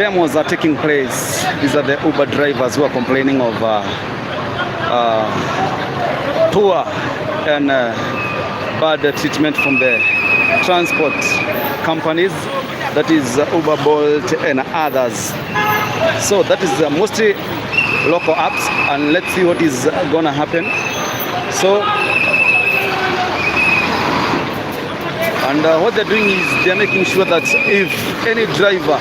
Demos are taking place. These are the Uber drivers who are complaining of poor and bad treatment from the transport companies, that is Uber, Bolt and others. So that is mostly local apps, and let's see what is gonna happen. So, and what they're doing is they're making sure that if any driver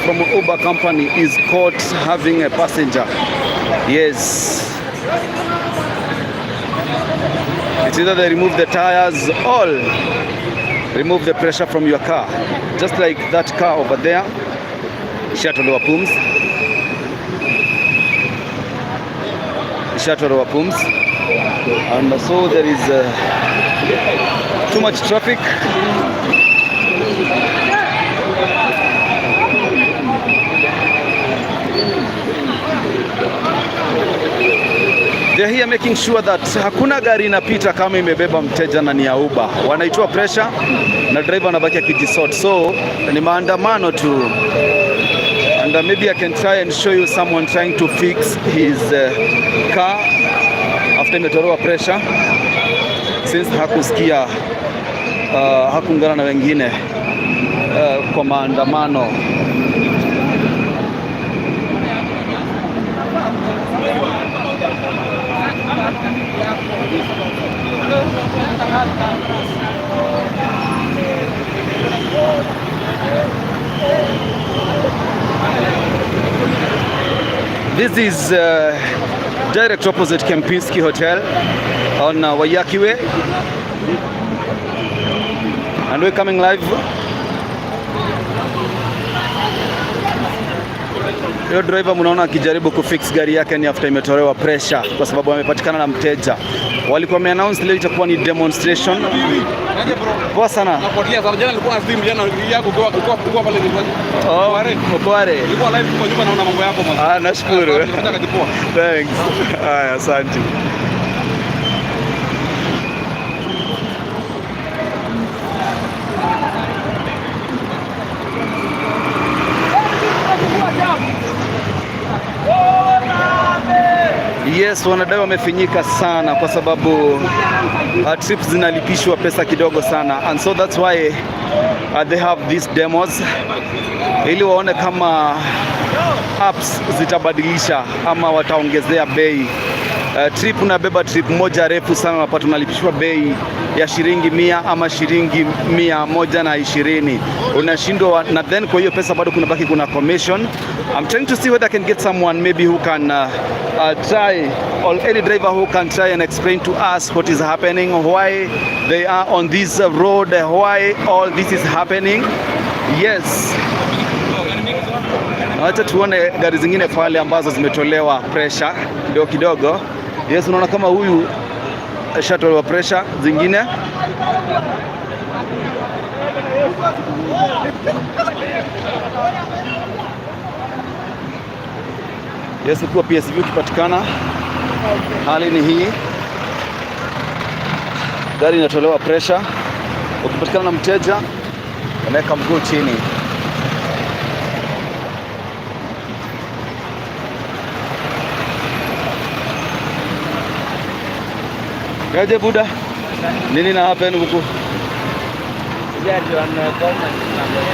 from Uber company is caught having a passenger, yes, it's either they remove the tires or remove the pressure from your car, just like that car over there, ishatolewa pumzi, ishatolewa pumzi, and so there is too much traffic. They're here making sure that hakuna gari inapita kama imebeba mteja na ni ya Uber. Wanaitoa pressure na driver anabaki akijisort. So ni maandamano tu. And maybe I can try and show you someone trying to fix his car after imetolewa pressure, since hakusikia hakuungana na wengine kwa maandamano. This is direct opposite Kempinski Hotel on Waiyaki Way, and we're coming live. Hiyo driver mnaona akijaribu kufix gari yake ni after imetolewa pressure, kwa sababu amepatikana na mteja. Walikuwa wameannounce leo itakuwa ni demonstration. Poa sana. Nafuatilia sana. Jana nilikuwa na stream jana yako ukiwa pale nilikuwa. Oh, Kware. Kware. Nilikuwa live kwa nyumba naona mambo yako man. Ah, nashukuru. Nataka kajipoa. Thanks. Haya, asante. Yes, wanadai wamefinyika sana kwa sababu trips zinalipishwa pesa kidogo sana, and so that's why they have these demos ili waone kama apps zitabadilisha ama wataongezea bei. Trip unabeba trip moja refu sana, unapata unalipishwa bei ya shilingi 100 ama shilingi 120, unashindwa na then kwa hiyo pesa bado kuna baki kuna commission. I'm trying to see whether I can get someone maybe who can try, or any driver who can try and explain to us what is happening, why they are on this road, why all this is happening. Yes. Wacha tuone gari zingine pale ambazo zimetolewa pressure kidogo kidogo. Yes, unaona kama huyu ashatolewa pressure zingine. Yes, ukiwa PSV ukipatikana, hali ni hii, gari inatolewa pressure. Ukipatikana na mteja, unaweka mguu chini. Kaje buda, nini na happen huku? Sijajua wanagoma mambo ya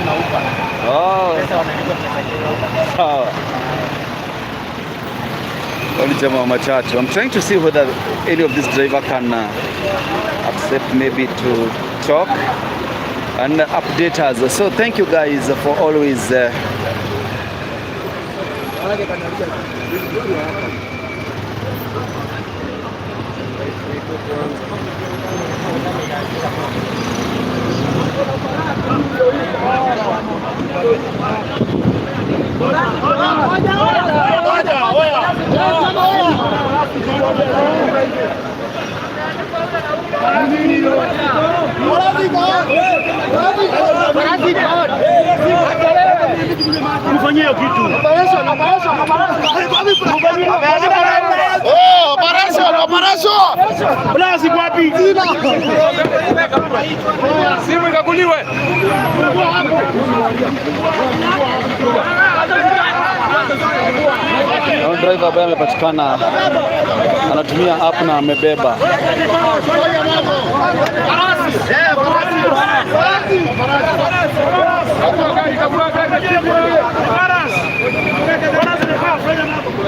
na Uber. Oh, Pesa wanalipa pesa kidogo. Sawa. Wale jamaa wa matatu. I'm trying to see whether any of this driver can accept maybe to talk and update us. So thank you guys for always Mfanyie hiyo kitu. Operation, operation. Blas iko wapi? Simu ikaguliwe. Na driver ambaye amepatikana anatumia app na amebeba.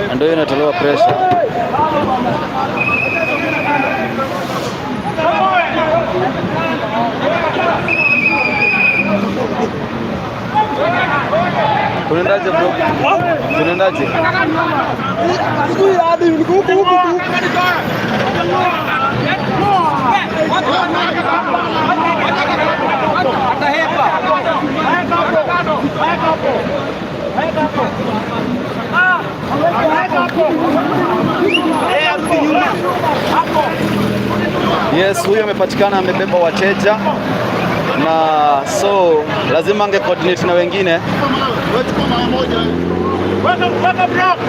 Na ndio inatolewa pressure. Kunaendaje bro? Kunaendaje? Sijui hadi niko huku huku tu. Yes, huyu amepatikana amebeba wateja na so lazima ange coordinate na wengine. Wewe chukua mara moja. Weka block.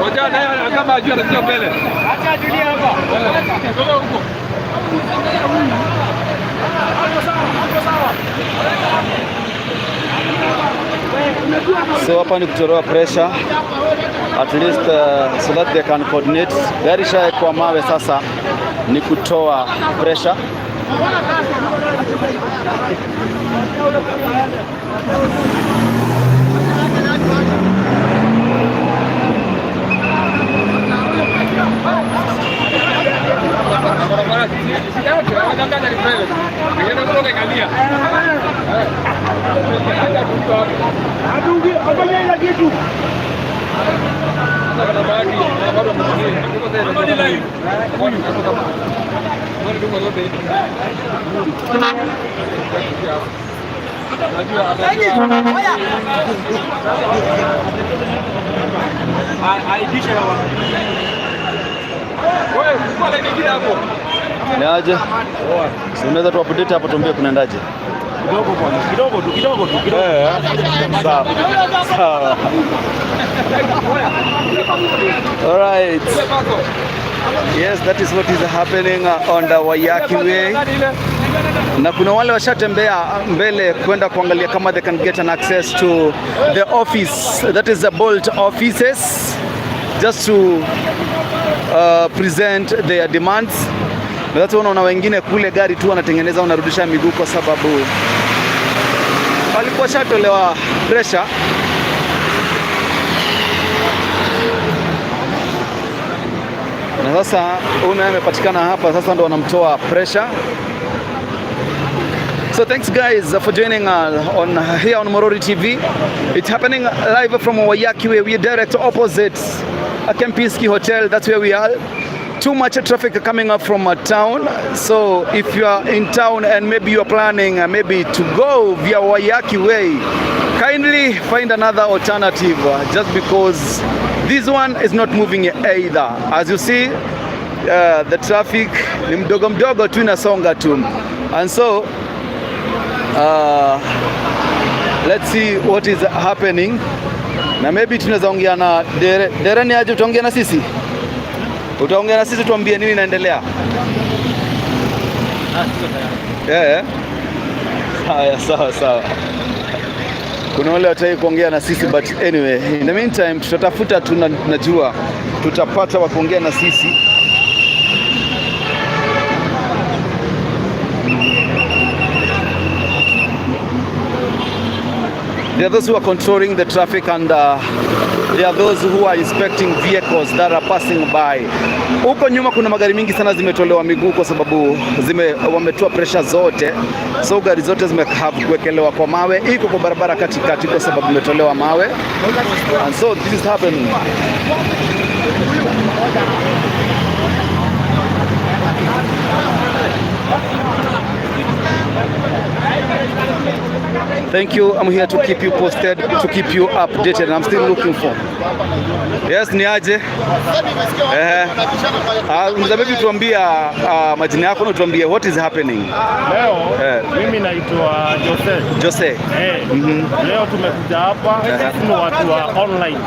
Ngoja naye kama ajua atakuja mbele. Acha atulie hapa. Toka huko. So hapa ni kutolewa pressure at least so that they can coordinate. Gari kwa mawe sasa ni kutoa pressure. Barabara shida yake anadanganya ni mbele. Ndio kutoka ikalia. Adungi, afanya ile kitu. Sasa barabara yake bado mzuri. Kwa nini zote hivi? Najua anajua. Aidisha na Wewe kwa line nyingine hapo. Ni aje? Si unaweza tu update hapo tuambie kunaendaje? Kidogo bwana, kidogo tu, kidogo tu, kidogo. Sawa. Sawa. All right. Ile pako. Yes, that is what is happening on the Waiyaki Way. Na kuna wale washatembea mbele kwenda kuangalia kama they can get an access to the office, that is the Bolt offices, just to present their demands. Na sasa unaona wengine kule gari tu wanatengeneza wanarudisha miguu kwa sababu walikuwa shatolewa pressure. Na sasa huyu naye amepatikana hapa sasa ndo wanamtoa pressure. So thanks guys for joining on here on Morori TV. It's happening live from Waiyaki Way. We are direct opposite a Kempinski Hotel. That's where we are. Too much traffic coming up from town. So if you are in town and maybe you are planning maybe to go via Waiyaki Way, kindly find another alternative just because this one is not moving either. As you see, the traffic ni mdogo mdogo tu inasonga tu. And so let's see what is happening, na maybe tunaweza ongea na Dere. Dere ni aje, utaongea na sisi? Utaongea na sisi tuambie nini inaendelea? Yeah. Haya, sawa sawa. Kuna wale wataki kuongea na sisi but anyway, in the meantime tutatafuta, tunajua tutapata wa kuongea na sisi. There are those who are controlling the traffic and there are those who are inspecting vehicles that are passing by. Huko nyuma kuna magari mingi sana zimetolewa miguu kwa sababu wametoa pressure zote, so gari zote zime have kuwekelewa kwa mawe, iko kwa barabara katikati kwa sababu imetolewa mawe, and so this is happening. Thank you. I'm here to keep you posted, to keep you updated. And I'm still looking for. Yes, ni aje? Eh. Mzabibi, tuambia majina yako na tuambie what is happening. Leo Eh. mimi naitwa Jose. Jose. Eh, leo tumekuja hapa, sisi ni watu wa online,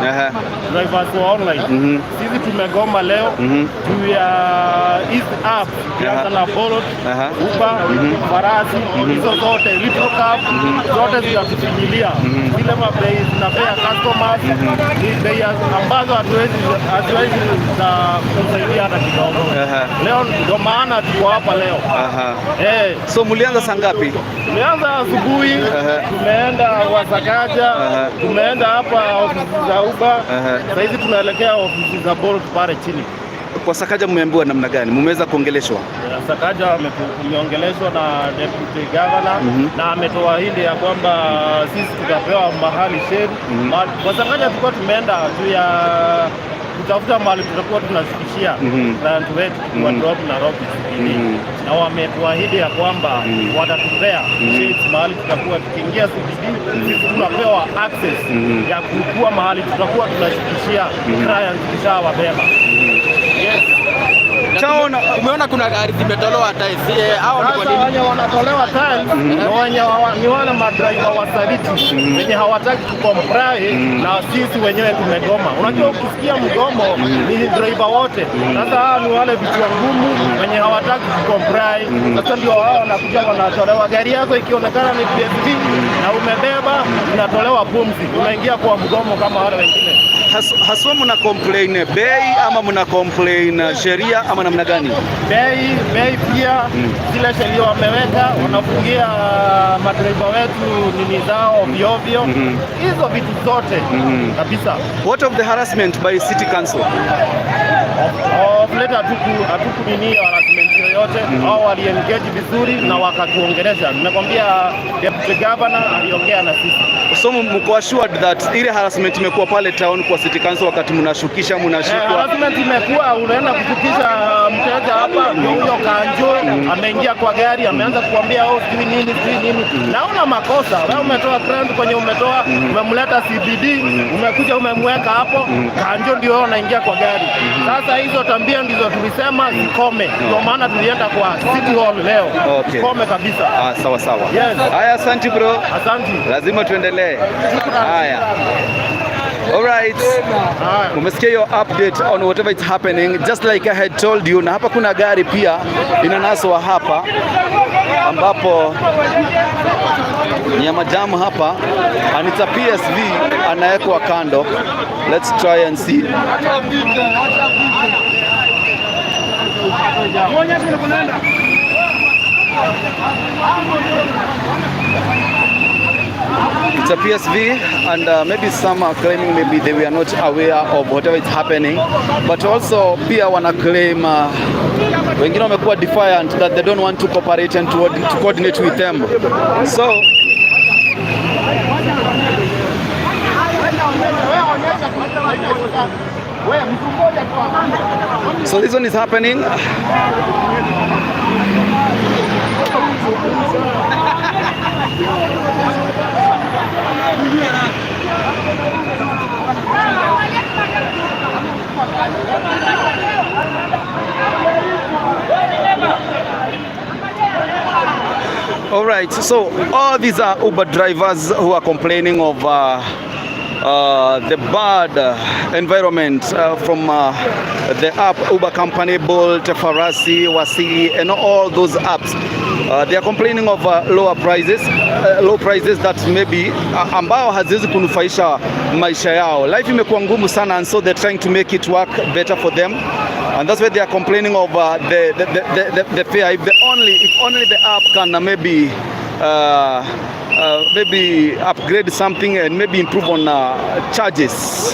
drivers wa online. Sisi tumegoma leo juu ya hizi app, tukianza na Bolt, Uber, Farasi, hizo zote, Little Cab, zote zinatufinyilia zile mabei zinapea customers ni bei ambazo hatuwezi za kusaidia hata kidogo. Leo ndio maana tuko hapa leo. Eh. So mlianza saa ngapi? Tumeanza asubuhi, tumeenda Wasakaja, tumeenda hapa ofisi za Uber, sasa hizi tunaelekea ofisi za Bolt pale chini. Kwa Sakaja mmeambiwa namna gani? Mmeweza kuongeleshwa? Sakaja tumeongeleshwa na deputy governor na ametuahidi ya kwamba sisi tutapewa mahali shade. Kwa Sakaja tulikuwa tumeenda juu ya kutafuta mahali tutakuwa tunashukishia client wetu tukiwa drop Nairobi CBD. Na wametuahidi ya kwamba watatupea shades mahali tutakuwa tukiingia CBD, sisi tunapewa access ya kukua mahali tutakuwa tunashukishia client tukishawabeba. Yes. Chaona. Umeona kuna gari zimetolewa tiles. Hao ni kwa Sasa nini? wenye wanatolewa tiles ni wale madriver wasaliti wenye hawataki kucomply na sisi wenyewe tumegoma. Unajua, ukisikia mgomo ni driver wote. Sasa hawa ni wale vichwa ngumu wenye hawataki kucomply. Sasa ndio wao wanakuja wanatolewa. Gari yako ikionekana ni PSV na umebeba, unatolewa pumzi, unaingia kwa mgomo kama wale wengine. Haswa mna complain bei ama mna complain sheria ama namna gani? Bei pia, zile sheria wameweka, wanafungia madereva wetu nini zao ovyo ovyo, hizo vitu zote kabisa. What of the harassment by city council? Of late hatuku nini harassment yoyote, au waliengage vizuri na wakatuongelesha. Nimekwambia deputy governor aliongea na sisi. So mko assured that ile harassment imekuwa pale town kwa city council wakati mnashukisha, mnashikwa? Harassment imekuwa, unaenda kushukisha mteja hapa, ndio huyo kanjo ameingia kwa gari ameanza kuambia, oh, sijui nini sijui nini, na una makosa wewe. Umetoa client kwenye umetoa, umemleta CBD, umekuja umemweka hapo, kanjo ndio wewe unaingia kwa gari. Sasa hizo tabia ndizo tulisema zikome, ndio maana tulienda kwa City Hall leo. Zikome kabisa. Ah, sawa sawa. Yes. Haya, asante bro. Asante. Lazima tuendelee. Haya. All right. Haya. Umesikia hiyo update on whatever is happening, just like I had told you. Na hapa kuna gari pia inanaswa hapa ambapo ni ya majamu hapa, and it's a PSV anawekwa kando. Let's try and see. It's a PSV, and maybe some are claiming maybe they were not aware of whatever is happening, but also pia wana claim wengine wamekuwa defiant that they don't want to cooperate and to coordinate with them. So this one is happening. All right, so all these are Uber drivers who are complaining of the bad environment from the app Uber company, Bolt, Farasi, Wasili, and all those apps. They are complaining of lower prices, low prices that maybe ambao haziwezi kunufaisha maisha yao. Life imekuwa ngumu sana, and so they're trying to make it work better for them. And that's why they are complaining of the fare. If only the app can maybe upgrade something and maybe improve on charges,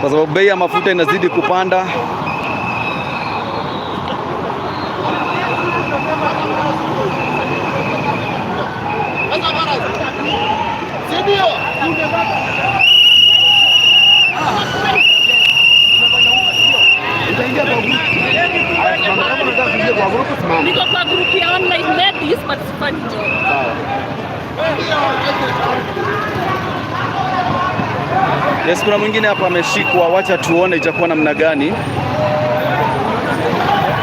kwa sababu bei ya mafuta inazidi kupanda. Niko kwa group ya online ladies, but Sifanyi job. Sawa. Yes, kuna mwingine hapa ameshikwa, wacha tuone itakuwa namna gani.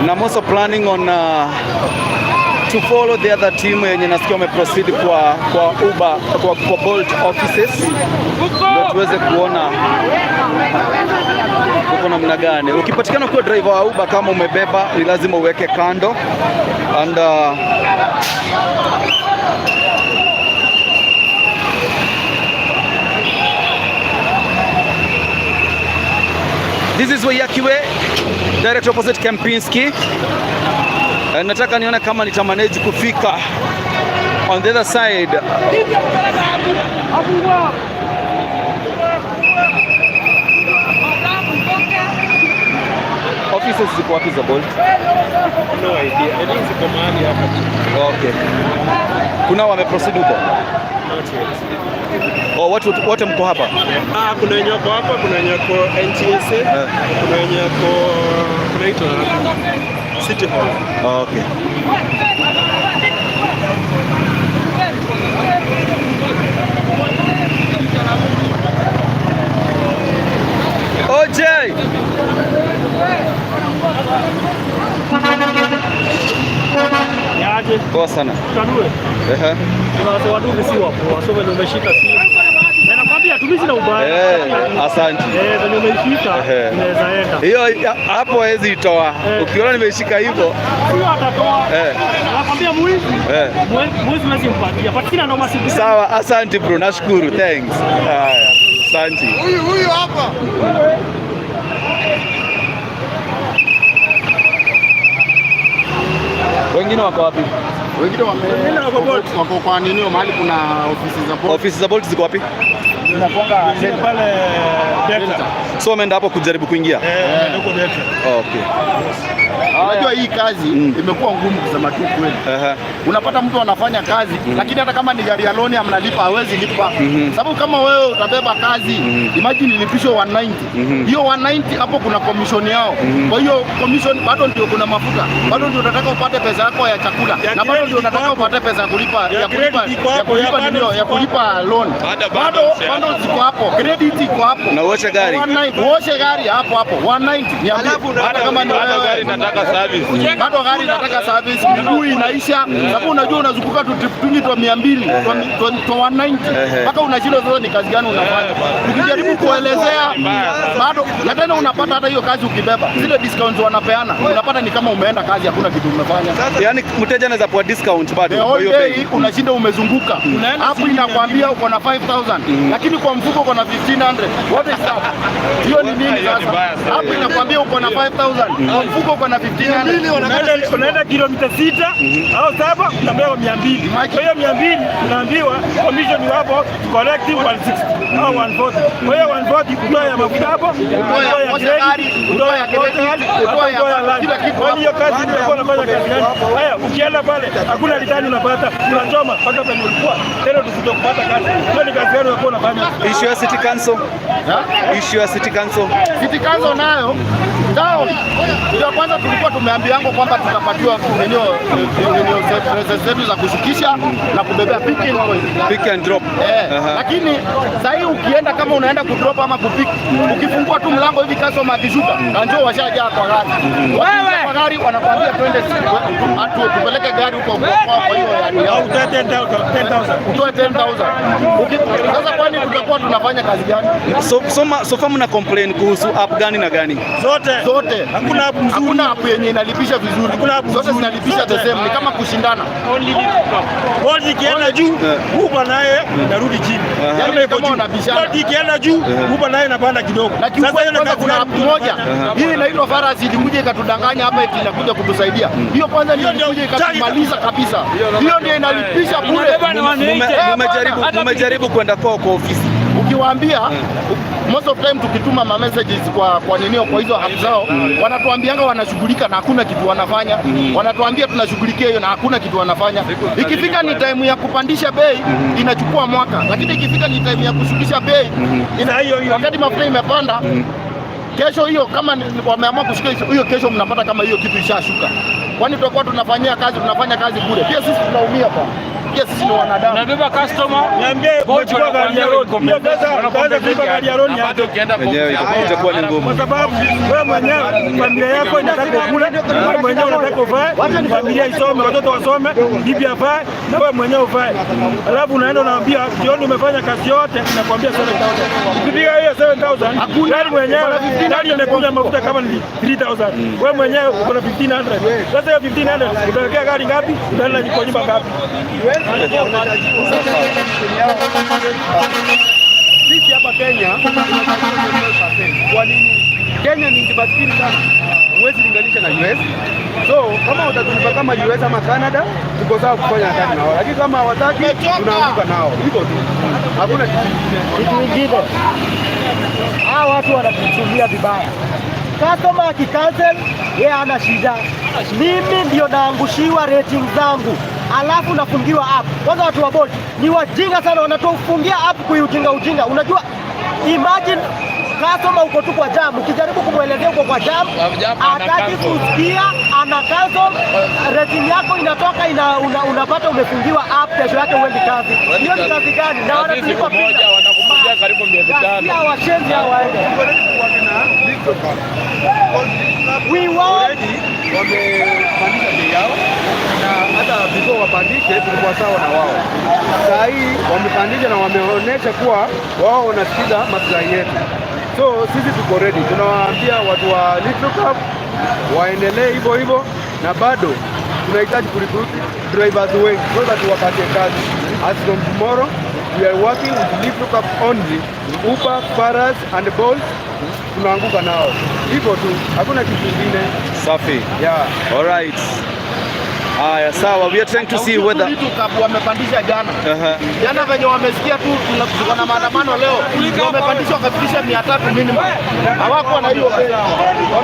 Na I'm also planning on to follow the other team yenye nasikia wameproceed kwa Uber, kwa Bolt offices ndio tuweze kuona uko namna gani. Ukipatikana kuwa driver wa Uber kama umebeba, ni lazima uweke kando and This is Waiyaki Way, direct opposite Kempinski. Nataka nione kama nitamanage kufika on the other side. Offices ziko wapi za Bolt? No idea. I think ziko mahali hapa. Okay. Kuna wameproceed huko? Not yet. Oh, watu wote mko hapa? Ah, kuna wenye wako hapa, kuna wenye wako NTSA, kuna wenye wako kunaitwa City Hall. Okay. OJ! Yaje, Poa sana. tanue. Ehe. Kuna watu wadugu si wapoa, so venye umeshika simu. Na nakwambia tu mimi sina ubaya. Eh, asante. Eh, venye umeishika Ehe. inaweza enda. Hiyo hapo hawezi itoa. Eh. Ukiona nimeishika hivyo, Huyo atatoa. Eh. Nakwambia mwizi. Eh. Mwizi huwezi mpatia. But sina noma siku. Sawa, asante bro, nashukuru. Thanks. Haya, asante. Huyu huyu hapa. Wengine wako wapi? Wengine wako kwa nini mahali kuna ofisi za Bolt. Ofisi za Bolt ziko wapi? Zinakuanga Delta. Pale Delta. So wameenda hapo kujaribu kuingia. Eh, huko Delta. Okay. Unajua hii kazi imekuwa ngumu kusema tu kweli. Aha. Unapata mtu anafanya kazi lakini hata kama ni gari ya loan amnalipa hawezi lipa. Sababu kama wewe utabeba kazi imagine ilipishwe 190. Hiyo 190 hapo kuna commission yao. Kwa hiyo commission bado ndio kuna mafuta. Bado ndio unataka upate pesa yako ya chakula Ya na bado ndio credit unataka iko upate pesa ya kulipa Ya ya kulipa credit iko ya hapo, ya kulipa bado ndio ya ziko kulipa loan. Bado bado ziko hapo. Credit iko hapo. Na uoshe gari. 190 uoshe gari hapo hapo 190 niambie. Hata kama ni wewe inataka service. bado gari inataka service, miguu inaisha, sababu unajua unazunguka tu trip twingi twa 200 twa 190 mpaka unashindwa sasa ni kazi gani unafanya. Ukijaribu kuelezea bado, na tena unapata hata hiyo kazi ukibeba zile discounts wanapeana, unapata ni kama umeenda kazi, hakuna kitu umefanya. Yaani mteja anaweza pewa discount bado The kwa whole hiyo day bei. unashinda umezunguka hapo, inakwambia uko na 5000 lakini kwa mfuko uko na 1500. What is that? Hiyo ni nini sasa? Hapo inakwambia uko na 5000 kwa mfuko uko na 1500. Unaenda kilomita 6 au 7 unapewa 200. Kwa hiyo 200 unaambiwa commission ni hapo collect 160 au 140. Kwa hiyo 140 utoe ya mafuta hapo, utoe ya kuosha gari, credit, utoe ya credit, utoe ya kila kitu. Kwani hiyo kazi utakuwa unafanya kazi gani? Haya, ukienda pale hakuna return unapata, unachoma mpaka penye ulikuwa tena tusitoe kupata kazi. Hiyo ni kazi gani unakuwa unafanya? Issue ya City Council. Issue ya City Council. City Council nayo town ya kwanza tulikuwa tumeambiango kwamba tutapatiwa eneo zetu za kushukisha na kubebea picking point. Pick and drop. Eh, Aha. lakini sasa hii ukienda kama unaenda kudrop ama kupick, ukifungua tu mlango hivi customer akishuka, na njoo washajaa kwa gari. Wewe kwa gari wanakuambia twende tupeleke gari huko kwa hiyo yadi yao. Au 10,000. Utoe 10,000. Sasa kwani tutakuwa tunafanya kazi gani? So far mna complain kuhusu app gani na gani? Zote. Zote. Hakuna app mzuri. Hakuna app yenye inalipisha vizuri. Hakuna app Zote mzuri. zinalipisha the same, ni kama kushindana. Bolt ikienda juu, Uber naye inarudi chini. Yaani Kama iko kama juu. wanabishana. Bolt ikienda juu, Uber naye inapanda kidogo. Na Sasa hiyo kiukweli ni kwanza kazi kuna gani app mtu moja anafanya? hii inaitwa Farasi ilikuja ikatudanganya hapa eti inakuja kutusaidia. Hiyo kwanza ndio Hiyo ndio ilikuja ikatumaliza kabisa. Hiyo ndio inalipisha bure. Eh, bwana. Mumejaribu kwenda kwao kwa ofisi. Ukiwaambia most of time tukituma ma messages kwa ninio kwa hizo app zao wanatuambianga wanashughulika na hakuna kitu wanafanya. Wanatuambia tunashughulikia hiyo na hakuna kitu wanafanya. Ikifika ni time ya kupandisha bei inachukua mwaka, lakini ikifika ni time ya kushukisha bei Na hiyo hiyo. wakati mafuta imepanda kesho hiyo kama wameamua kushuka hiyo kesho mnapata kama hiyo kitu ishashuka. Kwani tutakuwa tunafanyia kazi, tunafanya kazi bure? Pia sisi tunaumia bwana, pia sisi ni wanadamu. Unabeba customer. Niambie, umechukua gari ya road. Hiyo pesa utaanza kulipa gari ya road ni aje? Wenyewe itakuwa ni ngumu. Kwa sababu wewe mwenyewe familia yako inataka kula, wewe mwenyewe unataka uvae, familia isome, watoto wasome, bibi avae, na wewe mwenyewe uvae. Alafu unaenda unaambia jioni umefanya kazi yote, nakwambia 7000. Ukipiga hiyo 7000, gari mwenyewe gari imekunywa mafuta kama ni 3000. Wewe mwenyewe uko na 1500. Sasa hiyo 1500 utawekea gari ngapi? Utaenda kwa nyumba ngapi? Sisi hapa Kenya tuna 25%. Kwa nini? Kenya ni nchi maskini sana, huwezi linganisha na US. So kama watatulipa kama US ama Canada, tuko sawa kufanya kazi nao, lakini kama hawataki, tunaanguka nao hivyo tu, hakuna kitu kingine. Kitu ingine, hawa watu wanatutumia vibaya. Customer akicancel, yeye hana shida. Mimi ndio naangushiwa rating zangu, alafu nafungiwa app. Kwanza watu wa Bolt ni wajinga sana, wanatufungia app kuiujinga ujinga. Unajua, imagine customer uko tu kwa jam, ukijaribu kumwelezea uko kwa jam, hataki kusikia, ana cancel, rating yako inatoka unapata umefungiwa app, kesho yake uendi kazi. Hiyo ni kazi gani? Na wanatulipa moja wanakufungia karibu miezi 5. Pia washenzi hao waende. We want Already wamepandisha bei yao, na hata before wapandishe tulikuwa sawa na wao. Saa hii wamepandisha na wameonyesha kuwa wao wanasikiza maslahi yetu, so sisi tuko ready. Tunawaambia watu wa Little Cab waendelee hivyo hivyo, na bado tunahitaji kurecruit drivers wengi so that wapatie kazi. As from tomorrow we are working with Little Cab only, Uber, Paras and Bolt tunaanguka nao hivyo tu, hakuna kitu kingine. Safi. Yeah. All right. Haya, sawa. We are trying to see whether Little Cab wamepandisha jana. Jana venye wamesikia tu tuko na maandamano leo, ndio wamepandisha wakafikisha 300 minimum. Hawakuwa na hiyo bei.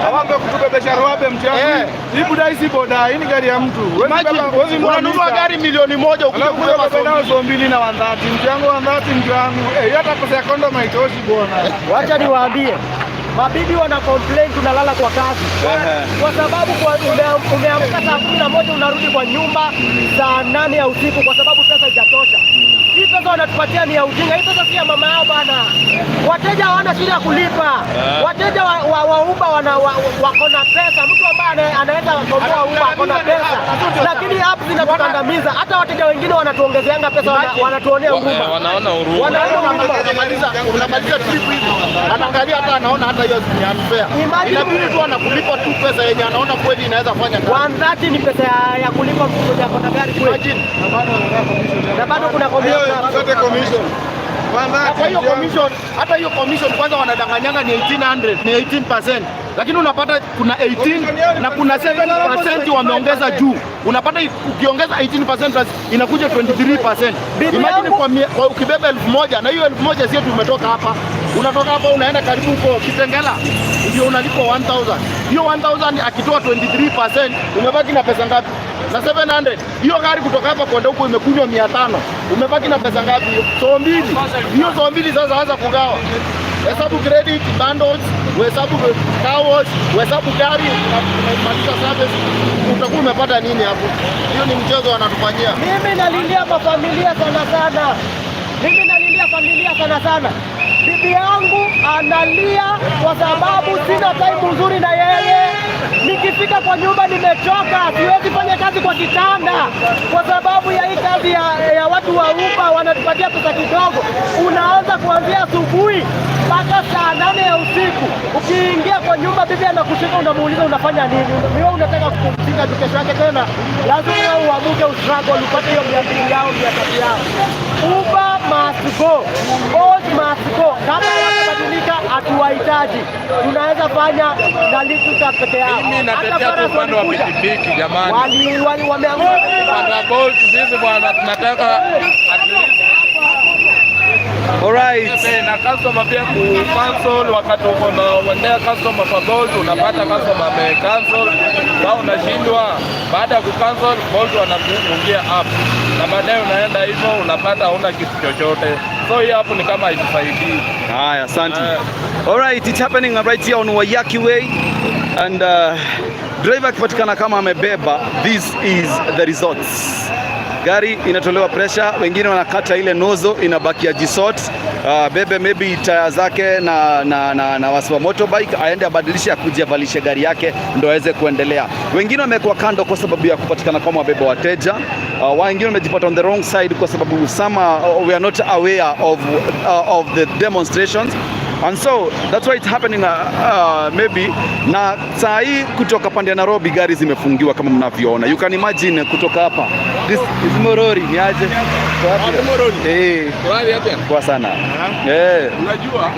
Hawako kutubebesha rwabe mtu yangu. Hii boda si boda, hii ni gari ya mtu. Huwezi Imagine, huwezi nunua unanunua mita. gari milioni 1 ukija Alafu kubeba kubeba so nao so mbili na 130. Mtu yangu 130 mtu yangu. Eh, hata pesa ya kondom haitoshi bwana. Wacha niwaambie, mabibi wana complain tunalala kwa kazi kwa sababu umeamka saa 11 unarudi kwa nyumba saa 8 ya usiku kwa sababu pesa haijatosha. Hii pesa wanatupatia ni ya ujinga. Hii pesa si ya mama yao bana. Wateja hawana shida ya kulipa. Wateja wa Uber wako na pesa. Mtu ambaye anaweza komboa Uber ako na pesa, lakini app zinatukandamiza. Hata wateja wengine wanatuongezeanga pesa, wanatuonea huruma. Wanaona huruma. Wanaona huruma. Unamaliza trip hivi, anaangalia hata anaona hata hiyo ni unfair. Inabidi tu anakulipa tu pesa yenye anaona kweli inaweza fanya kazi. 130 ni pesa ya kulipa mtu mwenye ako na gari kweli. Imagine. Na bado kuna commission. Zote commission. Na kwa hiyo commission, hata hiyo commission kwanza wanadanganyanga ni 1800, ni 18%. Lakini unapata kuna 18 na kuna 7% wameongeza juu. Unapata ukiongeza 18% plus inakuja 23%. Bibi Imagine kwa ukibeba 1000 na hiyo 1000 sio tumetoka hapa. Unatoka hapa unaenda karibu huko Kitengela ndio unalipwa 1000. Hiyo 1000 akitoa 23% umebaki na pesa ngapi? Na 700. Hiyo gari kutoka hapa kwenda huko imekunywa 500. Umebaki na pesa ngapi hiyo? So mbili. Hiyo so mbili sasa anza kugawa. Hesabu credit, bundles, uhesabu car wash, uhesabu gari, unamaliza service, utakuwa umepata nini hapo? Hiyo ni mchezo wanatufanyia. Mimi nalilia mafamilia sana sana. Mimi nalilia familia sana sana. Bibi yangu analia kwa sababu sina time nzuri na yeye. Nikifika kwa nyumba nimechoka, siwezi fanya kazi kwa kitanda kwa sababu ya hii kazi ya watu wa Uber wanatupatia pesa kidogo. Unaanza kuanzia asubuhi mpaka saa 8 ya usiku. Ukiingia kwa nyumba, bibi anakushika, unamuuliza unafanya nini? Wewe unataka kupumzika tu, kesho yake tena lazima wewe uamuke ustruggle upate hiyo 200 yao 300 yao. Uber must go. Bolt must go. Kama watabadilika, hatuwahitaji. Tunaweza fanya na Little Cab peke yao. Mimi Hata natetea tu Faras upande wa walikuja. pikipiki jamani. Wameanguka. Upande wa Bolt sisi bwana tunataka at least All right. na customer pia ku cancel wakati uko na uendea customer kwa Bolt, unapata customer ame cancel, sasa unashindwa. Baada ya ku cancel Bolt wanakufungia app na baadaye unaenda hivyo unapata hauna kitu chochote, so hii app ni kama haitusaidii. Haya, asante. All right, it's happening right here on Waiyaki Way and Driver akipatikana kama amebeba, this is the results. Gari inatolewa pressure, wengine wanakata ile nozzle inabakia jisort. Bebe maybe taya zake na wasi wa motorbike aende abadilishe akuje avalishe gari yake ndo aweze kuendelea. Wengine wamekuwa kando kwa sababu ya kupatikana kama wabeba wateja. Wengine wamejipata on the wrong side kwa sababu some we are not aware of the demonstrations, and so that's why it's happening. Maybe na saa hii kutoka pande ya Nairobi gari zimefungiwa kama mnavyoona. You can imagine kutoka hapa. This is Morori, ni aje? Morori. Eh, poa sana. Eh. Unajua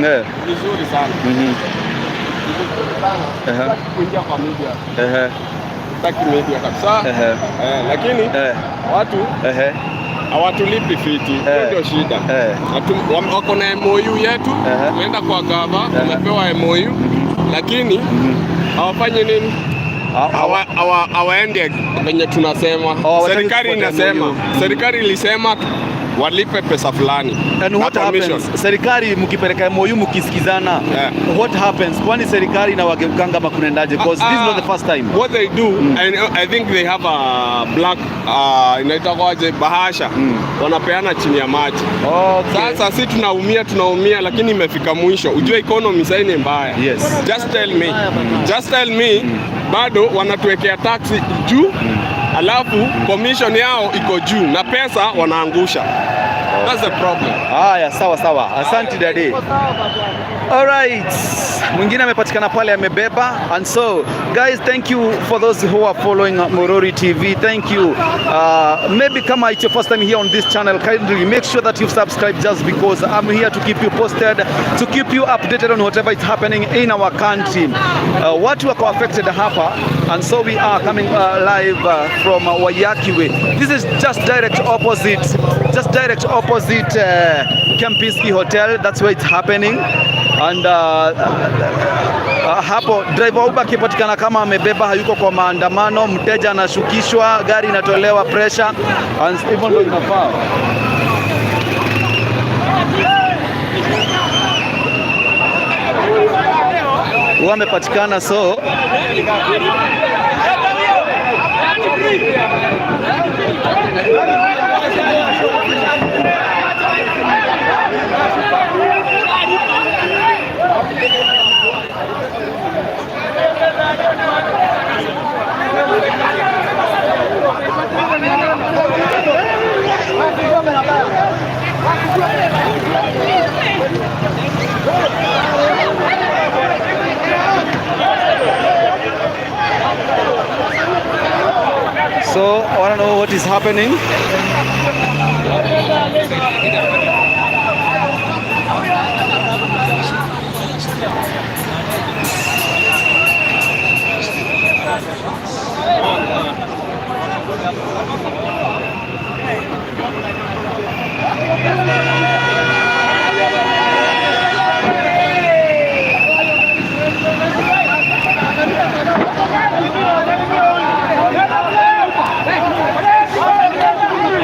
vizuri sana. Kuingia kwa media. Sitaki media kabisa. Eh, lakini watu hawatulipi fiti. Hiyo ndio shida. Wako na MOU yetu, tumeenda kwa gava, tumepewa MOU, lakini hawafanyi nini? Hawaendi venye tunasema. Hawataki Serikali kufuata inasema, MOU. Serikali ilisema walipe pesa fulani. And what Na commission. happens? Serikali mkipeleka MOU mkisikizana, what happens? Kwani serikali inawageukanga ama kunaendaje? Because this is not the first time. What they do, I think they have a black inaitwaje, bahasha wanapeana chini ya maji. Sasa si tunaumia, tunaumia, lakini imefika mwisho. Ujue economy sasa ni mbaya. Just tell me. Just tell me, bado wanatuwekea tax juu, alafu commission yao iko juu na pesa wanaangusha. That's the problem. Haya, sawa sawa. Asante, daddy. Alright. Mwingine amepatikana pale amebeba. And so guys, thank you for those who are following Murori TV. Thank you. Maybe kama it's your first time here on this channel, kindly make sure that you've subscribed, just because I'm here to keep you posted, to keep you updated on whatever is happening in our country. Watu wako affected hapa, and so we are coming live from Waiyaki Way. This is just direct opposite Kempinski Hotel. That's where it's happening. And hapo driver Uber akipatikana kama amebeba, hayuko kwa maandamano, mteja anashukishwa, gari inatolewa pressure, and hivyo ndio inafaa. Huwa amepatikana, so So I want to know what is happening.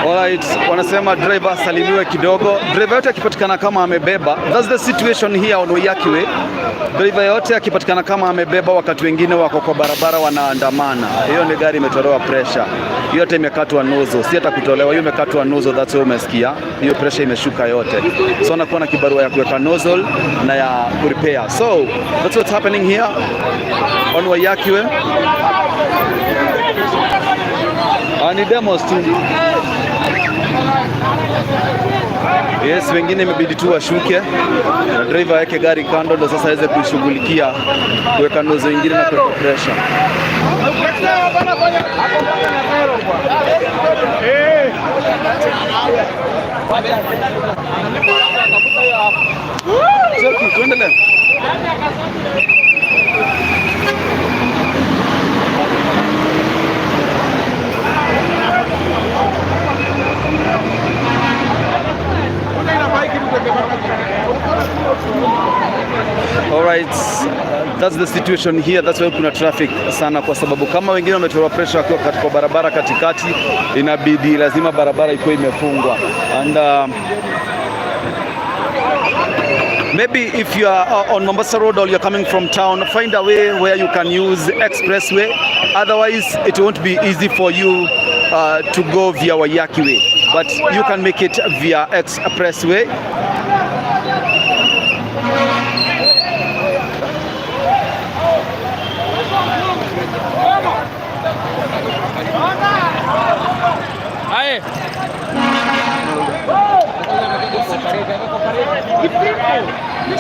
Alright, wanasema driver asalimiwe kidogo. Driver yote akipatikana kama amebeba, that's the situation here on Waiyaki Way. Driver yote akipatikana kama amebeba, wakati wengine wako kwa barabara wanaandamana. Hiyo ni gari imetolewa pressure, yote imekatwa nozzle, si hata kutolewa, hiyo imekatwa nozzle, that's why umesikia hiyo pressure imeshuka yote. So anakuwa na kibarua ya kuweka nozzle na ya kurepair. So that's what's happening here on Waiyaki Way. Ah, ni demos tu. Yes, wengine imebidi tu washuke na driver aweke gari kando ndo sasa aweze kuishughulikia kuweka nozzle ingine na kuweka pressure. Cheki, tuendelee. Alright, that's the situation here. That's why kuna traffic sana, kwa sababu kama wengine wametoa pressure wakiwa katika barabara katikati, inabidi lazima barabara ikuwe imefungwa and Maybe if you are on Mombasa Road or you're coming from town, find a way where you can use expressway. Otherwise, it won't be easy for you to go via Waiyaki Way. But you can make it via expressway.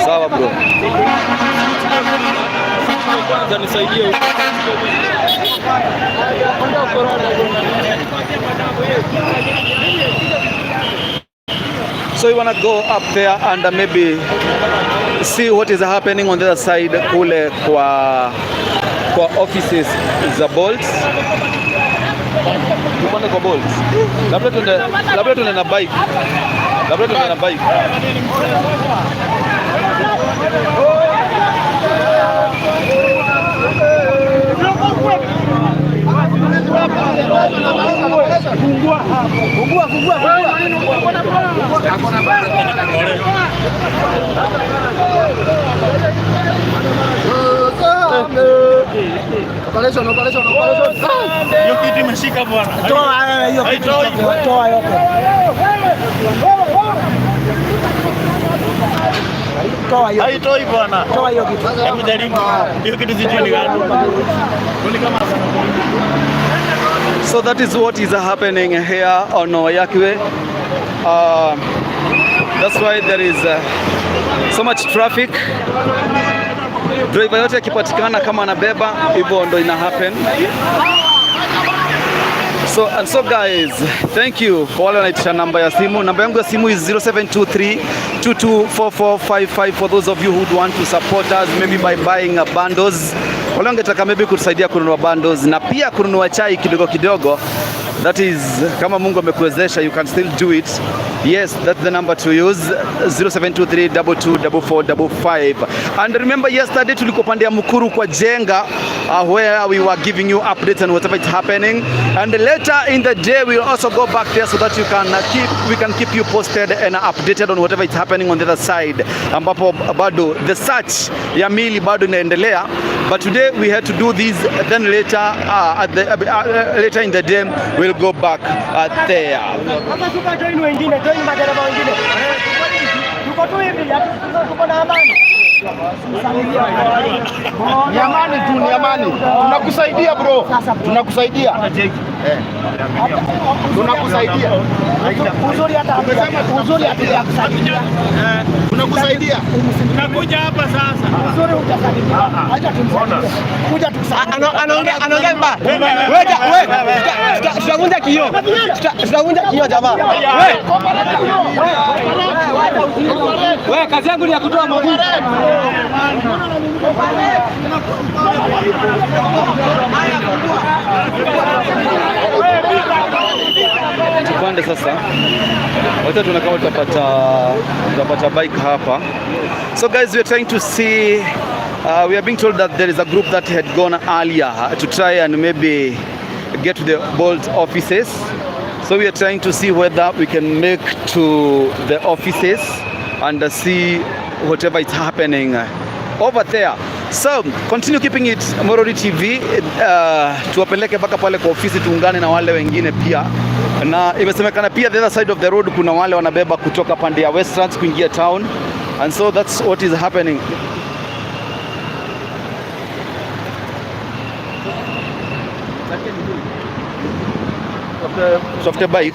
Sawa, bro. Kwanza nisaidie. So you wanna go up there and maybe see what is happening on the other side kule kwa offices za Bolt. Tupande kwa Bolt. Labda tuende na bike. Labda tuende na bike. Fungua, fungua, fungua. Operation, operation, operation. Hiyo kitu imeshika, bwana. Toa hiyo kitu, toa yote. Toa hiyo. Haitoi, bwana. Toa hiyo kitu. Hebu jaribu. Hiyo kitu sijui ni gani. Ni kama So that is what is happening here on Waiyaki Way. That's why there is so much traffic. Driver yote akipatikana kama anabeba hivyo ndo ina happen. So and so guys, thank you kwa wale wanaitisha namba ya simu. Namba yangu ya simu is 0723 224455 for those of you who want to support us maybe by buying bundles. Wale wangetaka maybe kutusaidia kununua bundles na pia kununua chai kidogo kidogo. That is kama Mungu amekuwezesha, you can still do it. Yes, that's the number to use, 0723224455. And remember yesterday tulikuwa pande ya Mukuru kwa Njenga, where we were giving you updates on whatever is happening, and later in the day we'll also go back there so that you can keep we can keep you posted and updated on whatever is happening on the other side, ambapo bado the search ya mili bado inaendelea. But today we had to do this, then later in the day we'll go back there. Sasa shuka, join wengine, join madereva wengine. Tuko tu hivi, tuko na amani. Ni amani tu, ni amani. Tunakusaidia, bro, tunakusaidia. Eh. Tunakusaidia. Uzuri hata uzuri hatujakusalimia. Tunakusaidia. Tunakuja hapa sasa. Uzuri hujasalimia. Acha tumsalimie. Kuja tukusalimie. Anaongea, anaongea mbaya. Wewe wewe, tutavunja kioo. Tutavunja kioo, jamaa. Wewe. Wewe, kazi yangu ni ya kutoa mguu. Tupande sasa, wacha tuone kama tutapata bike hapa. So guys, we are trying to see, we are being told that there is a group that had gone earlier to try and maybe get to the Bolt offices. So we are trying to see whether we can make to the offices and see whatever is happening over there. So continue keeping it Morori TV, tuwapeleke mpaka pale kwa ofisi, tuungane na wale wengine pia, na imesemekana pia the other side of the road kuna wale wanabeba kutoka pande ya Westlands kuingia town, and so that's what is happening. Tutafute bike.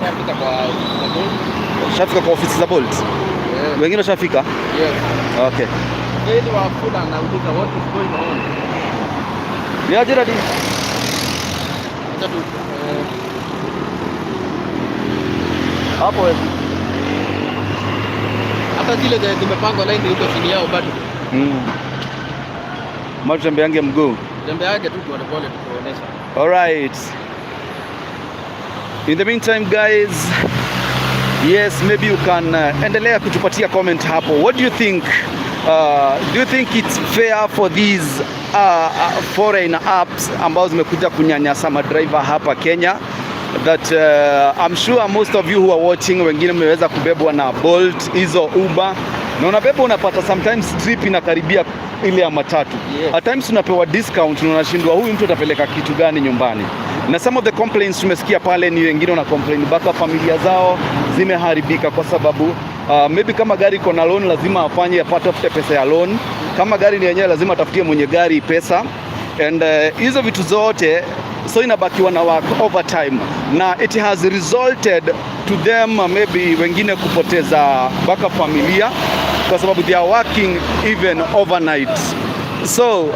Shafika kwa ofisi za Bolt? Wengine washafika? Yes. Okay. Kweli Wafula anauliza what is going on. Ni aje, Radi? Acha tu Hapo wewe. Hata zile zimepangwa line huko chini yao bado. Mtu tembeange mguu. Tembea yake tu pole pole tukuonesha. All right. In the meantime, guys, yes, maybe you can endelea kutupatia comment hapo. What do you think? Do you think it's fair for these foreign apps ambazo zimekuja kunyanyasa madriver hapa Kenya? That I'm sure most of you who are watching, wengine mmeweza kubebwa na Bolt, hizo Uber. Na unabeba unapata sometimes trip inakaribia ile ya matatu. At times unapewa discount na unashindwa huyu mtu atapeleka kitu gani nyumbani. Na some of the complaints tumesikia pale ni wengine wana complain mpaka familia zao zimeharibika kwa sababu maybe kama gari iko na loan lazima afanye apate pesa ya loan. Kama gari ni yenyewe lazima atafutie mwenye gari pesa and hizo vitu zote, so inabakiwa na work overtime na it has resulted to them maybe wengine kupoteza mpaka familia kwa sababu they are working even overnight. So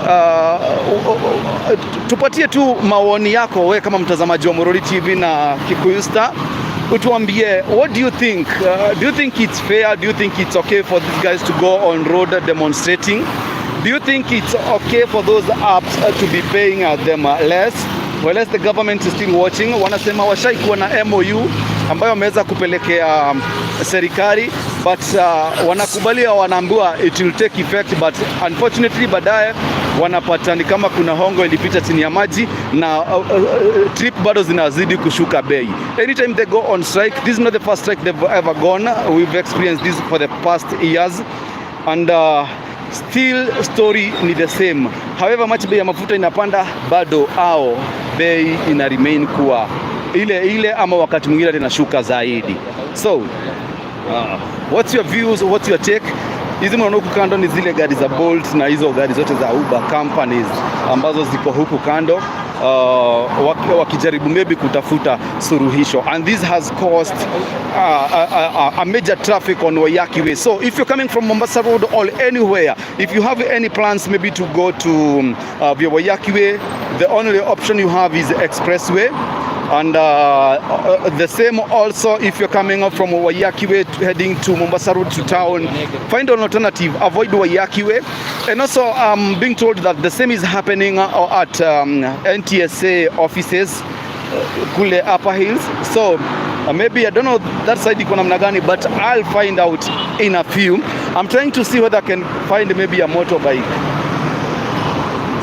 tupatie tu maoni yako we kama mtazamaji wa Murori TV na Kikuyu Star, utuambie, what do you think? Do you think it's fair? Do you think it's okay for these guys to go on road demonstrating? Do you think it's okay for those apps to be paying them less? Whereas the government is still watching. Wanasema washaikuwa na MOU ambayo wameweza kupelekea serikali, but wanakubalia, wanaambiwa it will take effect, but unfortunately baadaye wanapata ni kama kuna hongo ilipita chini ya maji na trip bado zinazidi kushuka bei. Anytime they go on strike, this is not the first strike they've ever gone. We've experienced this for the past years and still story ni the same. However much bei ya mafuta inapanda, bado ao bei ina remain kuwa ile ile, ama wakati mwingine hata inashuka zaidi. So what's your views? What's your take? Hizi mnaona huku kando ni zile gari za Bolt na hizo gari zote za Uber companies ambazo ziko huku kando, wakijaribu maybe kutafuta suluhisho, and this has caused a major traffic on Waiyaki Way. So if you're coming from Mombasa Road or anywhere, if you have any plans maybe to go to via Waiyaki Way, the only option you have is Expressway. And the same also if you're coming up from Waiyaki Way heading to Mombasa Road to town, find an alternative, avoid Waiyaki Way. And also I'm being told that the same is happening at NTSA offices kule Upper Hills. So maybe I don't know that side iko namna gani, but I'll find out in a few. I'm trying to see whether I can find maybe a motorbike.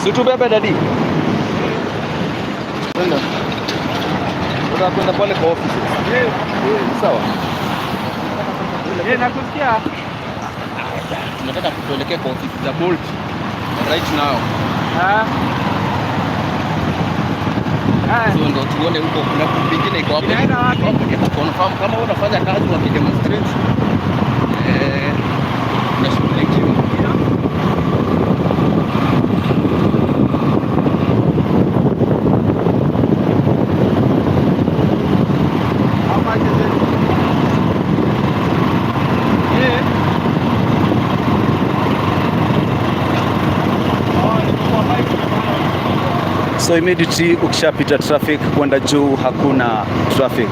So tubebe, daddy. Kwenda. Unataka kwenda pale kwa offices. Sawa. Eh, nakusikia. Tunataka tuelekee kwa ofisi za Bolt right now. Ah. Ah. So ndo tuone huko kuna group ingine iko hapo. Inaenda wapi? Hapo confirm kama wewe unafanya kazi wakidemonstrate, unashughulikiwa. How much is it? Eh. Oh, ni kwa bike. So immediately ukishapita traffic kwenda juu hakuna traffic,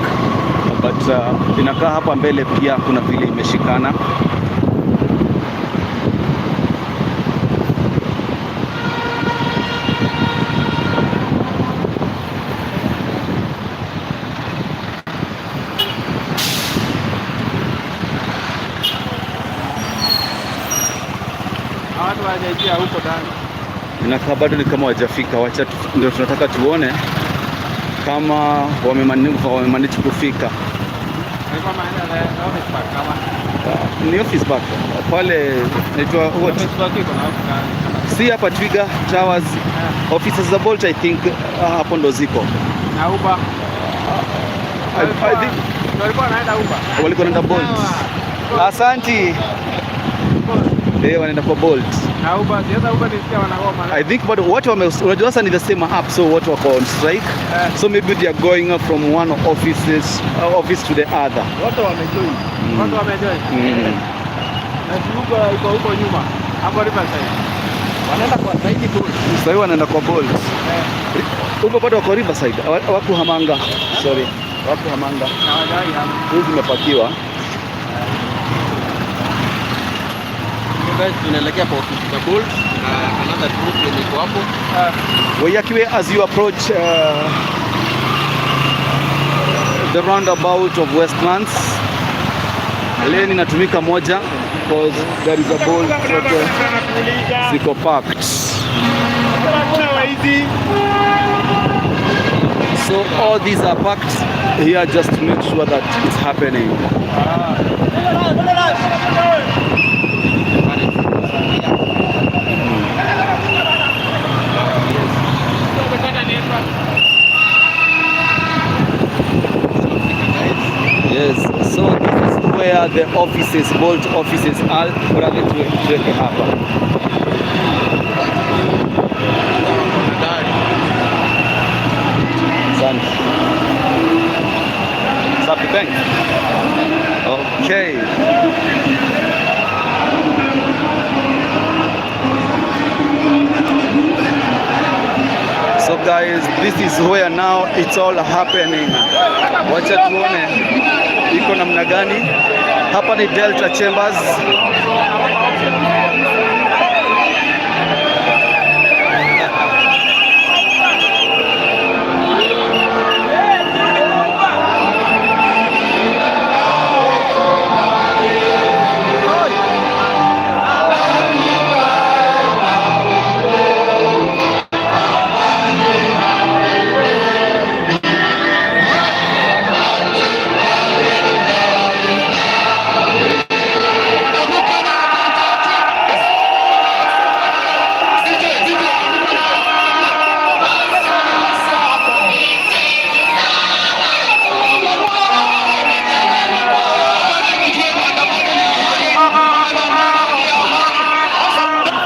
but inakaa hapa mbele pia kuna vile imeshikana. Watu hawajaingia huko ndani. Inakaa bado ni kama wajafika. Wacha ndio tunataka tuone kama wamemanage kufika. Alikuwa maana ya office park kama. Ni office park pale naitwa what? Office park iko na office gani? Si hapa Twiga Towers, offices za Bolt, I think hapo ndo ziko. Na Uber. I think Walikuwa wanaenda Uber. Walikuwa wanaenda Bolt. Asanti. Wanaenda kwa Bolt. Na Uber, sasa Uber nisikia wanagoma. I think bado wote wame, unajua sasa ni the same app, so wote wako on strike. So maybe they are going from one office to the other. Wote wamejoin. Watu wamejoin. Na si Uber iko huko nyuma. Hapo Riverside. Wanaenda kwa zaidi Bolt. Sasa hivi wanaenda kwa Bolt. Uber bado wako Riverside. Hawakuhamanga. Sorry. Hawakuhamanga. Na wajai hapo. Hizi zimepakiwa. So guys, tunaelekea kwa ofisi za Bolt na another group yenye iko hapo. Waiyaki Way, as you approach the roundabout of Westlands, lane inatumika moja because gari za Bolt zote ziko parked. Hakuna waizi. So all these are parked here just to make sure that it's happening. Yes, so this is where the offices, Bolt offices are. Brother, tuweke hapa. Asante. Safi, thanks. Okay. So guys, this is where now it's all happening. Wacha tuone iko namna gani. Hapa ni Delta Chambers.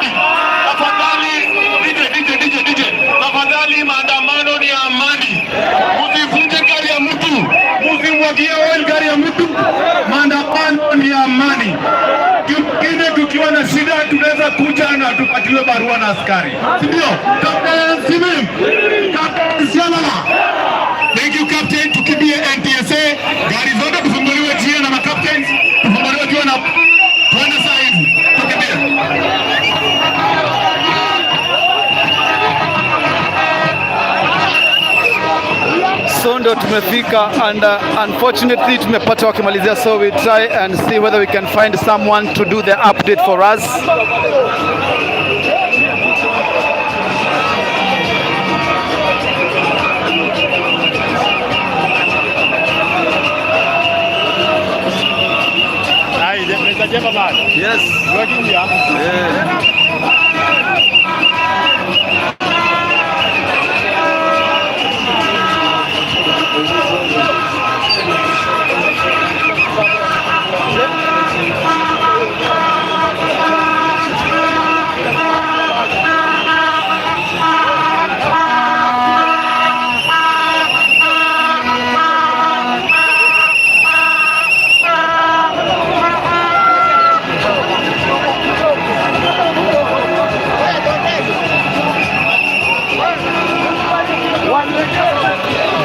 Tafadhali DJ, DJ, DJ, DJ. Tafadhali, maandamano ni ya amani. Msivunje gari ya mtu, msimwagie oil gari ya mtu. Maandamano ni ya amani. Kingine, tukiwa na shida tunaweza kuja na tupatiwe barua na askari, si ndio? Captain Simim, Captain Sialala. Thank you, Captain. Tukimbie NTSA, gari zote tufunguliwe njia na makaptains, tufunguliwe njia na tuende saa hizi, tukimbie. So ndo tumefika and unfortunately tumepata wakimalizia, so we try and see whether we can find someone to do the update for us. Hai, Mr. Jemba. Yes. Working here. Yeah.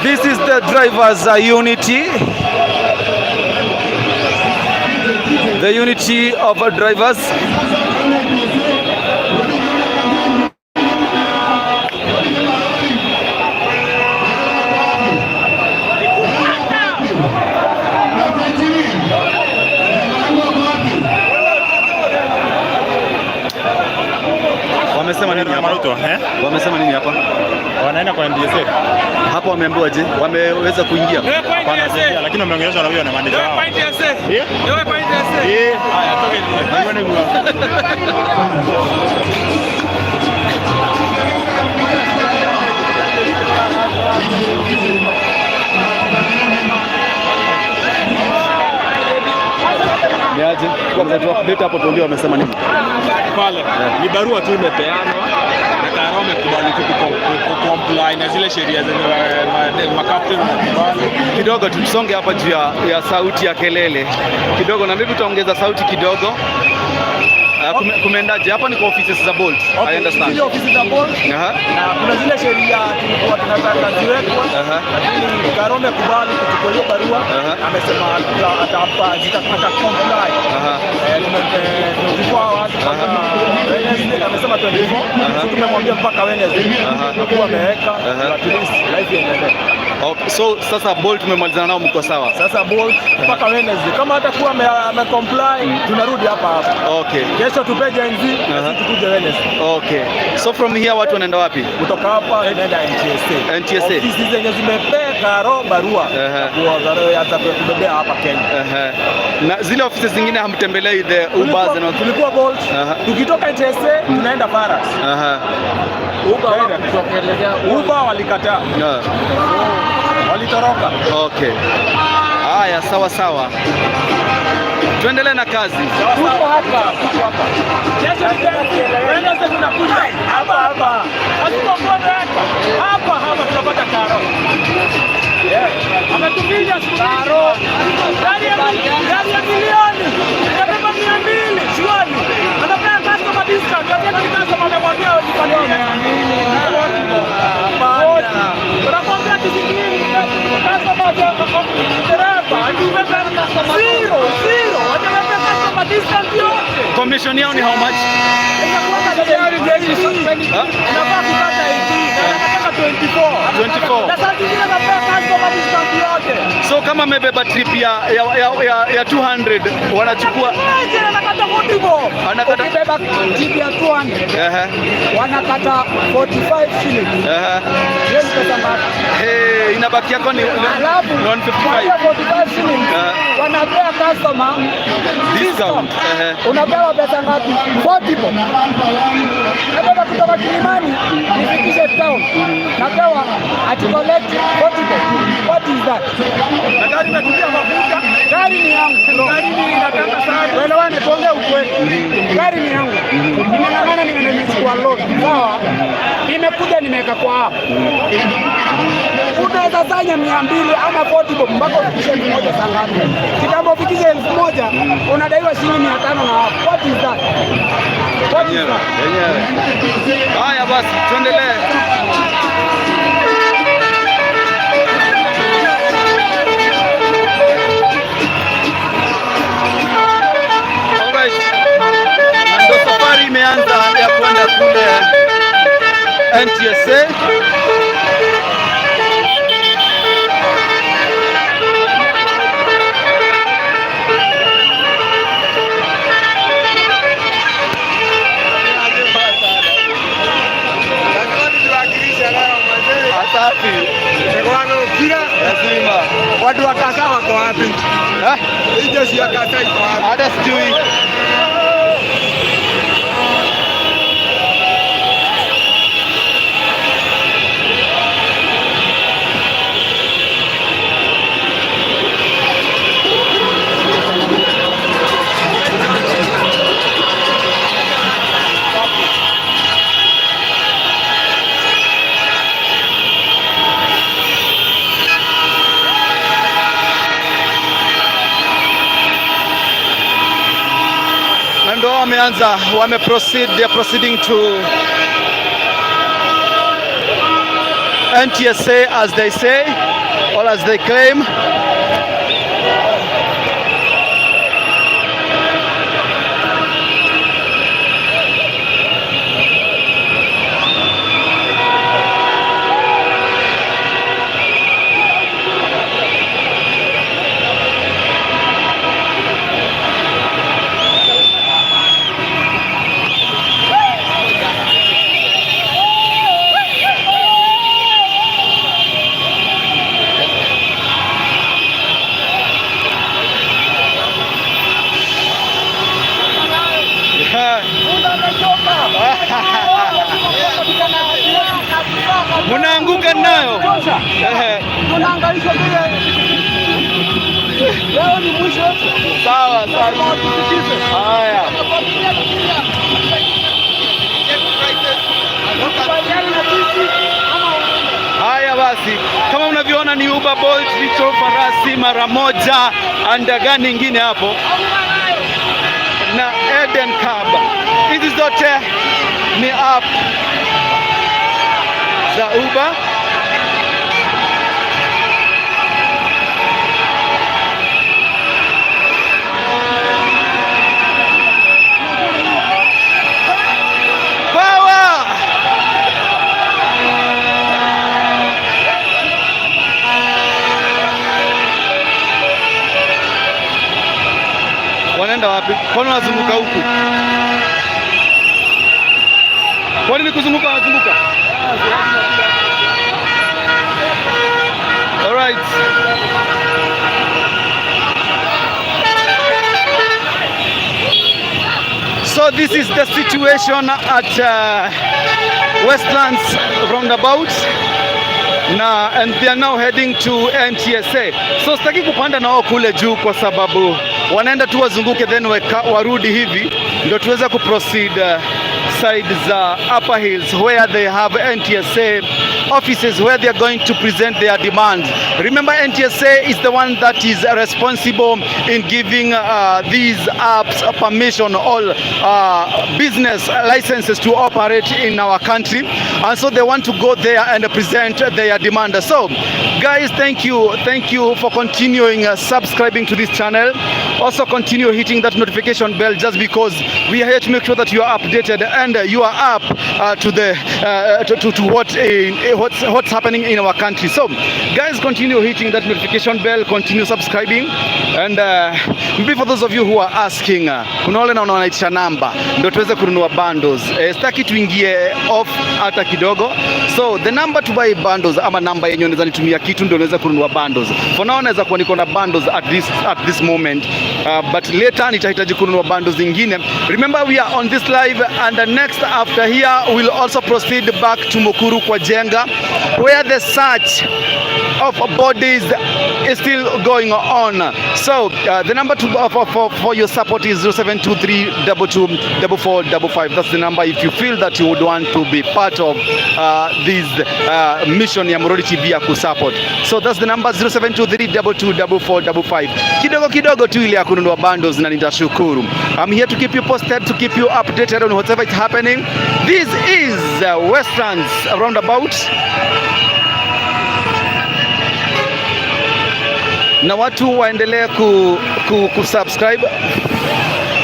This is the drivers' unity. The unity of drivers. Wamesema nini hapa? Eh? Wamesema nini hapa? Wanaenda kwa NTSA. Hapa wameambiwa je? Wameweza kuingia? Hapana, sijaingia, lakini wameongeleshwa na huyo na manager wao. Eh? Eh. Haya, toke nje. Ni aje? Kwanza tu update hapo tuambie wamesema nini? Pale ni barua tu imepeanwa na Karo amekubali tu kucomply na zile sheria zenye makapteni wamekubali. Kidogo tusonge hapa juu ya sauti ya kelele kidogo, na maybe utaongeza sauti kidogo. Kumeendaje? Hapa ni kwa offices za Bolt. I understand. Zile ofisi za Bolt na kuna zile sheria tulikuwa tunataka ziwekwe, lakini Karo amekubali kuchukua hiyo barua, amesema ata comply. 24 hours mpaka Wednesday, amesema 24, so tumemwambia mpaka Wednesday akuwa ameweka, at least life iendelee. Okay. So sasa Bolt tumemalizana nao, mko sawa? Sasa Bolt mpaka Wednesday, kama hatakuwa ame comply, tunarudi hapa hapa. Kesho tupe Gen Z na sisi tukuje Wednesday. Okay. So from here watu wanaenda wapi? Kutoka hapa tunaenda NTSA. NTSA. Ofisi zenye zimepea Karo barua ya za kubebea hapa Kenya. Na zile ofisi zingine hamtembelei, the Ubers and all? Tulikuwa Bolt. Tukitoka NTSA tunaenda Faras. Uber walikataa. Walitoroka. Okay. Haya, sawa sawa. Tuendelee na kazi. Tuko hapa, tuko hapa. Kesho Wednesday tunakuja hapa hapa. Hatuko hapa hapa tunapata karo. Yeah. Ametupiga karo. Gari ya milioni. Inabeba 200 surely. Anapea customer discount. Wakati customer amemwambia ujipangie. Tunakwambia kizingiri customer dereva akibeba zero zero, hajabeba customer discount yote. Commission yao ni how much? Inafaa kukata 18 na anataka 24. 24. Na saa zingine anapea customer discount yote. So kama amebeba trip ya 200 wanachukua Aje anakata 40 bob. Anakata Ukibeba trip ya 200 wanakata 45 shillings. Hiyo ni pesa ngapi? Hey, inabaki yako ni Alafu 155. kwa hiyo 45 shillings wanapea customer Discount. discount. Unapewa pesa ngapi? 40 bob. Nabeba kutoka Kilimani nifikishe town, napewa ati collect 40 bob. What is that? Na gari inatumia mafuta. Gari ni yangu bro. Gari ni inataka sana. Tuelewane, tuongee ukweli. Gari ni yangu, nimeng'ang'ana, nimechukua loan, sawa. Nimekuja nimeweka kwa app. Unaweza sanya 200 ama 40 bob mpaka ufikishe 1000 saa ngapi? Kitambo ufikishe 1000 unadaiwa shilingi 500 na app. What is that? What is Yenyewe, that? yenyewe. Haya basi, tuendelee. Alright. Na ndo safari imeanza ya kwenda kule NTSA. Asafi. Lazima. Watu wa Kasa wako wapi? Eh? Hii jeshi ya Kasa iko wapi? Hata sijui. Na ndo wameanza, wame proceed, they are proceeding to NTSA as they say or as they claim. Yeah. Munaanguka nayo. Ehe. Tunaangalishwa vile. Leo ni mwisho wetu. Sawa sawa. Haya. Kubaliana na sisi ama Haya basi, kama mnavyoona ni Uber Bolt, Richo Farasi mara moja, andagani nyingine hapo na Eden Cab. Hizi zote ni app za Uber. Power! Wanaenda wapi? Kwani wanazunguka huku? Kwani ni kuzunguka wanazunguka? Alright. So this is the situation at Westlands roundabout na and they are now heading to NTSA. So sitaki kupanda nao kule juu kwa sababu wanaenda tu wazunguke then warudi hivi ndio tuweze kuproceed side za Upper Hills where they have NTSA offices where they are going to present their demands. Remember, NTSA is the one that is responsible in giving these apps permission, all business licenses to operate in our country. And so they want to go there and present their demand. So, guys, thank you for continuing subscribing to this channel. Also, continue hitting that notification bell just because we are here to make sure that you are updated and you are up to the to what in, what's happening in our country. So, guys, continue hitting that notification bell, continue subscribing, and maybe for those of you who are asking, kuna wale naona wanaitisha namba ndio tuweze kununua bundles. Sitaki tuingie off hata kidogo. So the number to buy bundles ama namba yenye unaweza nitumia kitu ndio unaweza kununua bundles. For now naweza kuwa niko na bundles at this moment. But later nitahitaji kununua bundles zingine. Remember, we are on this live and the next after here we'll also proceed back to Mukuru kwa Njenga where the search of bodies is still going on. So the number for your support is 0723224455. That's the number if you feel that you would want to be part of this mission ya Murori TV ya kusupport. So that's the number, 0723224455. Kidogo kidogo tu ile ya kununua bundles na nitashukuru. I'm here to keep you posted, to keep you updated on whatever is happening. This is Westlands roundabout. Na watu waendelee ku subscribe.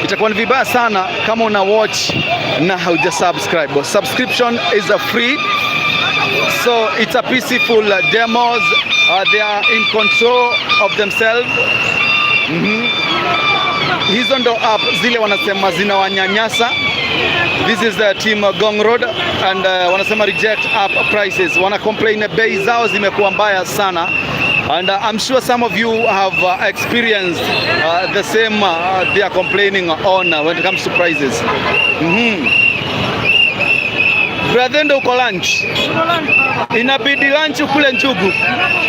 Itakuwa ni vibaya sana kama una watch na hauja subscribe. Subscription is a free, so it's a peaceful demos. They are in control of themselves. Hizo ndo app zile wanasema zinawanyanyasa. This is the team Ngong Road and wanasema reject app prices. Wana complain bei zao zimekuwa mbaya sana. And I'm sure some of you have experienced the same they are complaining on when it comes to prices. Brother, ndo uko lunch? Inabidi lunch ukule njugu.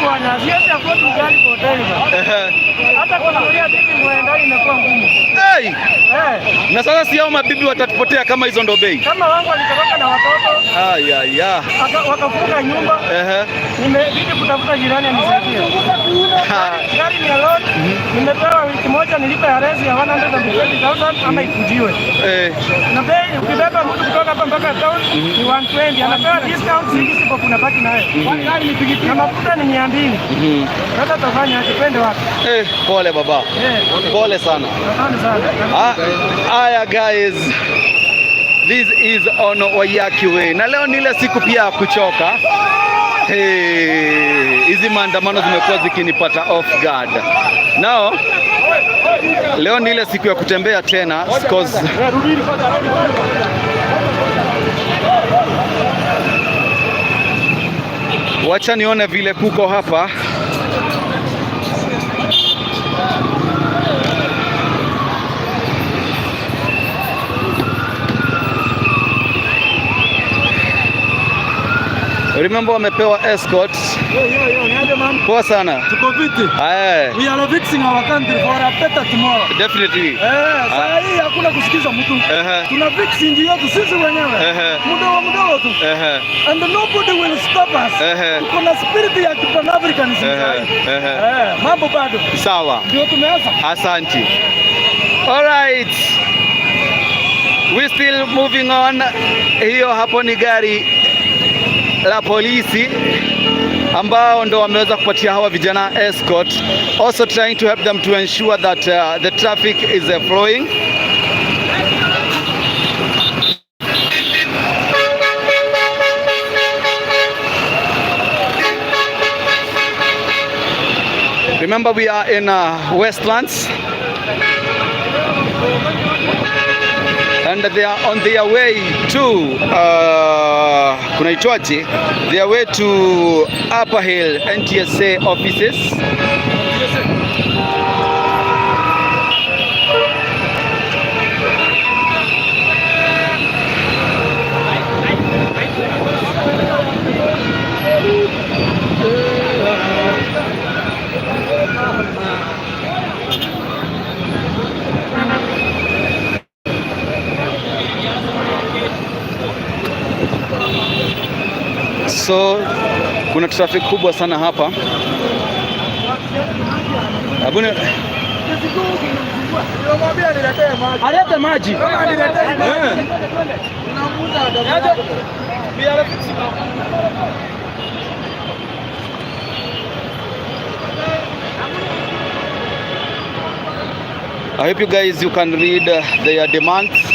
Bwana, siwezi afford ugali kwa hoteli bwana. Hata kununulia bibi nguo ndani imekuwa ngumu. Hey! Eh, Na sasa si hao mabibi watatupotea kama hizo ndo bei? Kama wangu walitoroka na watoto Aya, wakafunga nyumba, nimebidi kutafuta jirani anisaidie. Gari ni ya loan, nimepewa wiki moja nilipe arrears ya 120,000 ama ikujiwe. Na bei ukibeba mtu kutoka hapa mpaka town ni 120, anapewa discount 60 kwa kuna baki nayo. Na mafuta ni 200. Sasa tutafanya aje? Twende wapi? Eh, pole baba. Eh, Pole sana. Asante sana. Ah, aya guys, this is on Waiyaki Way na leo ni ile siku pia ya kuchoka. Hey, hizi maandamano zimekuwa zikinipata off guard. Now leo ni ile siku ya kutembea tena 'cause wacha nione vile kuko hapa. Remember wamepewa escort. Yo, yo, yo, niaje man? Poa sana. Tuko fiti. Aye, We are fixing our country for a better tomorrow. Definitely. Eh, saa hii hakuna kusikiza mtu. Tuna fix nchi yetu sisi wenyewe. Mdogo mdogo tu. And nobody will stop us. Tuko na spirit ya Pan-Africanism saa hii. Eh, mambo bado. Sawa. Ndio tumeanza. Asante. All right. We still moving on. Hiyo hapo ni gari la polisi ambao ndo wameweza kupatia hawa vijana escort, also trying to help them to ensure that the traffic is flowing. Remember, we are in Westlands and they are on their way to kunaitwaje? Their way to Upper Hill NTSA offices. So kuna traffic kubwa sana hapa. Abune. Alete maji. I hope you guys, you can read their demands.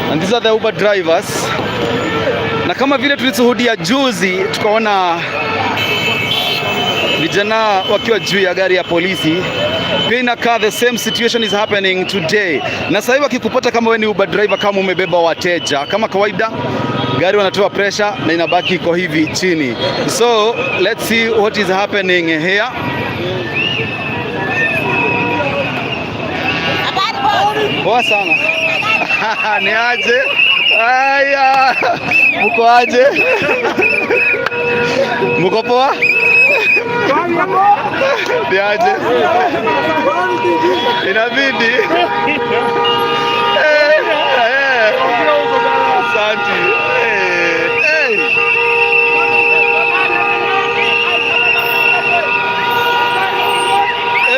And these are the Uber drivers. Na kama vile tulishuhudia juzi, tukaona vijana wakiwa juu ya gari ya polisi, pia inakaa the same situation is happening today. Na sasa hivi wakikupata kama wewe ni Uber driver, kama umebeba wateja, kama kawaida gari wanatoa pressure na inabaki iko hivi chini. So let's see what is happening here. Poa sana. Ni aje? Aya, muko aje? Muko poa? Ni aje? Inabidi. Eh, eh. Asante. Eh, eh.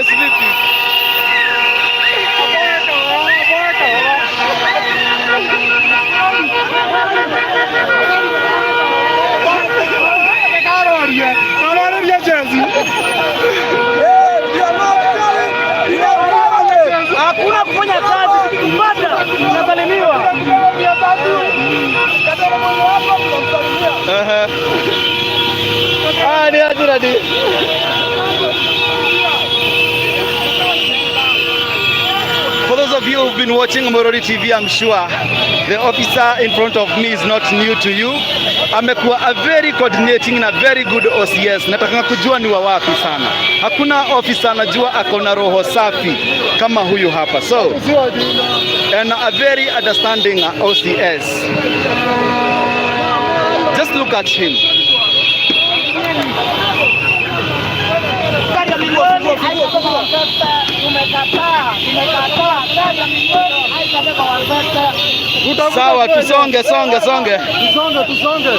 SVP. Hakuna kufanya kazi, tukikupata tunasalimiwa. Aha. Ah, ni aje nani? For those of you who've been watching Morori TV, I'm sure the officer in front of me is not new to you. Amekuwa a very coordinating na very good OCS. Nataka kujua ni wa wapi sana. Hakuna officer anajua ako na roho safi kama huyu hapa. So, and a very understanding OCS. Just look at him. Tumekataa, tumekataa. Gari ya milioni haitabeba watoto. Sawa, tusonge, songe, songe. Tusonge, tusonge.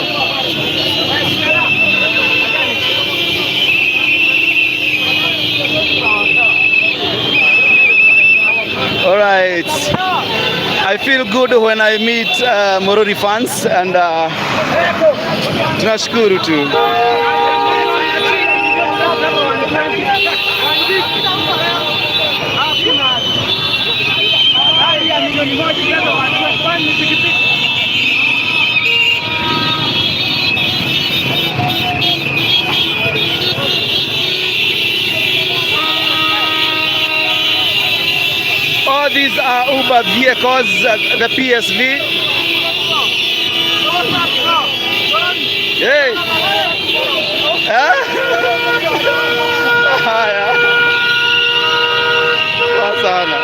All right. I feel good when I meet Morori fans and tunashukuru tu. All these are Uber vehicles, the PSV. Hey. Eh? Haya. Poa sana.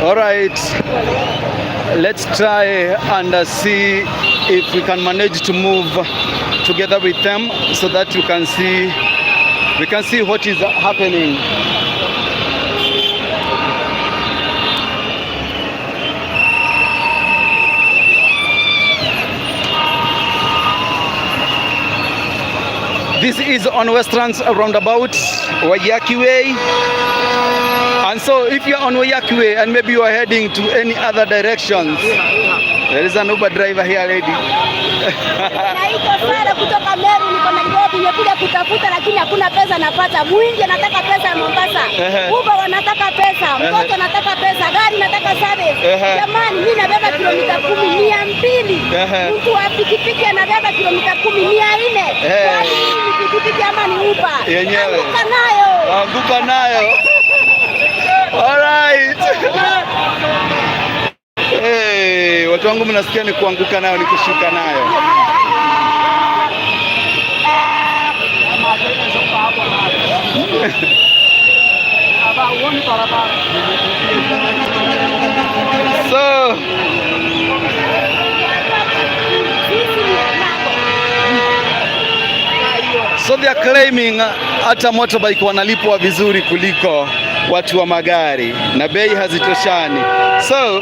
All right, let's try and see if we can manage to move together with them so that you can see we can see what is happening. This is on Westlands roundabout, Waiyaki Way. And so if you're on Waiyaki Way and maybe you are heading to any other directions, there is an Uber driver here, lady. Naitwa Sara kutoka Meru, niko na Nairobi, nimekuja kutafuta lakini hakuna pesa napata. Mwingi anataka pesa ya Mombasa. Uber wanataka pesa, mtoto anataka pesa, gari nataka service. Jamani, mimi nabeba kilomita 10 200. Mtu wa pikipiki anabeba kilomita 10 400. Kwani hii ni pikipiki ama ni Uber? Yenyewe. Anguka nayo. Anguka nayo. Alright. Hey, watu wangu mnasikia ni kuanguka nayo ni kushuka nayo. So they are claiming hata motorbike wanalipwa vizuri kuliko watu wa magari na bei hazitoshani. So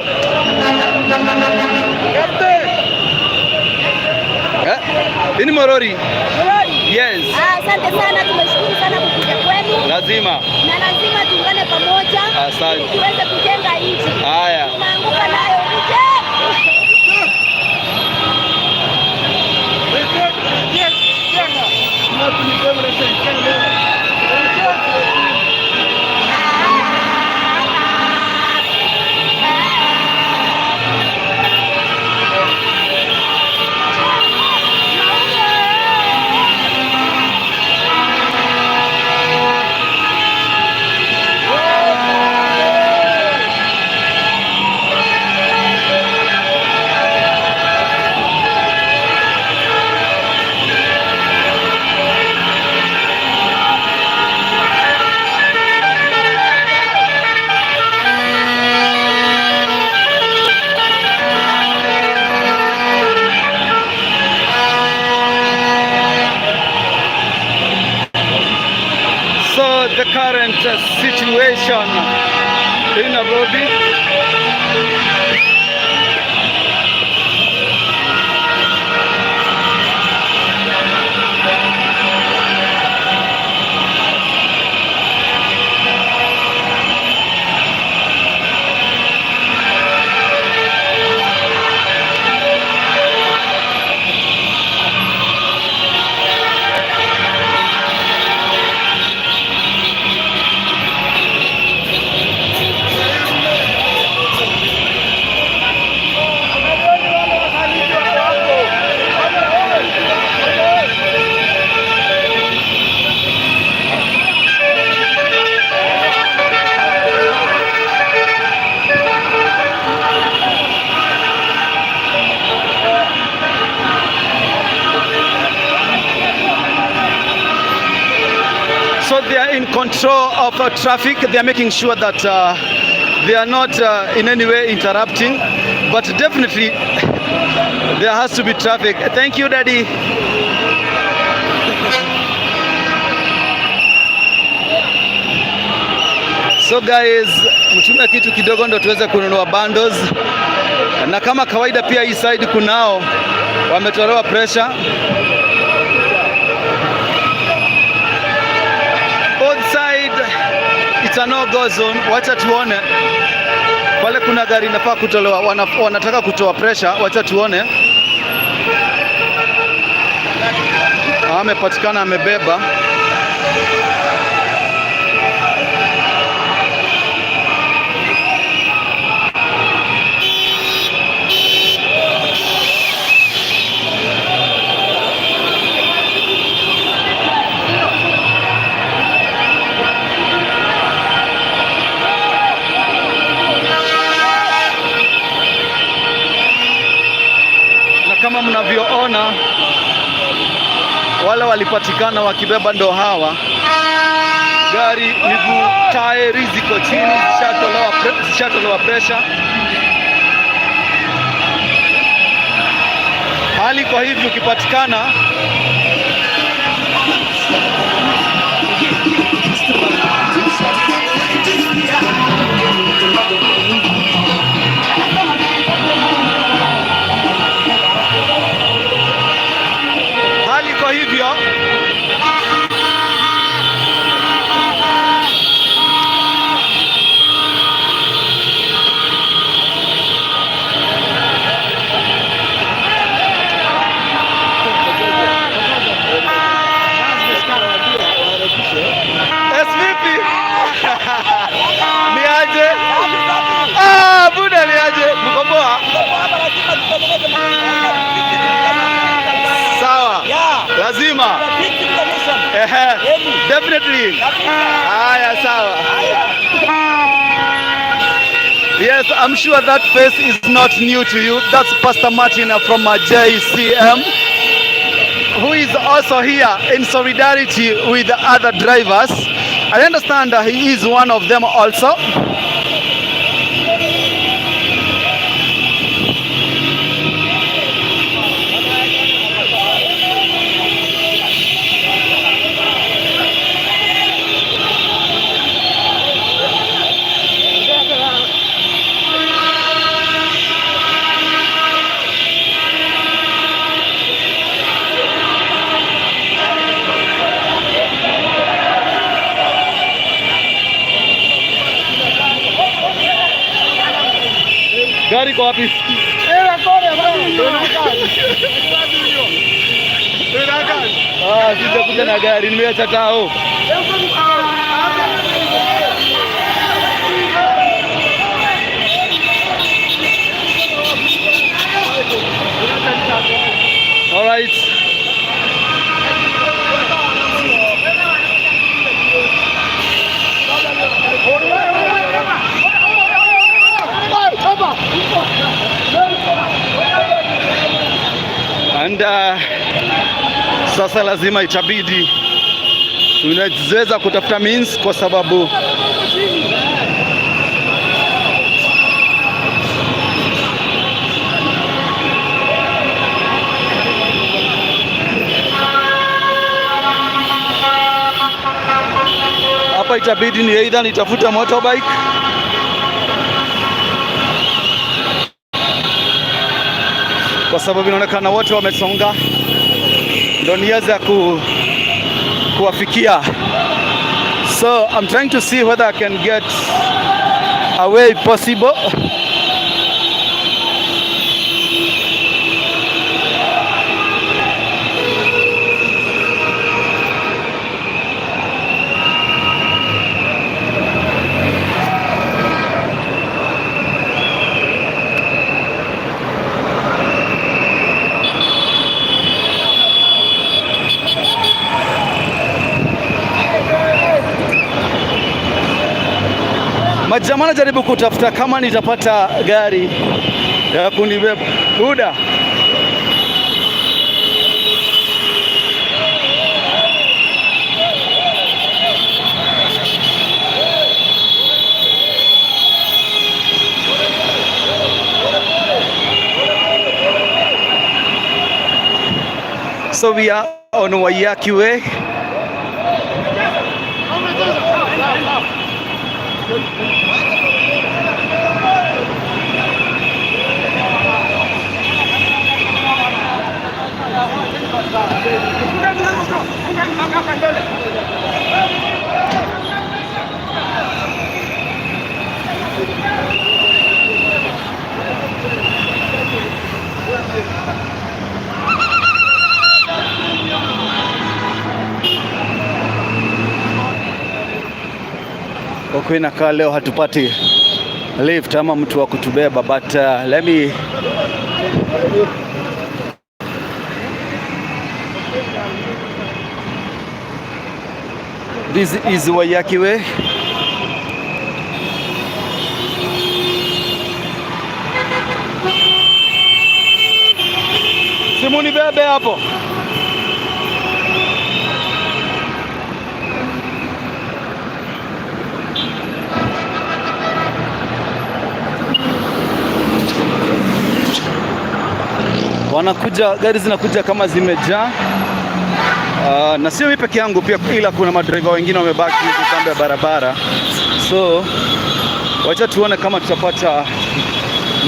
hii ni Morori. Morori. Yes. Ah, asante sana, tumeshukuru sana kukuja kwenu. Lazima. Na lazima tuungane pamoja. Asante. Ili tuweze kujenga nchi. Haya. Tunaanguka nayo. Reject! So the current situation in Nairobi. So they are in control of traffic. They are making sure that they are not in any way interrupting, but definitely there has to be traffic. Thank you, Daddy. So guys, mtume kitu kidogo ndo tuweze kununua bundles, na kama kawaida pia hii side kunao wametolewa pressure. Both side it's a no go zone. Wacha tuone pale kuna gari inafaa kutolewa, wanataka kutoa pressure. Wacha tuone. Amepatikana amebeba. Na kama mnavyoona wale walipatikana wakibeba ndo hawa. Gari miguu tairi ziko chini, zishatolewa pressure. Hali kwa hivyo ukipatikana hali kwa hivyo. Definitely. Haya, sawa. Yes, I'm sure that face is not new to you. That's Pastor Martin from JCM, who is also here in solidarity with the other drivers. I understand that he is one of them also. Gari iko wapi? Ah, sijakuja na gari, nimeacha tao. All right. And sasa lazima itabidi tunaweza kutafuta means kwa sababu hapa itabidi ni either nitafute motorbike kwa sababu inaonekana wote wamesonga, ndo niweze kuwafikia. So I'm trying to see whether I can get a way possible. Majamaa, najaribu kutafuta kama nitapata gari ya kunibeba. Buda. So we are on Waiyaki Way. Kwa kweli inakaa leo hatupati lift ama mtu wa kutubeba, but let me. This is Waiyaki Way. Simu nibebe hapo. Wanakuja, gari zinakuja kama zimejaa. Na sio mimi peke yangu pia, ila kuna madriver wengine wamebaki huku kando ya barabara, so wacha tuone kama tutapata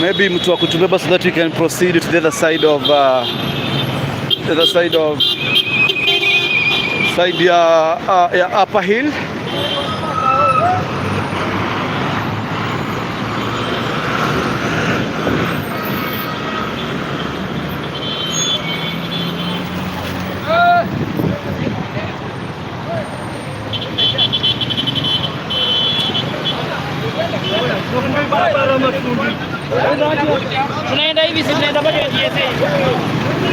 maybe mtu wa kutubeba so that we can proceed to the other side of the other side of side ya Upper Hill. Tunaenda hivi, si tunaenda bado GSA.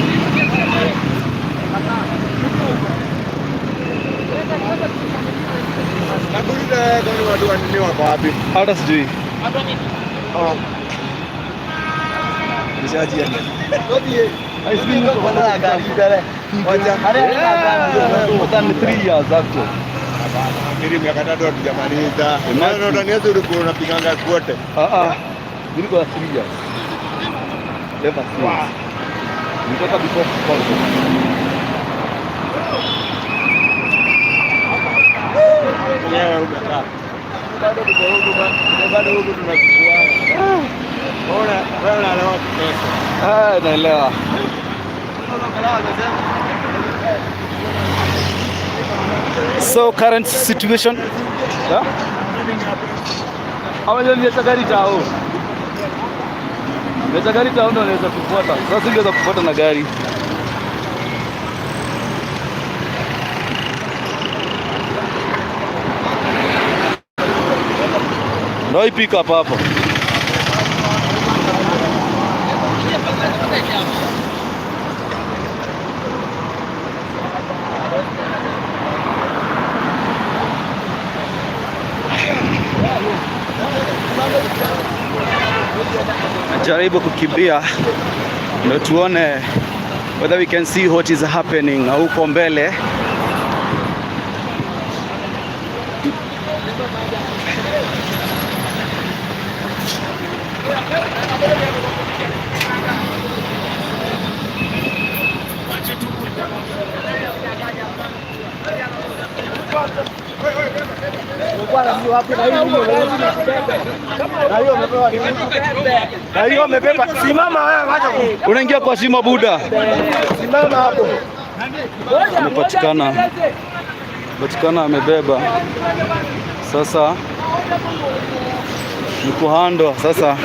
Watu wa nini wako wapi? Hata sijui. Oh. Yeah, more than 3 years actually. Mimi miaka 3 hatujamaliza. Imagine. Na unaniweza ulikuwa unapiganga kwote. Ah ah. Nilikuwa 3 years. Ever since. Nilitoka before council. Mwenyewe umekaa. Bado tuko huku, bado huku tunasukuana. Ona, wewe unaelewa pesa. Ah, naelewa. So current situation. Huh? Ama ndio niacha gari tao. Niacha gari tao ndio naweza kufuata. Sasa singeweza kufuata na gari. Ndio hii pick up hapo. Najaribu kukimbia ndio tuone whether we can see what is happening huko mbele. Na hiyo amebeba. Simama wewe, acha ku. Unaingia kwa shimo buda. Simama hapo. Amepatikana, patikana amebeba. Sasa ni kuhandwa sasa.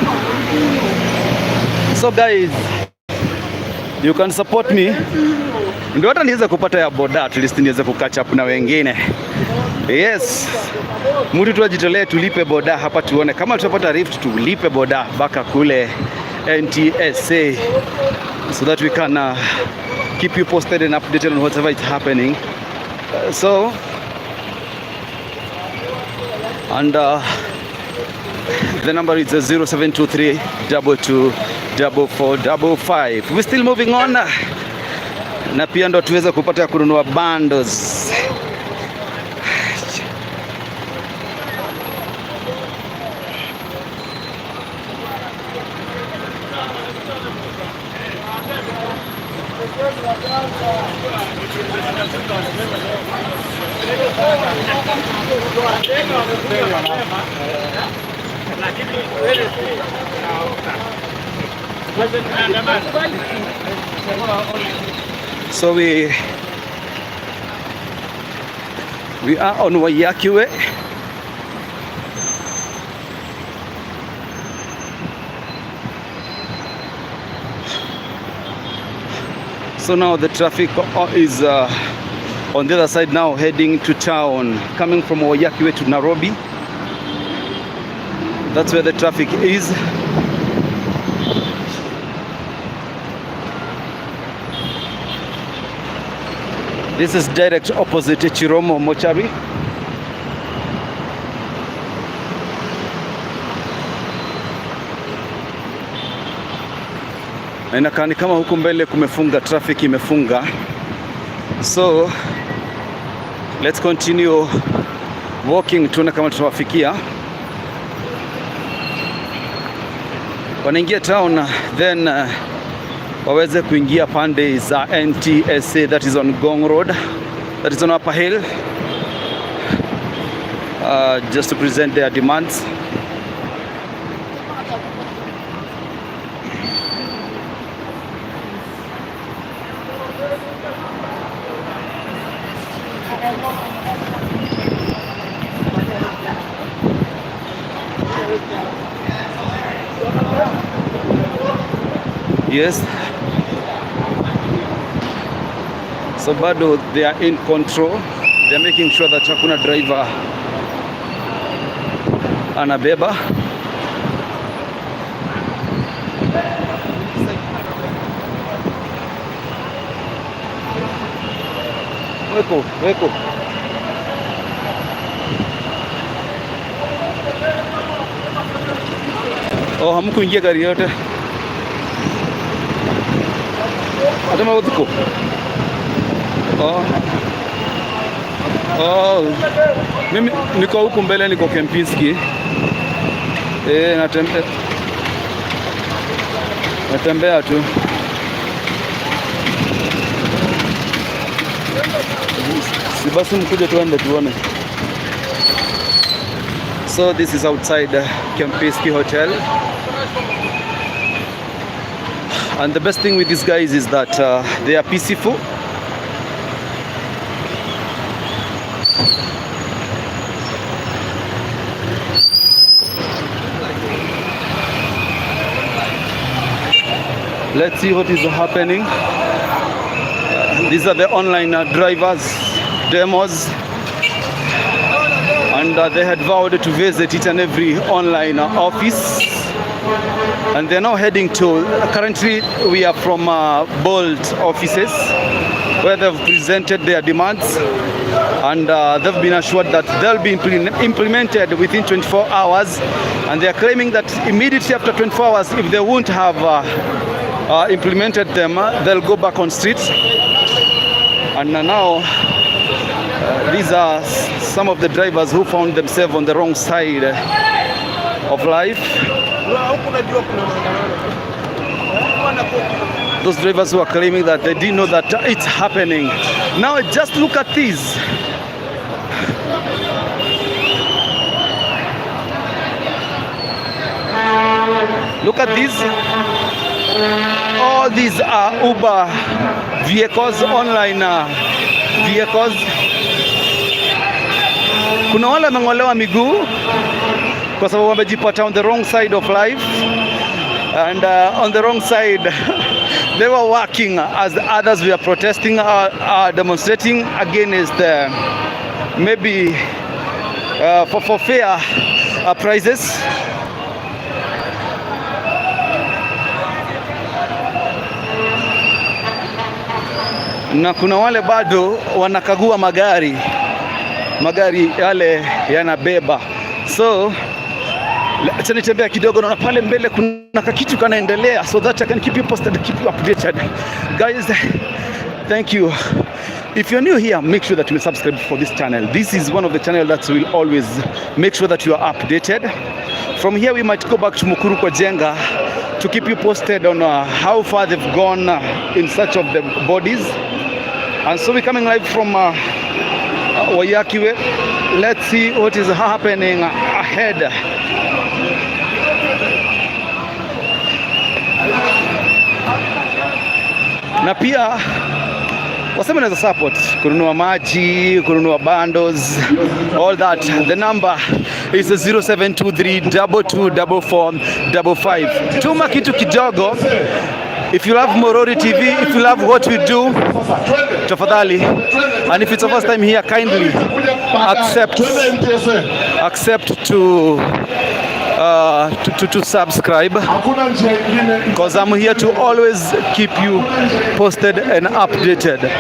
So guys, you can support me ndio hata niweze kupata ya boda, at least niweze kucatch up na wengine. Yes, mtu tu ajitolee, tulipe boda hapa, tuone kama tutapata lift, tulipe boda mpaka kule NTSA so that we can keep you posted and updated on whatever is happening. So and the number is 0723 22 4455. We're still moving on, na pia ndo tuweze kupata ya kununua bundles. So we are on Waiyaki Way. So now the traffic is on the other side now, heading to town, coming from Waiyaki Way to Nairobi. That's where the traffic is. This is direct opposite Chiromo Mochari. Na inakaa ni kama huku mbele kumefunga, traffic imefunga. So let's continue walking, tuone kama tutawafikia. Wanaingia town then waweze kuingia pande za NTSA, that is on Ngong Road, that is on Upper Hill, just to present their demands. Yes. So bado they are in control. They are making sure that hakuna driver anabeba. Weko, weko. Oh, hamkuingia gari yote. Hata mawathuko. Oh. Oh. Mimi niko huku mbele, niko Kempinski. Eh, natembea. Natembea tu. Si basi mkuje tuende tuone. So this is outside Kempinski Hotel. And the best thing with these guys is that they are peaceful. Let's see what is happening. These are the online drivers demos, and they had vowed to visit each and every online office, and they're now heading to. Currently, we are from Bolt offices, where they've presented their demands, and they've been assured that they'll be implemented within 24 hours, and they are claiming that immediately after 24 hours, if they won't have implemented them, they'll go back on streets. And now, these are some of the drivers who found themselves on the wrong side of life. Those drivers who are claiming that they didn't know that it's happening. Now just look at this. Look at this. All these are Uber vehicles, online vehicles. Kuna wale wameng'olewa miguu kwa sababu wamejipata on the wrong side of life and on the wrong side they were working as others were protesting, demonstrating against maybe for fair prices. Na kuna wale bado wanakagua magari, magari yale yanabeba. So acha nitembea kidogo, naona pale mbele kuna kakitu kanaendelea, so that I can keep you posted, keep you updated. Guys, thank you. If you're new here, make sure that you subscribe for this channel. This is one of the channels that will always make sure that you are updated. From here, we might go back to Mukuru kwa Njenga to keep you posted on how far they've gone in search of the bodies. And so we're coming live from Waiyaki Way. Let's see what is happening ahead. Na pia wasema naweza support kununua maji, kununua bundles, all that. The number is 0723224455. Tuma kitu kidogo. If you love Morori TV, if you love what we do, tafadhali. And if it's your first time here, kindly accept to subscribe, because I'm here to always keep you posted and updated.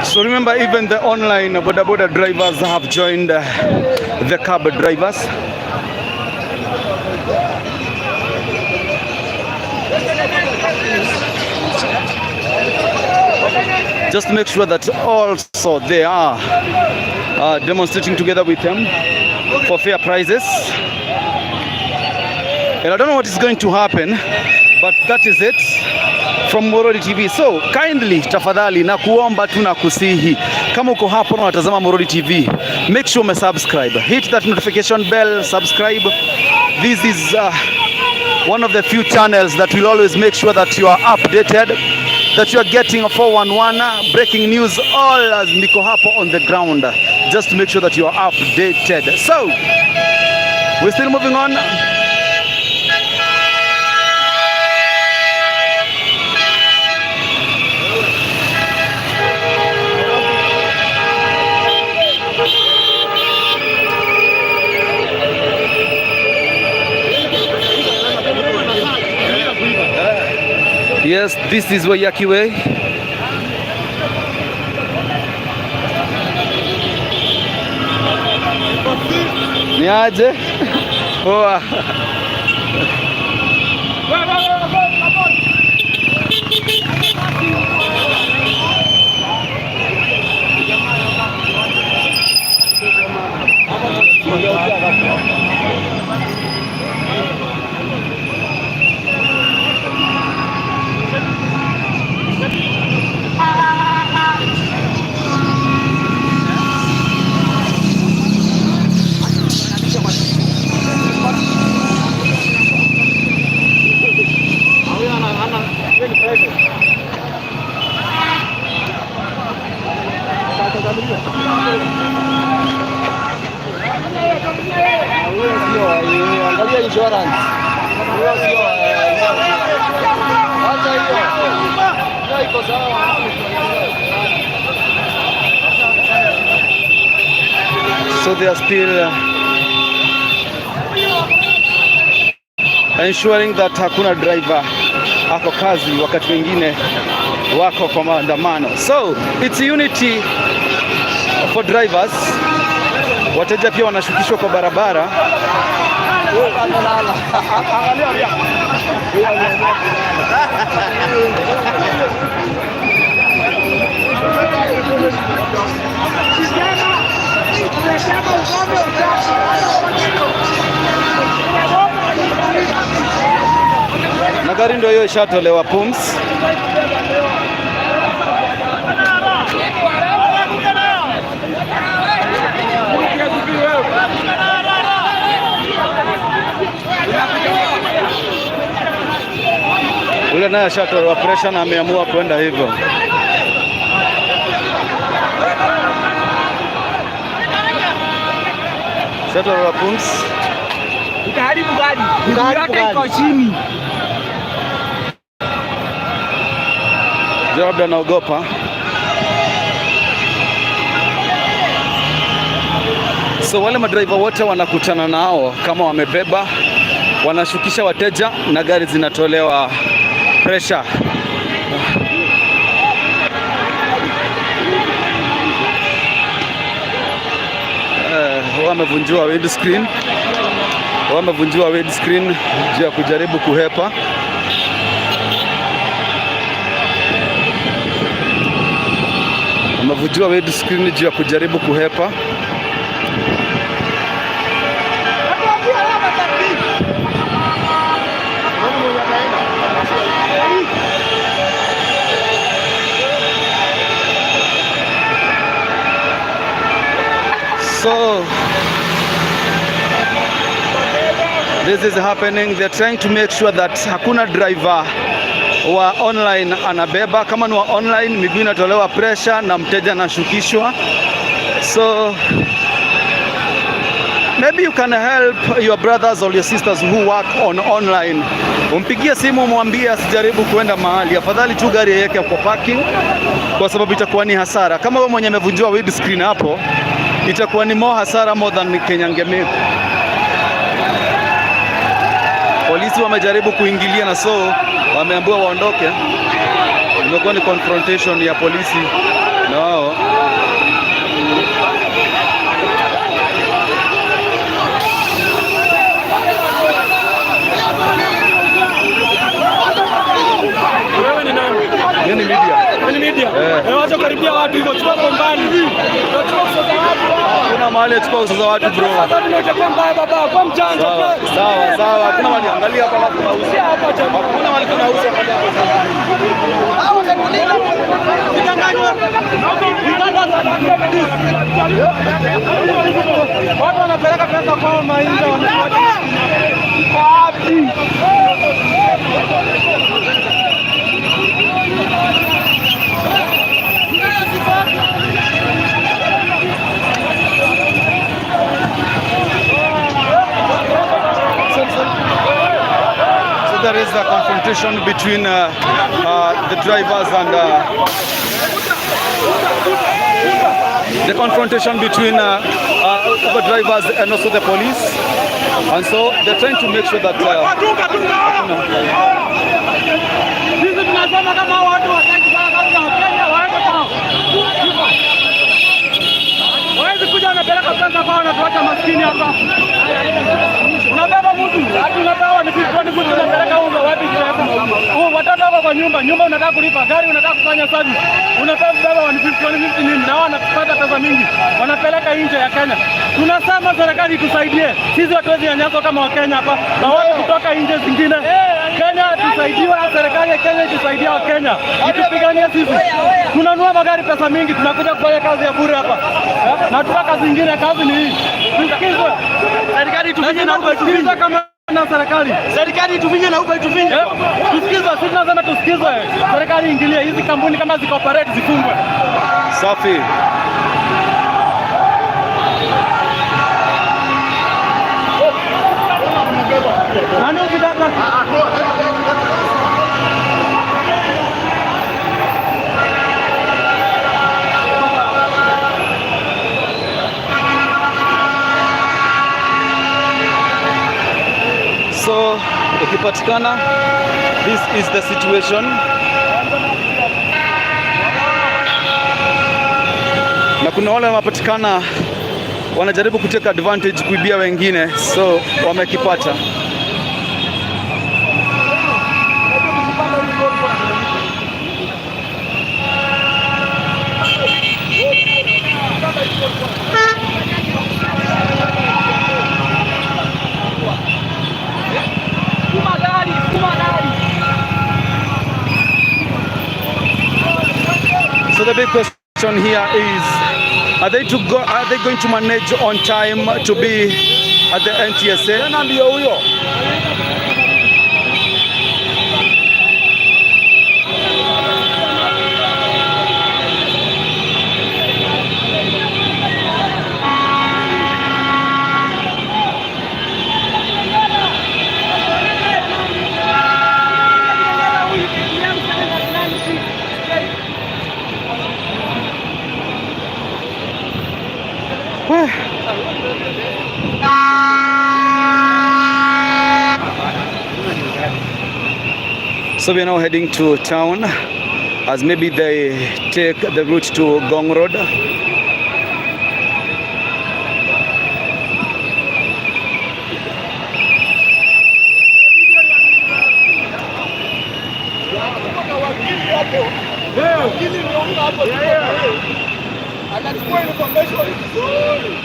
So remember, even the online boda boda drivers have joined the cab drivers. Just make sure that also they are demonstrating together with them for fair prices. And I don't know what is going to happen, but that is it from Morori TV. So kindly, tafadhali, na kuomba tu na kusihi, kama uko hapo na unatazama Morori TV, make sure ume subscribe, hit that notification bell, subscribe. This is one of the few channels that will always make sure that you are updated, that you are getting a 411 breaking news, all as niko hapo on the ground, just to make sure that you are updated. So we're still moving on. Yes, this is Waiyaki Way. Ni aje? Poa. Angalia insurance. Huyo sio, acha hiyo. Hiyo iko sawa. So they are still ensuring that hakuna driver ako kazi, wakati wengine wako kwa maandamano. So it's unity for drivers. Wateja pia wanashukishwa kwa barabara. Na gari ndio hiyo ishatolewa pumps. Ule naye ashatolewa pressure na ameamua kwenda hivyo. Shatolewa pumps. Utaharibu gari. Miguu yake iko chini. Labda naogopa. So wale madriver wote wanakutana nao kama wamebeba, wanashukisha wateja na gari zinatolewa pressure. Wamevunjiwa windscreen, wamevunjiwa windscreen juu ya kujaribu kuhepa. Wamevunjiwa windscreen juu ya kujaribu kuhepa. So this is happening. They're trying to make sure that hakuna driver wa online anabeba. Kama ni wa online, miguu inatolewa pressure na mteja anashukishwa. So maybe you can help your brothers or your sisters who work on online. Umpigie simu umwambie asijaribu kuenda mahali, afadhali tu gari yake kwa parking, kwa sababu itakuwa ni hasara. Kama wewe mwenye amevunjiwa windscreen hapo, itakuwa ni more hasara more than Kenya angemake. Polisi wamejaribu kuingilia na so wameambiwa waondoke. Imekuwa ni confrontation ya polisi na wao. Wewe ni nani? Hiyo ni media. Wewe ni media. Eh. Eh, wacha karibia watu hivyo, chukua kwa mbali. Chukua uso za watu hapa. Kuna mahali chukua uso za watu, bro. Sasa ndio itakuwa mbaya baba, kwa mjanja. Sawa, sawa, sawa. Hakuna mahali, angalia hapa kuna uso. Hapa jamaa. Hakuna mahali kuna uso, angalia hapa. Watu wanapeleka pesa kwao Mainza, wanakuwa wapi? So there is a confrontation between the drivers and the confrontation between Uber drivers and also the police. And so they're trying to make sure that Sisi Tunasema kama watu wataki kufanya kazi na Wakenya waende kwao. Hawezi kuja wanapeleka pesa kwao na tuacha maskini hapa. Unabeba mtu, hadi unapewa ni 50 unapeleka unga wapi pesa? Oh, watoto wako kwa nyumba, nyumba unataka kulipa, gari unataka kufanya service. Unataka kubeba 150 150 nini? Na wanapata pesa mingi. Wanapeleka nje ya Kenya. Tunasema serikali itusaidie. Sisi hatuwezi nyanyaswa kama Wakenya hapa. Na watu kutoka nje zingine. Kenya tusaidiwe, serikali ya Kenya itusaidie Wakenya. Itupiganie sisi. Tunanunua magari pesa mingi, tunakuja kufanya kazi ya bure hapa. Na tuka kazi nyingine, kazi ni hii. Tusikizwe. Serikali itufinye na Uber Tusikizwe kama na serikali. Serikali itufinye na Uber itufinye. Tusikizwe, sisi tunasema tusikizwe. Serikali ingilie hizi kampuni kama ziko operate zifungwe. Safi. Nani ukitaka? So ukipatikana, this is the situation. Na kuna wale wanapatikana wanajaribu kuteka advantage kuibia wengine, so wamekipata. So the big question here is, are they going to manage on time to be at the NTSA? Tena ndio huyo. So we are now heading to town as maybe they take the route to Ngong Road. Anachukua information vizuri.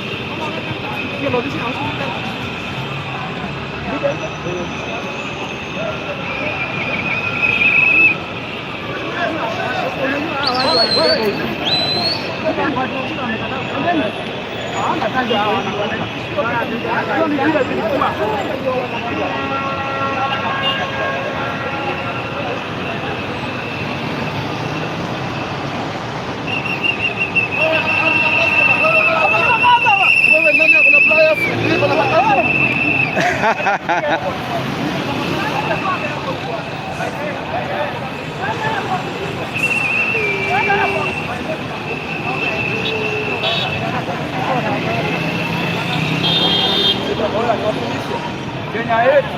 Kenya yetu.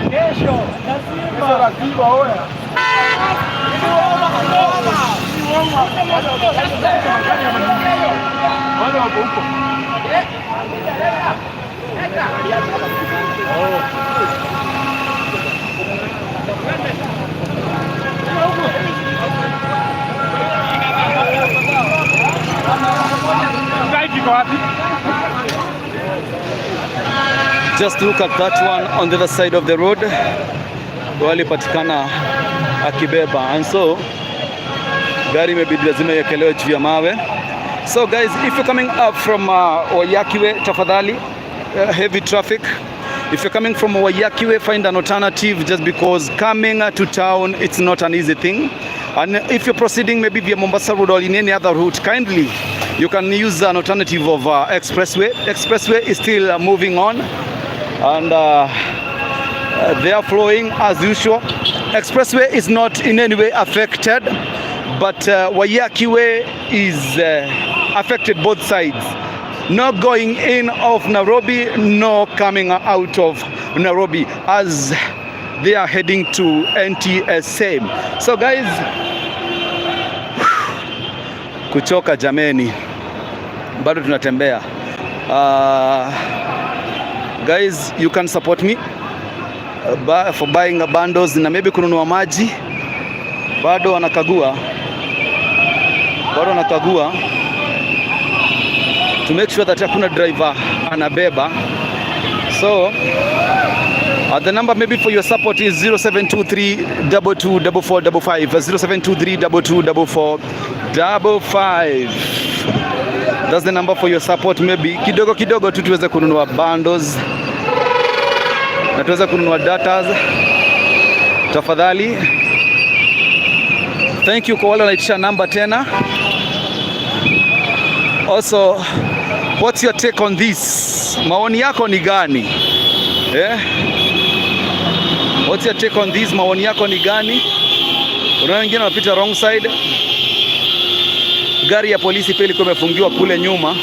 Kesho Kesho lazima oya. Wale wako huko. Just look at that one on the other side of the road. Walipatikana akibeba, and so gari imebidi lazima iwekelewe juu ya mawe. So guys, if you're coming up from Waiyaki Way, tafadhali, heavy traffic. If you're coming from Waiyaki Way, find an alternative, just because coming to town, it's not an easy thing. And if you're proceeding maybe via Mombasa Road or in any other route, kindly, you can use an alternative of Expressway. Expressway is still moving on, and they are flowing as usual. Expressway is not in any way affected, but Waiyaki Way is affected both sides. No going in of Nairobi, no coming out of Nairobi, as They are heading to NTSA. So guys, kuchoka jameni, bado tunatembea. Guys, you can support me for buying bundles na maybe kununua maji. Bado wanakagua, bado wanakagua to make sure that hakuna driver anabeba. So the number maybe for your support is 0723 224455, 0723 224455. That's the number for your support. Maybe kidogo kidogo tu tuweze kununua bundles na tuweze kununua datas tafadhali. Thank you kwa wale wanaitisha namba tena. Also, what's your take on this? Maoni yako ni gani? Eh? What's your take on this? Maoni yako ni gani? Unaona wengine wanapita wrong side. Gari ya polisi pia ilikuwa imefungiwa kule nyuma.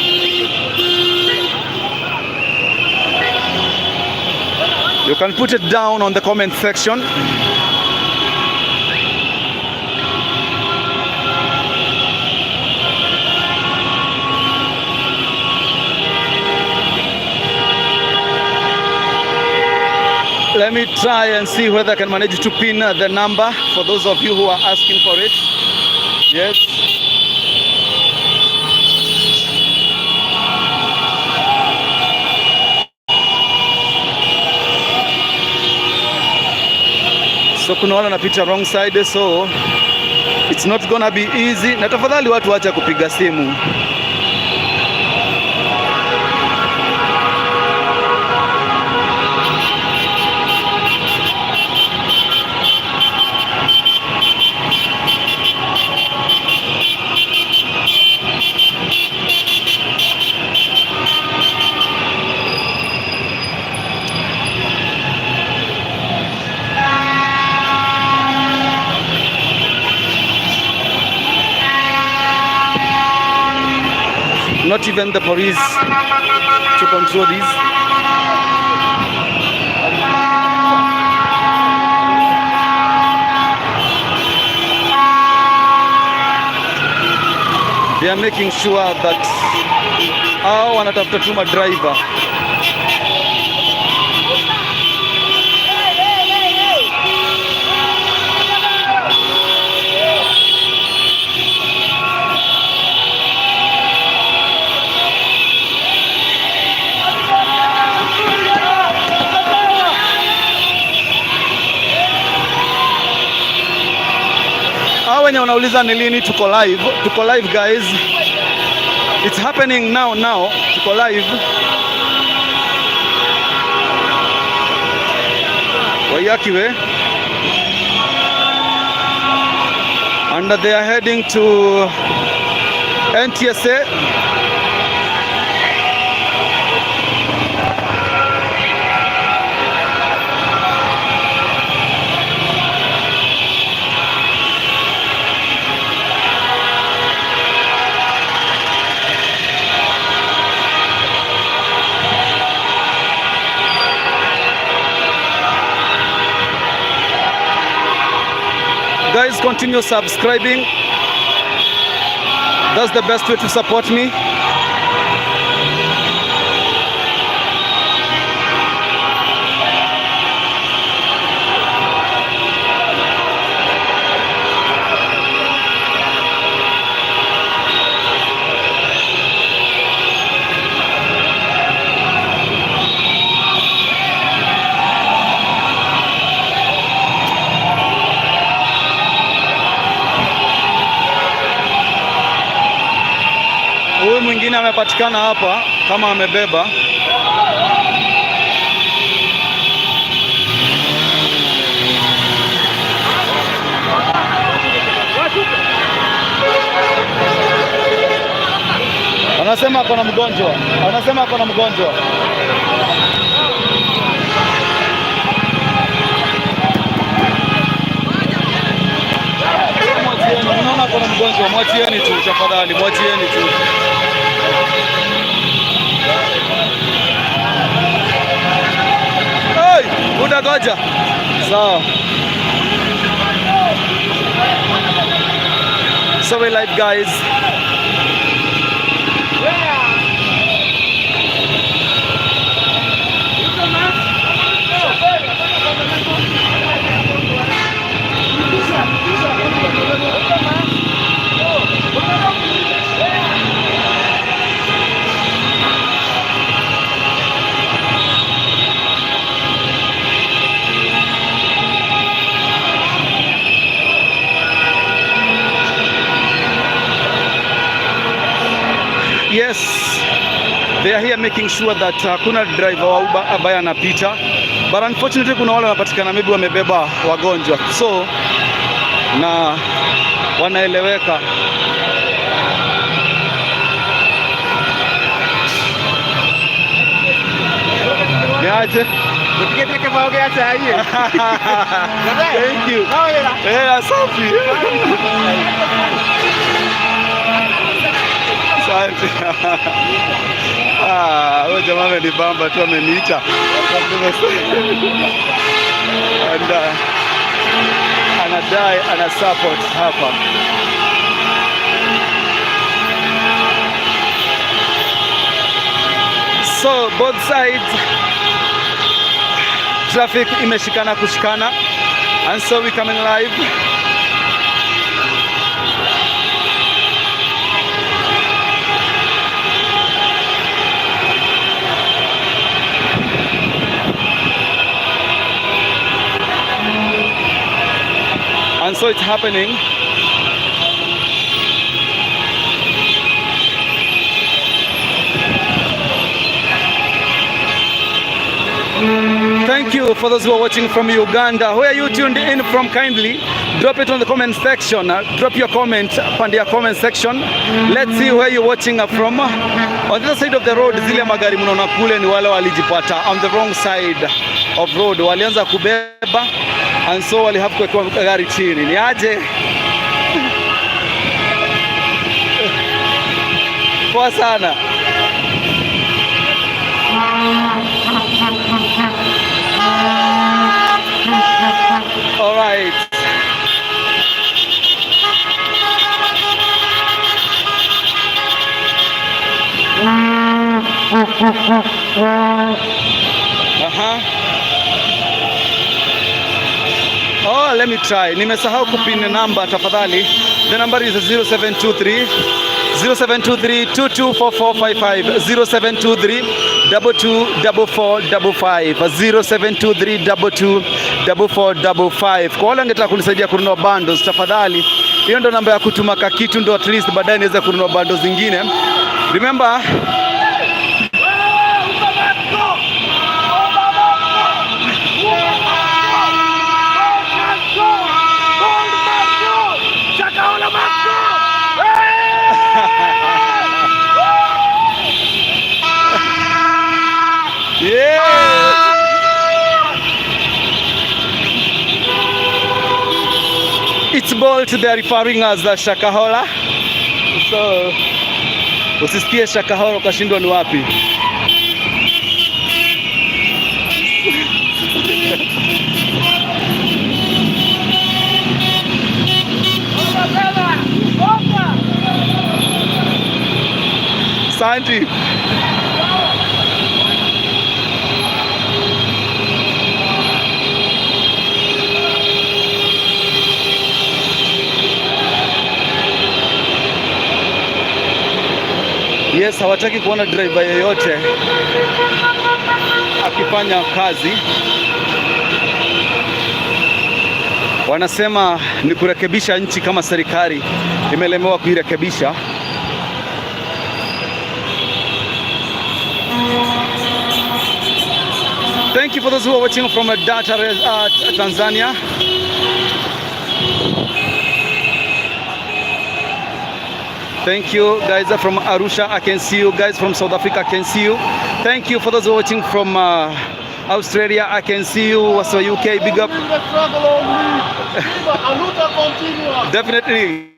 You can put it down on the comment section. Let me try and see whether I can manage to pin the number for those of you who are asking for it. Yes. So kuna wale wanapita wrong side, so it's not gonna be easy. Na tafadhali watu wacha kupiga simu. Not even the police to control this. They are making sure that hao wanatafuta tu driver. Hao wenye wanauliza ni lini tuko live, tuko live, guys. It's happening now now. Tuko live. Waiyaki Way. And they are heading to NTSA. Guys, continue subscribing. That's the best way to support me. Huyu mwingine amepatikana hapa kama amebeba. Anasema ako na mgonjwa. Anasema ako na mgonjwa. Mwachieni, unaona ako na mgonjwa, mwachieni tu tafadhali, mwachieni tu. Hey, utagoja. Sawa. So we live, guys. Yes, they are here making sure that hakuna driver wa Uber ambaye anapita, but unfortunately kuna wale wanapatikana maybe wamebeba wagonjwa, so na wanaeleweka. Ni aje? Thank you. Eh, safi. Asante. Ah, huyo jamaa amenibamba tu, ameniita. And anadai ana support hapa. So both sides traffic imeshikana kushikana, and so we coming live. And so it's happening. Thank you for those who are watching from Uganda. Where are you tuned in from? Kindly drop it on the comment section. Drop your comment pande ya comment section. Let's see where you're watching from. On the other side of the road, zile magari mnaona kule ni wale walijipata on the wrong side of road, walianza kubeba and so wali have kuwekwa gari chini. Ni aje? Poa sana. All right. Aha. Oh, let me try. Nimesahau kupin number, tafadhali. The number is 0723 0723 224455, 0723 224455, 0723 224455. Kwa wale wangetaka kunisaidia kununua bundles, tafadhali, hiyo ndo namba ya kutuma kakitu, ndo at least baadaye niweze kununua bundles zingine. Remember, yeah. It's Bolt they are referring as the Shakahola. So usisikie Shakahola ukashindwa ni wapi. Asante. Yes, hawataki kuona driver yeyote akifanya kazi. Wanasema ni kurekebisha nchi kama serikali imelemewa kuirekebisha. Thank you for those who are watching from Data, Tanzania. Thank you guys from Arusha, I can see you. Guys from South Africa, I can see you. Thank you for those who are watching from Australia, I can see you. What's the UK, big up. Definitely.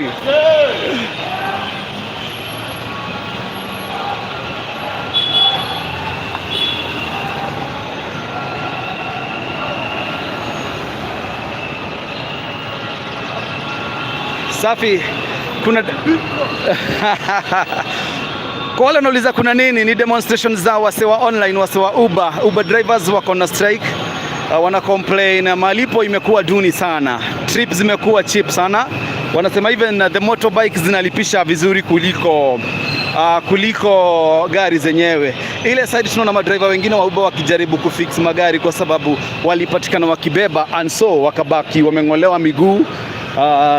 Safi. Kuna kwa wale wanauliza kuna nini, ni demonstration za wase wa online, wase wa Uber. Uber drivers wako na strike. Wana complain malipo imekuwa duni sana, trip zimekuwa cheap sana. Wanasema even the motorbike zinalipisha vizuri kuliko gari zenyewe. Ile side tunaona madriver wengine wa Uber wakijaribu kufix magari kwa sababu walipatikana wakibeba and so wakabaki wameng'olewa miguu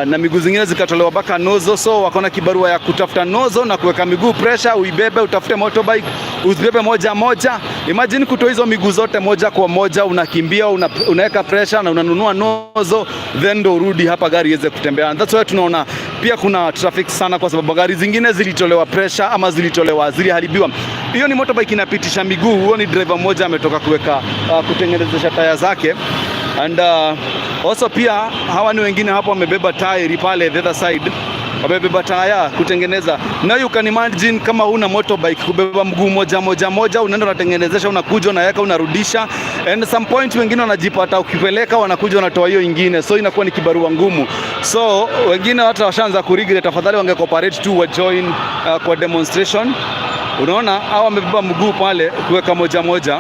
na miguu zingine zikatolewa mpaka nozzle, so wako na kibarua ya kutafuta nozzle na kuweka miguu pressure, uibebe, utafute motorbike uzibebe moja moja. Imagine kutoa hizo miguu zote moja kwa moja, unakimbia unaweka pressure na unanunua nozzle, then ndo urudi hapa gari iweze kutembea. And that's why tunaona pia kuna traffic sana, kwa sababu gari zingine zilitolewa pressure ama zilitolewa, ziliharibiwa. Hiyo ni motorbike inapitisha miguu. Huo ni driver mmoja ametoka kuweka kutengenezesha taya zake and also pia hawa ni wengine hapo wamebeba tairi pale the other side, wamebeba taya kutengeneza. Now you can imagine kama huna motorbike kubeba mguu moja moja moja, unaenda unatengenezesha, unakuja unaweka, unarudisha, and some point wengine wanajipata ukipeleka, wanakuja wanatoa hiyo ingine, so inakuwa ni kibarua ngumu. So wengine hata washaanza kuregret, afadhali wange cooperate tu wa join kwa demonstration. Unaona hawa wamebeba mguu pale kuweka moja moja.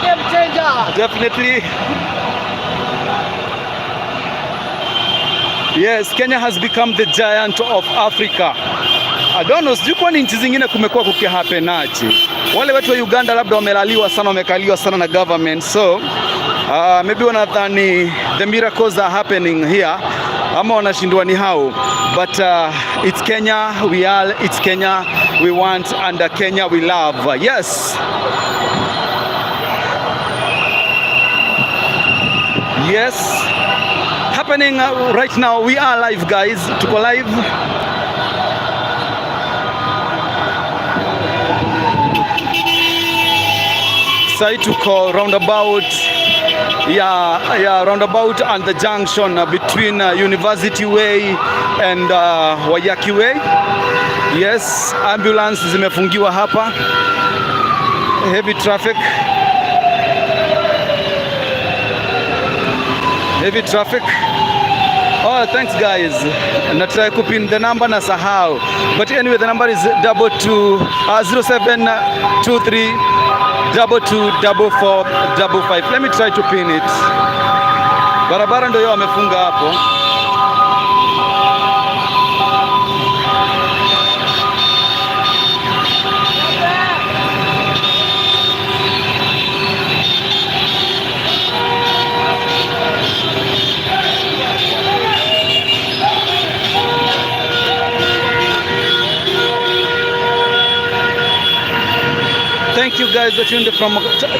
Game changer. Definitely. Yes, Kenya has become the giant of Africa. I don't know, sijui kwani nchi zingine kumekuwa kukihappen aje. Wale watu wa Uganda labda wamelaliwa sana, wamekaliwa sana na government. So, maybe wanadhani the miracles are happening here ama wanashindwa ni how, but it's Kenya we are, it's Kenya we want and Kenya we love. Yes. Yes, happening right now. We are live, guys. Tuko live. Sai tuko roundabout ya roundabout and the junction between University Way and Waiyaki Way. Yes, ambulance zimefungiwa hapa. Heavy traffic. Heavy traffic. Oh, thanks guys. Na try kupin the number na sahau. But anyway, the number is 22 0723 224455. Let me try to pin it. Barabara ndio hiyo wamefunga hapo. Thank you guys that tuned from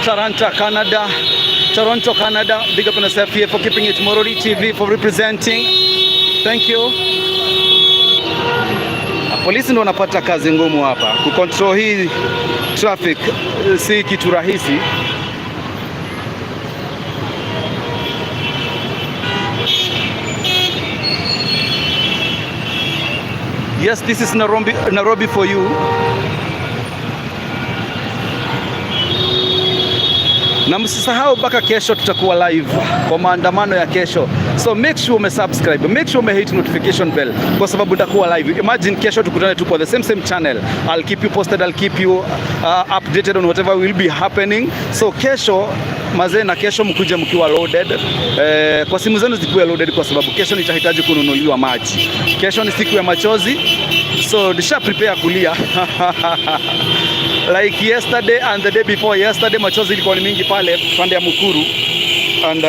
Toronto, Canada. Toronto, Canada. Big up on yourself here for keeping it Morori TV, for representing. Thank you. Polisi ndio wanapata kazi ngumu hapa. Kucontrol hii traffic si kitu rahisi. Yes, this is Nairobi, Nairobi for you. Na msisahau mpaka kesho tutakuwa live kwa maandamano ya kesho, so make sure umesubscribe, make sure umehit notification bell kwa sababu nitakuwa live. Imagine kesho tukutane tu kwa the same same channel. I'll keep you posted, I'll keep you updated on whatever will be happening. So kesho mazee, na kesho mkuje mkiwa loaded, kwa simu zenu zikuwe loaded, kwa sababu kesho nitahitaji kununuliwa maji. Kesho ni siku ya machozi, so nisha prepare kulia like yesterday and the day before yesterday, machozi ilikuwa ni mingi pale pande ya Mukuru and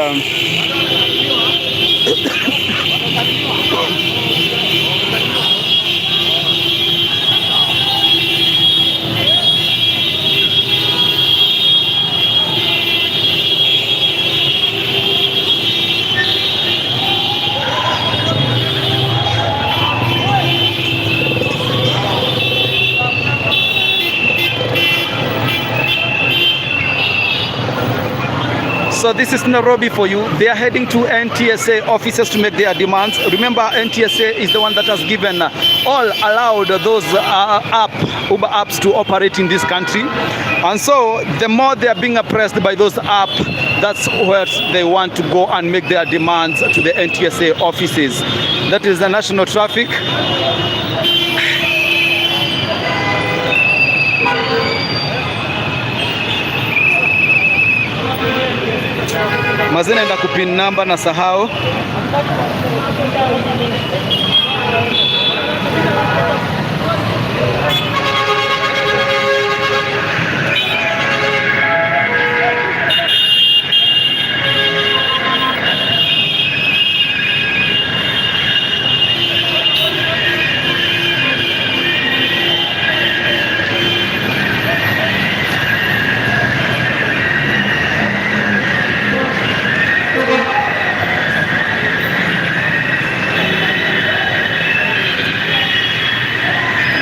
So this is Nairobi for you. They are heading to NTSA offices to make their demands. Remember, NTSA is the one that has given all allowed those app Uber apps to operate in this country. And so the more they are being oppressed by those app, that's where they want to go and make their demands to the NTSA offices. That is the national traffic. Mazee, naenda kupin namba na sahau.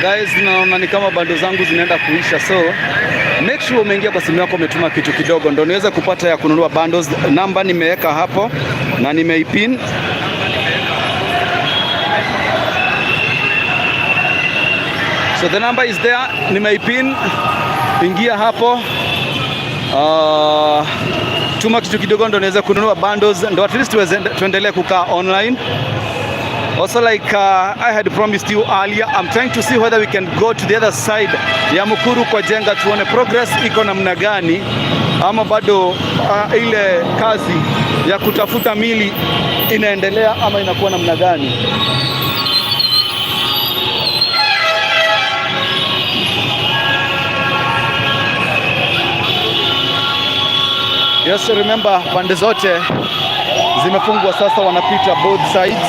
Guys, naona ni kama bundle zangu zinaenda kuisha, so make sure umeingia kwa simu yako umetuma kitu kidogo ndo niweze kupata ya kununua bundles. Namba nimeweka hapo na nimeipin. So the number is there, nimeipin. Ingia hapo. Tuma kitu kidogo ndo niweze kununua bundles ndo at least tuweze tuendelee kukaa online. Also, like I had promised you earlier, I'm trying to see whether we can go to the other side ya Mukuru kwa Jenga tuone progress iko namna gani, ama bado ile kazi ya kutafuta mili inaendelea ama inakuwa namna gani. Yes, remember pande zote zimefungwa sasa, wanapita both sides.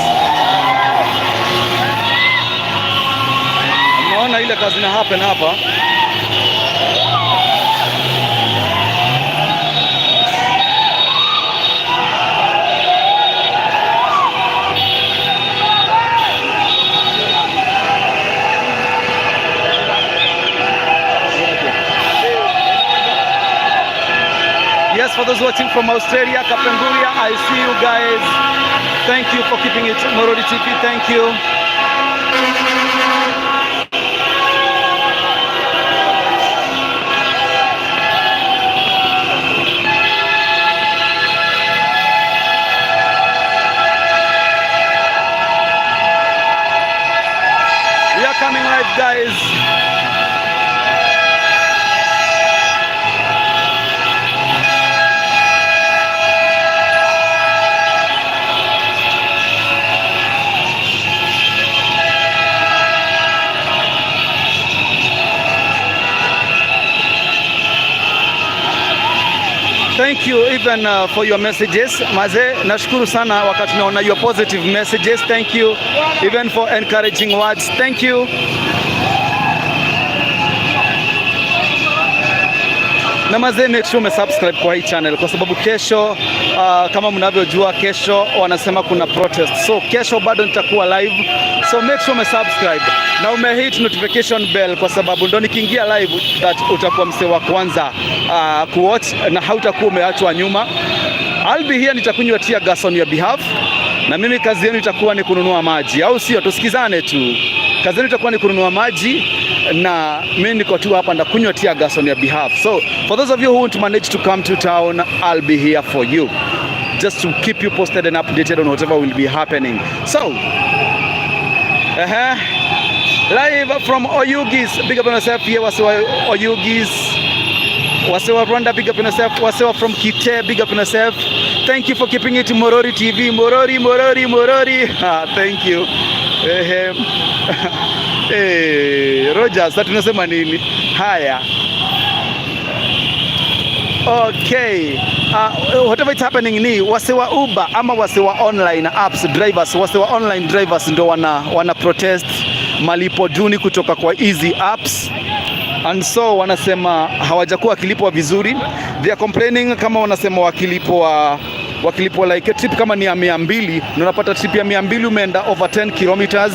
Unaona ile kazi ina happen hapa. Yes, for those watching from Australia, Kapenguria, I see you guys. Thank you for keeping it Morori TV. Thank you. We are coming live, guys. Thank you even for your messages. Maze, nashukuru sana wakati naona your positive messages. Thank you even for encouraging words. Thank you. Na mazee, make sure umesubscribe kwa hii channel kwa sababu kesho, kama mnavyojua, kesho wanasema kuna protest, so kesho bado nitakuwa live, so make sure umesubscribe na umehit notification bell kwa sababu ndo nikiingia live that utakuwa msee wa kwanza kuwatch na hautakuwa umeachwa nyuma. I'll be here, nitakunywa tear gas on your behalf, na mimi kazi yenu itakuwa ni kununua maji, au sio? Tusikizane tu, kazi yenu itakuwa ni kununua maji na mimi niko tu hapa ndakunywa tear gas on your behalf. So for those of you who won't manage to come to town, I'll be here for you just to keep you posted and updated on whatever will be happening. So live from Oyugis, big up on yourself here, wasee wa Oyugis. Wasee wa Rwanda, big up on yourself. Wasee wa from Kite, big up on yourself. Thank you for keeping it Morori TV. Morori, Morori, Morori. Ah, thank you. Eh, Rogers, sasa tunasema nini? Haya. Okay. Whatever is happening ni wasee wa Uber ama wasee wa online apps drivers, wasee wa online drivers ndo wana protest malipo duni kutoka kwa hizi apps, and so wanasema hawajakuwa wakilipwa vizuri. They are complaining kama wanasema wakilipwa Wakilipwa like trip kama ni ya 200, na unapata trip ya 200 umeenda over 10 kilometers,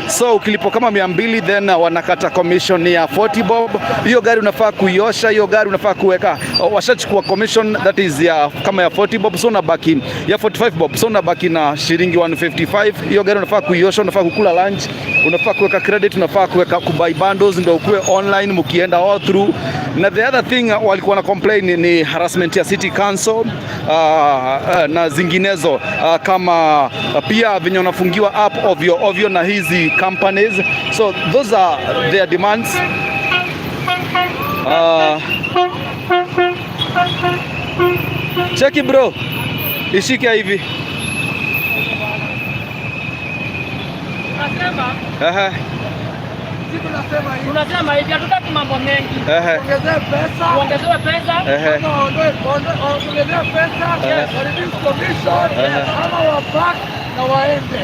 so ukilipwa kama 200, then wanakata commission ya 40 bob. Hiyo gari unafaa kuiosha, hiyo gari unafaa kuweka, washachukua commission that is ya kama ya 40 bob, so unabaki ya 45 bob, so unabaki na shilingi 155. Hiyo gari unafaa kuiosha, unafaa kukula lunch, unafaa kuweka credit, unafaa kuweka kubuy bundles ndio ukuwe online mkienda all through. Na the other thing walikuwa na complain ni harassment ya city council na zinginezo, kama pia venye wanafungiwa app ovyo ovyo na hizi companies. So those are their demands. Cheki bro, ishike hivi. Ehe. Tunasema hivi, hatutaki mambo mengi. Ehe. Tuongezewe pesa. Ehe. Waongezee pesa, wareduce commission, ama wapark na waende.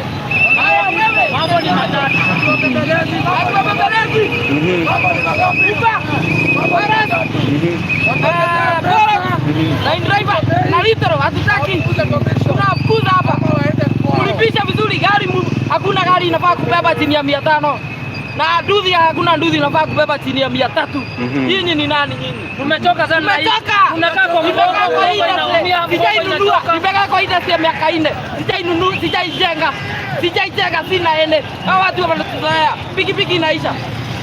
Mambo ni matatu. Hatuwabembelezi. Mambo ni mangapi? Mambo ni matatu. Line driver na litro hatutaki. Tunafukuza hapa. Kulipisha vizuri gari, hakuna gari inafaa kubeba chini ya 500. Na nduthi, hakuna nduthi inafaa kubeba chini ya 300. Nyinyi ni nani nyinyi? Tumechoka sana. Tumechoka. Tunakaa kwa mgongo, inaumia. Sijainunua. Nimekaa kwa industry ya miaka 4. Sijainunua, sijaijenga. Sijaijenga, sina ene. Hawa watu wanatuzoea. Pikipiki inaisha.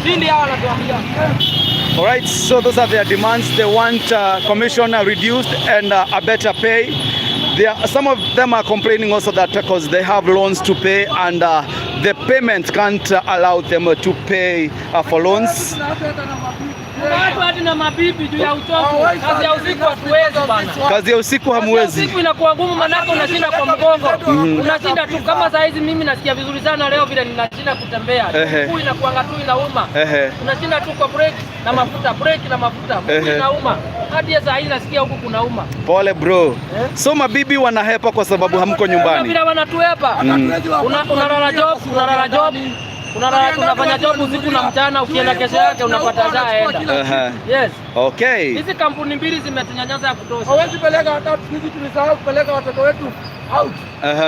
Nini hawa wanatuambia? All right, so those are their demands. They want commission reduced and a better pay. Some of them are complaining also that because they have loans to pay and the payment can't allow them to pay for loans. Watu hadi na mabibi juu ya uchovu. Kazi ya usiku hatuwezi bana. Kazi ya usiku hamwezi. Usiku inakuwa ngumu, manake unashinda kwa mgongo. Unashinda tu kama saa hizi mimi nasikia vizuri sana leo vile ninashinda kutembea. Mguu inakuanga tu inauma. Unashinda tu kwa brake na mafuta, brake na mafuta. Mguu inauma. Hadi saa hizi nasikia huku kunauma. Pole bro. So mabibi wanahepa kwa sababu hamko nyumbani. Vile wanatuhepa. Unalala job, unalala job. Unafanya job usiku na mchana, ukienda kesho yake unapata zaenda. Yes. Okay. Hizi kampuni mbili zimetunyanyasa ya kutosha. Hawezi peleka hata sisi, tulisahau kupeleka watoto wetu out.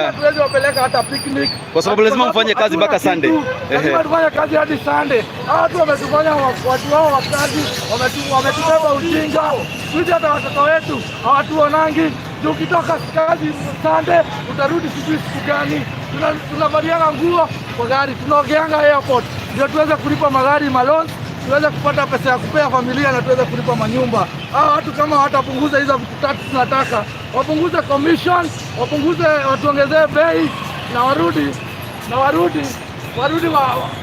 Hatuwezi wapeleka hata picnic. Kwa sababu lazima mfanye kazi mpaka Sunday. Lazima tufanye kazi hadi Sunday. Hawa watu wametufanya watu wao wa kazi, wametubeba ujinga. Sisi hata watoto wetu hawatuonangi. Ukitoka kazi Sunday utarudi sijui siku gani. Tunavalianga nguo kwa gari, tunaogeanga airport ndio tuweze kulipa magari maloans, tuweze kupata pesa ya kupea familia na tuweze kulipa manyumba. Hawa watu kama watapunguza hizo vitu tatu tunataka, wapunguze commission, wapunguze, watuongezee bei na warudi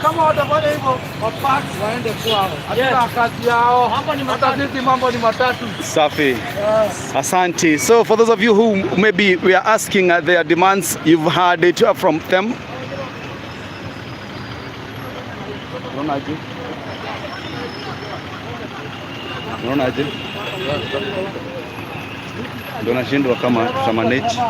kama watafanya hivyo wapark waende kwao. Hatuna kazi yao. Hata sisi mambo ni matatu. Safi. Asante. So for those of you who maybe we are asking their demands, you've heard it from them. Unaonaje? Unaonaje? Ndio nashindwa kama tutamanage.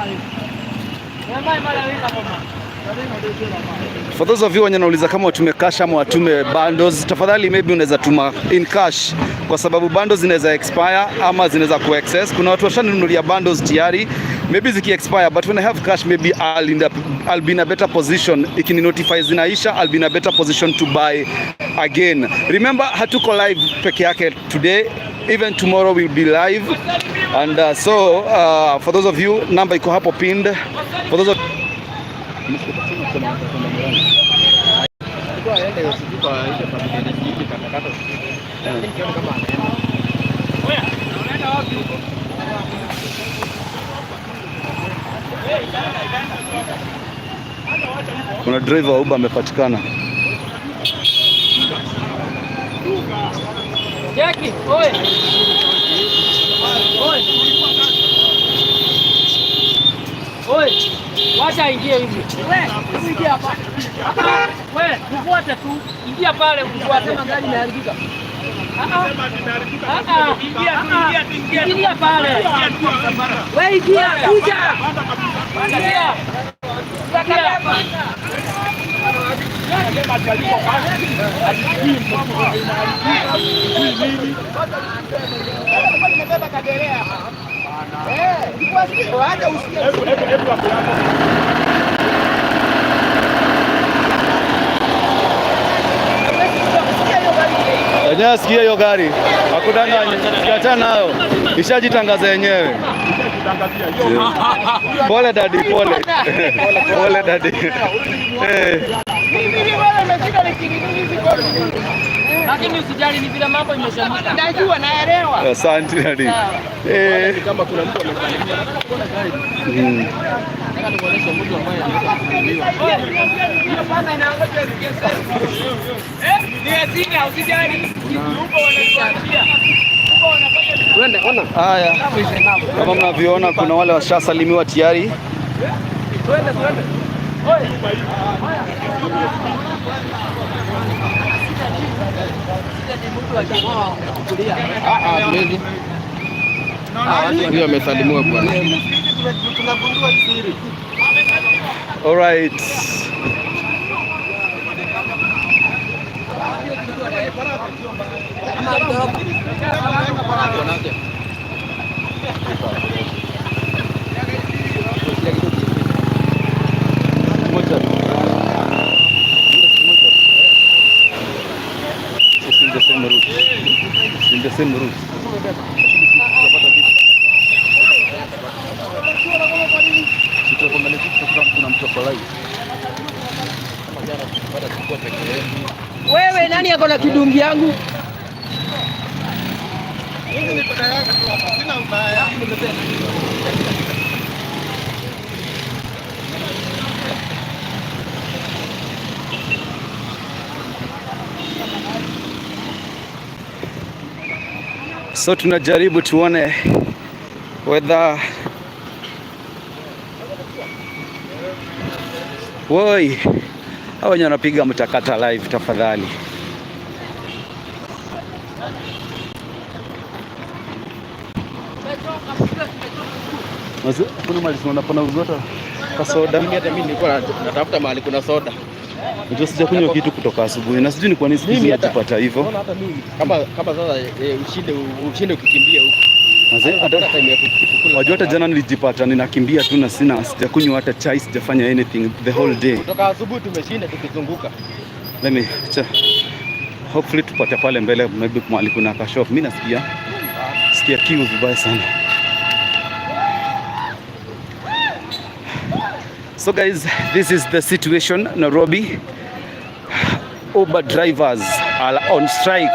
For those of you wenye nauliza kama watume cash ama watume bundles, tafadhali maybe unaweza tuma in cash kwa sababu bundles zinaweza expire ama zinaweza ku excess. Kuna watu washanunulia bundles tayari, maybe ziki expire, but when I have cash maybe I'll be in a better position. Ikini notify zinaisha, I'll be in a better position to buy again. Remember, hatuko live peke yake today, even tomorrow we'll be live. And so for those of you, number iko hapo pinned. For those of Kuna driver wa Uber amepatikana. Jackie, oi. Oi. Oi. Wacha aingie hivi. Wewe, ingia hapa. Wewe, tufuate tu. Ingia pale ufuate. Gari imeharibika. Ah ah. Ingia tu, ingia tu, ingia. Ingia pale. Wewe ingia, kuja. Ingia. Ingia. Anasema ati hayuko kazi, ati sijui inaharibika, sijui nini. Nimebeba Kagerea. Eh, hata usikie. Hebu hebu hebu hapo hapo. Wenyewe sikia hiyo gari. Hakudanganya. Siachana nayo. Ishajitangaza yenyewe. Pole daddy, pole. Pole daddy. Eh. Mimi ni wewe nimeshika nikinini hizi goli. Lakini usijali, ni vile mambo imeshemka. Najua, naelewa. Asante daddy. Eh. Kama kuna mtu amesalimia. Nataka nikuonyeshe mtu ambaye amesalimiwa. Ni asina, usijali. Upo wanatuambia. Twende, ona. Haya. Kama mnavyoona kuna wale washasalimiwa tayari. Twende, twende. Ah, ah, hatuwezi. Huyo amesalimiwa bwana. Tunagundua siri. All right. It's in the same route. It's in the same route. Tutapata kitu. Tutaangalia kitu kama kuna mtu ako live. Wewe nani ako na kidungi yangu? Mimi niko na yangu hapa, sina ubaya. So tunajaribu tuone whether, woi, hao wenye wanapiga mtakata live tafadhali. Kuna mahali tunaona panauzwa hata kasoda. Mimi hata mimi nilikuwa natafuta mahali kuna soda. Unajua sijakunywa kitu kutoka asubuhi na sijui ni kwa nini siku hizi Mimi hata- najipata hivyo. Unaona hata mimi kama sasa ushinde ukikimbia huko. Mazee, Hata time ya kukula. Wajua hata jana nilijipata ninakimbia tu na sina, sijakunywa hata chai, sijafanya anything the whole day. Kutoka asubuhi tumeshinda tukizunguka. Let me hopefully tupate pale mbele maybe mahali kuna ka shop. Mimi nasikia sikia kiu vibaya sana. So guys, this is the situation Nairobi. Uber drivers are on strike.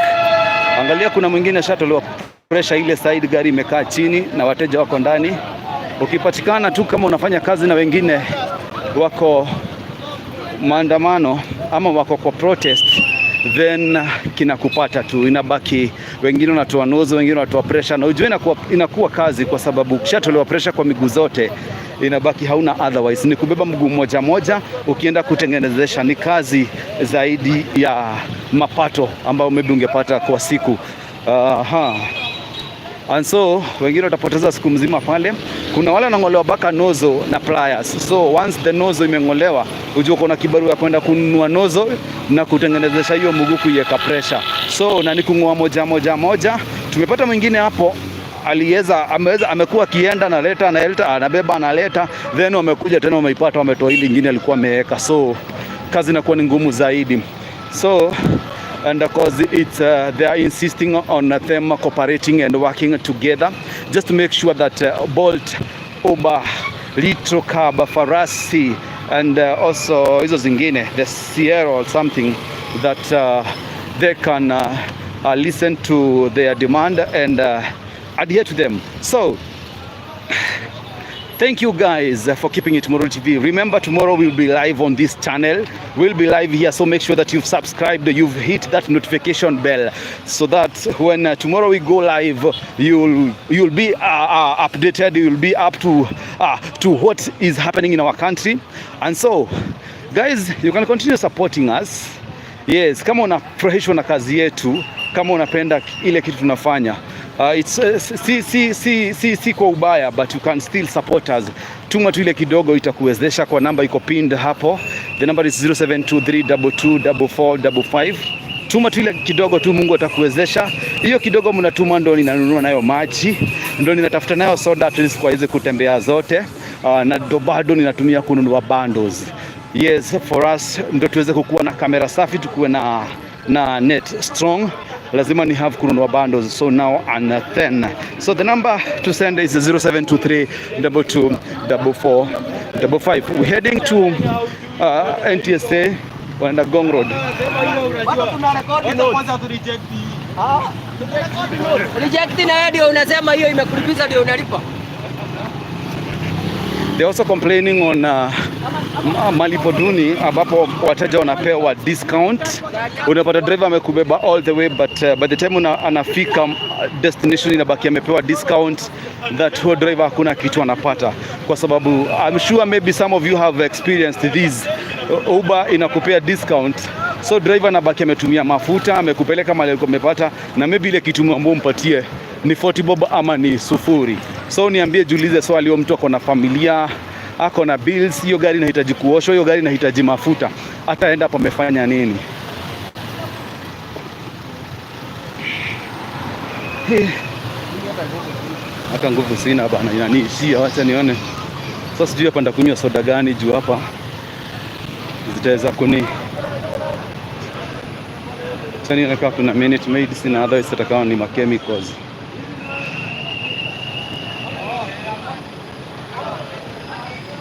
Angalia kuna mwingine ashatolewa pressure ile side, gari imekaa chini na wateja wako ndani. Ukipatikana tu kama unafanya kazi na wengine wako maandamano ama wako kwa protest, then kinakupata tu, inabaki wengine wanatoa nozo, wengine wanatoa pressure, na ujue inakuwa kazi, kwa sababu ukishatolewa pressure kwa miguu zote inabaki hauna otherwise, ni kubeba mguu mmoja moja ukienda kutengenezesha, ni kazi zaidi ya mapato ambayo maybe ungepata kwa siku. Aha. And so wengine watapoteza siku mzima pale. Kuna wale wanang'olewa baka nozo na pliers. So once the nozo imeng'olewa, ujue uko na kibarua ya kwenda kununua nozo na kutengenezesha hiyo mguu kuiweka pressure. So na ni kung'oa moja moja moja. Tumepata mwingine hapo aliweza ameweza amekuwa akienda analeta analeta anabeba analeta, then wamekuja tena wameipata, wametoa ile ingine alikuwa ameweka, so kazi inakuwa ni ngumu zaidi. So and because it's they are insisting on them cooperating and working together just to make sure that Bolt, Uber, Litro Cab, Farasi and also hizo zingine, the Sierra or something, that they can listen to their demand and adhere to them. So thank you guys for keeping it Moro TV. Remember, tomorrow we'll be live on this channel. We'll be live here, so make sure that you've subscribed, you've hit that notification bell, so that when tomorrow we go live, you'll be updated. You'll be up to what is happening in our country. And so, guys, you can continue supporting us. Yes, kama unafurahishwa na kazi yetu, kama unapenda ile kitu tunafanya, it's, si kwa ubaya, but you can still support us. Tuma tu ile kidogo itakuwezesha kwa namba iko pinned hapo. The number is 0723224455. Tuma tu ile kidogo tu, Mungu atakuwezesha. Hiyo kidogo mnatuma ndo ninanunua nayo maji, ndo ninatafuta nayo soda at least kwa hizi kutembea zote. Na ndo bado ninatumia kununua bundles. Yes, for us ndo tuweze kukuwa na kamera safi, tukuwe na net strong, lazima ni have kununua bundles, so now and then. So the number to send is 0723 22 44 55. We're heading to NTSA, waenda Ngong Road. Reject na wewe ndio unasema hiyo imekulipiza ndio unalipa. They're also complaining on malipo duni ambapo wateja wanapewa discount. Unapata driver amekubeba all the way, but by the time anafika destination inabaki amepewa discount that huo driver hakuna kitu anapata, kwa sababu I'm sure maybe some of you have experienced this. Uber inakupea discount, so driver anabaki ametumia mafuta, amekupeleka mahali alikuwa amepata, na maybe ile kitu ambayo umpatie ni 40 bob ama ni sufuri. So niambie, jiulize swali, huyo mtu ako na familia, ako na bills, hiyo gari inahitaji kuoshwa, hiyo gari inahitaji mafuta, ataenda hapo amefanya nini? Hata nguvu sina bana, inaniishia. Wacha nione sasa, sijui hapa nitakunywa soda gani juu hapa zitaweza kuni. Acha nione kama kuna Minute Maid, sina, otherwise itakawa ni machemicals.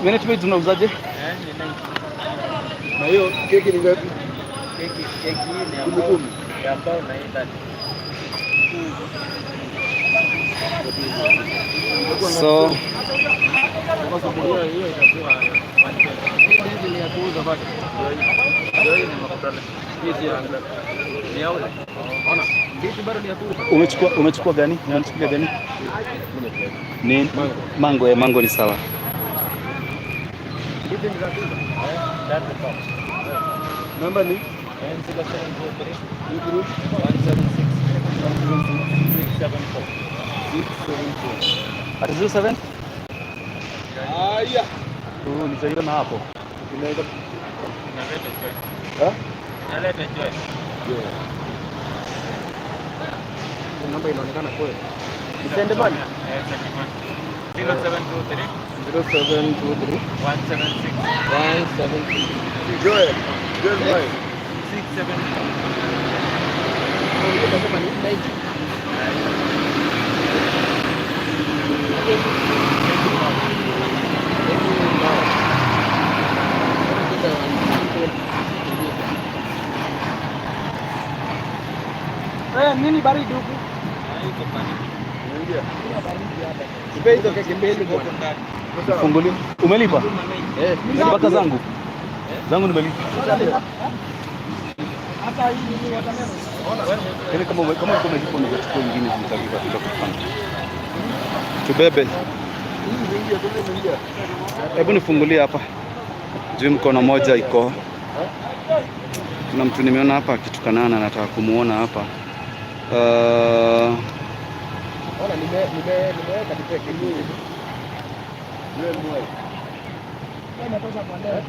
Minute Maid unauzaje? Na hiyo keki ni ngapi? Keki ni Kumi kumi. Ya ambao na hii 30. So Hiyo itakuwa hizi ni ya kuuza bado. Ndio hii ni mafuta. Hizi ya ni ya ule. Ona, ndizi bado ni ya kuuza. Umechukua gani? Unachukua gani? Ni mango, eh, mango ni sawa. Ndizi ni za kuuza. Eh, 30 box. Namba ni 0723 176 674. 674. Ati 07? Haya. Oh, nitaiona hapo. Inaweza. Eh? Naleta joy. Yeah. Namba inaonekana kweli. Send money. Eh, send money. 0723 0723 176 176 Joel. Joel Mwai. 674. Hiyo nasema ni 90. Eh, nini baridi huku? Nipe hizo keki mbili bwana. Fungulia. Umelipa? Eh, Mpaka zangu. Zangu nimelipa. Hata hii nini watermelon. Yaani kama ulikuwa umelipa ungechukua ingine nitalipa tutakufanya. Tubebe. Hebu nifungulie hapa. Juu mkono moja iko. Kuna mtu nimeona hapa akitukanana, nataka kumuona hapa. Ona nimeweka nipe keki mbili. Joel Mwai. Inatosha kwa leo.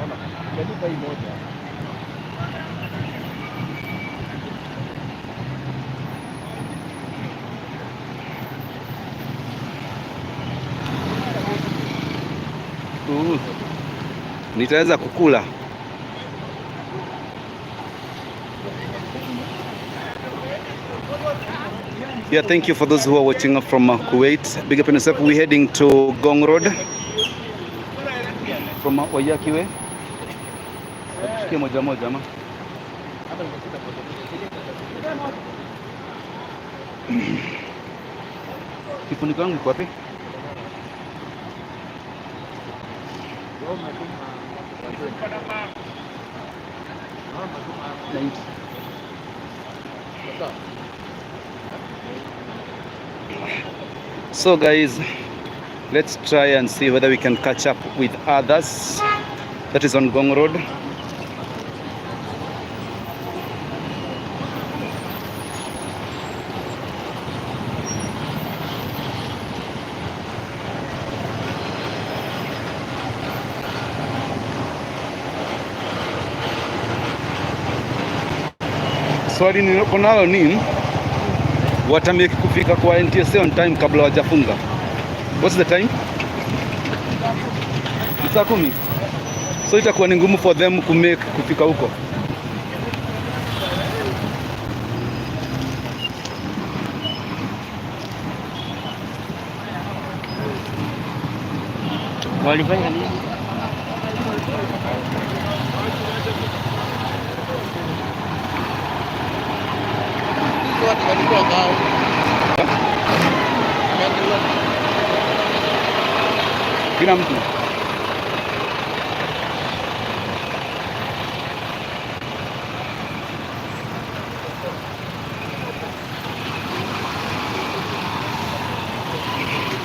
Ona, nimelipa hii moja. Nitaweza kukula. Yeah, thank you for those who are watching from Kuwait. Big up on yourself. We're heading to Ngong Road from Waiyaki Way. Tushikie moja moja ama. Kifuniko yangu iko wapi? 90. So guys, let's try and see whether we can catch up with others. That is on Ngong Road. Swali niko nalo ni watamake kufika kwa NTSA on time kabla wajafunga. What's the time? Ni saa 10. So itakuwa ni ngumu for them kumake kufika huko. Walifanya nini? Kila mtu.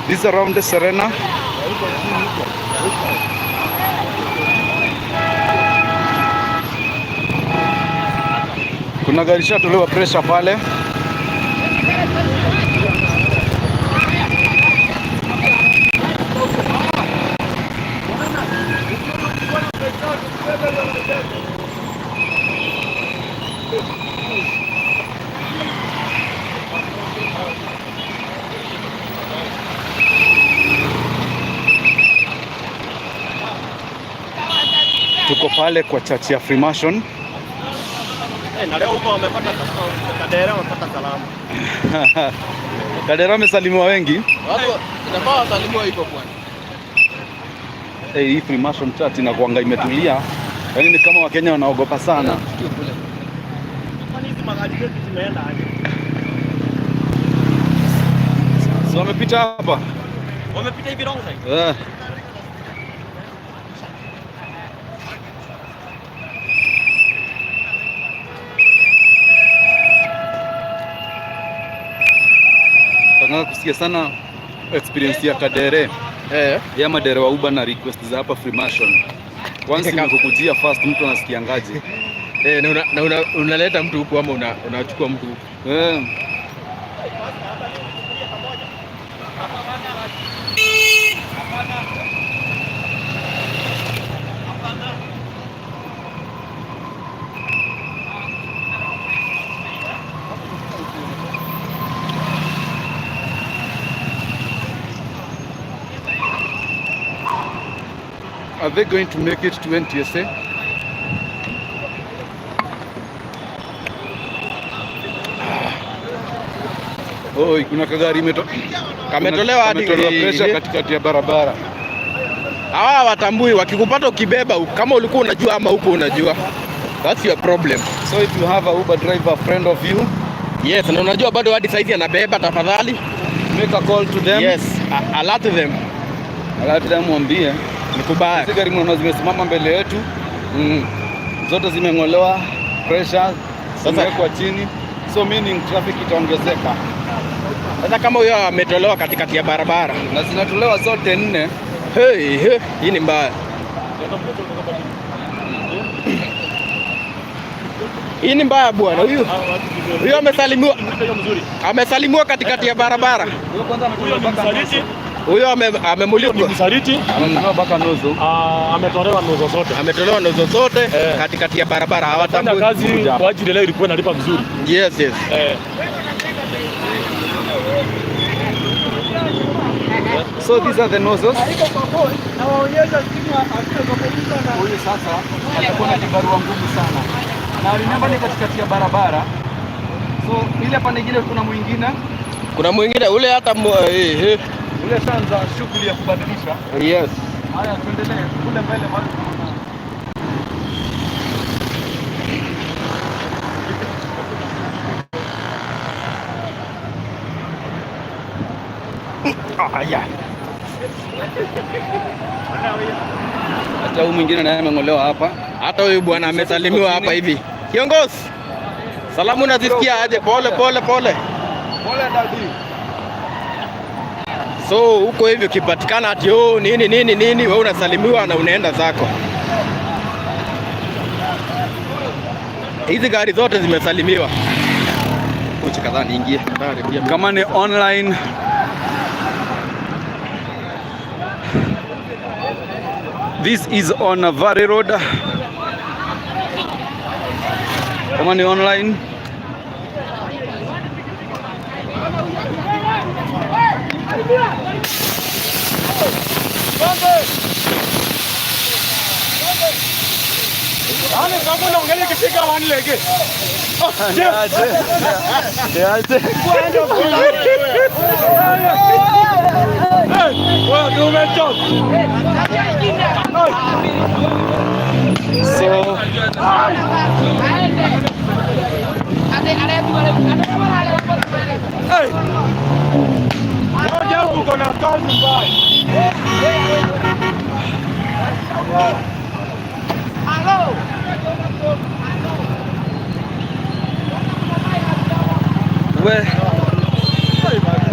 This is around the Serena. Kuna gari ishatolewa pressure pale. Tuko pale kwa church ya Freemason. Na leo huko wamepata Kadera, wamepata salamu. Kadera amesalimiwa wengi. Watu inafaa wasalimiwe hivyo bwana. Hey, hii Freemason church inakuanga imetulia. Yaani ni kama Wakenya wanaogopa sana. Kwani hizi magari zetu zimeenda aje? So wamepita hapa. Wamepita hivi wrong side. Eh. Nataka kusikia sana experience ya Kadere. Ya madere wa Uber na request za hapa Freemason. Once imekukujia first, mtu anasikiangaje? Eh, na unaleta mtu huku ama unachukua mtu huku? Eh. Are they going to make it to NTSA? Oh, kuna kagari Kametolewa hadi kametolewa pressure katikati ya barabara. Hawa watambui wakikupata ukibeba, kama ulikuwa unajua ama huko unajua. That's your problem. So if you have a Uber driver friend of you, Yes, na unajua bado hadi saizi anabeba, tafadhali make a call to them. Yes, alert them. Alert them, mwambie. Ni kubaya. Hizi gari mnaona zimesimama mbele yetu. Zote zimeng'olewa pressure, zimewekwa chini. So meaning traffic itaongezeka. Sasa kama huyo ametolewa katikati ya barabara na zinatolewa zote nne. Hey, hey, hii ni mbaya. Hii ni mbaya bwana. Huyu amesalimiwa. Amesalimiwa katikati ya barabara. Huyo ni msaliti. Huyo amemulikwa. Ni msaliti. Ametolewa mpaka nozo. Ah, ametolewa nozo zote. Ametolewa nozo zote katikati ya barabara. Hawatambui. Hawatambui. Kazi kwa ajili leo ilikuwa inalipa vizuri. Yes. Eh. So these are the nozzles. Huyu sasa atakuwa na kibarua ngumu sana. Na remember ni katikati ya barabara. So ile pande nyingine kuna mwingine. Kuna mwingine ule hata eh. Ule shanza shughuli ya kubadilisha. Yes. Haya, tuendelee kule mbele bado kuna. Ah, yeah. Hata huyu mwingine naye ameng'olewa hapa. Hata huyu bwana amesalimiwa hapa hivi. Kiongozi, salamu unazisikia aje? Pole pole pole. Pole daddy. So huko hivi ukipatikana ati oh, nini nini nini, wewe unasalimiwa na unaenda zako. Hizi gari zote zimesalimiwa. Uchi kadhaa niingie. Kama ni online, this is on Valley Road. Kama ni online, Niaje? So Uko na kazi mbaya. We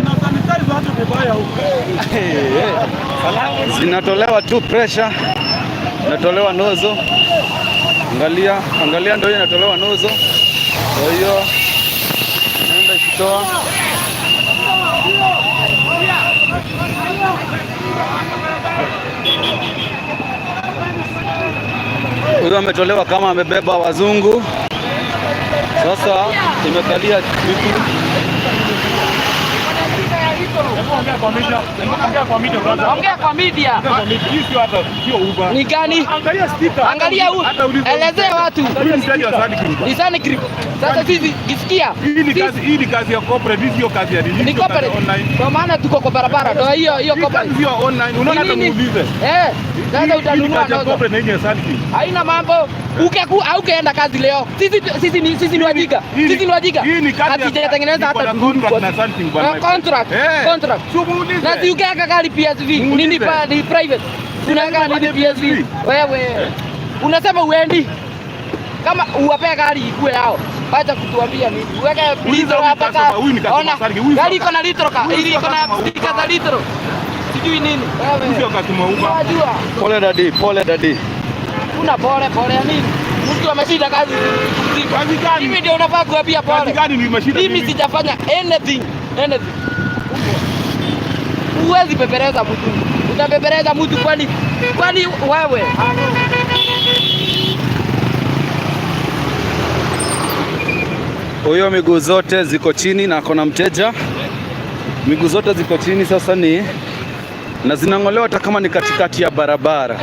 Na sanitize watu vibaya huko. Zinatolewa tu pressure, inatolewa nozzle. Angalia, angalia, ndio hiyo inatolewa nozzle. Kwa hiyo naenda ikitoa. Huyo ametolewa kama amebeba wazungu. Sasa imekalia vipi? Ongea kwa media. Ni gani? Angalia sticker. Angalia huyu. Elezea watu. Huyu mtaji wa Suncream. Ni Suncream. Sasa sisi kisikia. Hii ni kazi ya corporate, hii sio kazi ya nini? Ni corporate. Kwa maana tuko kwa barabara. Ndio hiyo hiyo Hii corporate. kazi sio online. Unaona hata Ni nini? muulize. Sasa Hii ni utanunua kazi ya nozzle. corporate na hii ni ya Suncream. Haina mambo. Ukeku au ukeenda kazi leo. Sisi ni wajinga. Sisi ni wajinga. Hii ni kazi ya Hatujatengeneza iko na hata contract na Suncream bwana. Contract. Contract. Si muulize. Na si ukiweka gari PSV. Nini pa ni private. Unaweka nini PSV? Wewe. Unasema uendi. Kama uwape gari ikue yao. Wacha kutuambia nini. Uweke Uliza litro huyu hapa customer, ka. huyu ni customer Ona. Suncream, huyu Gari sio iko na litro ka. huyu Ili sio iko na customer sticker za litro. Sijui nini. Huyu sio Wewe. customer Uber. Unajua. Pole dadi, pole dadi. Kuna pole pole ya nini? Mtu ameshinda kazi mzima. Kazi gani? Mimi ndio unafaa kuambia pole. Kazi gani nimeshinda Mimi mimi? sijafanya anything, anything. Huwezi pepereza mtu. Utapepereza mtu kwani wewe? Huyo miguu zote ziko chini na akona mteja. Miguu zote ziko chini sasa ni na zinang'olewa hata kama ni katikati ya barabara.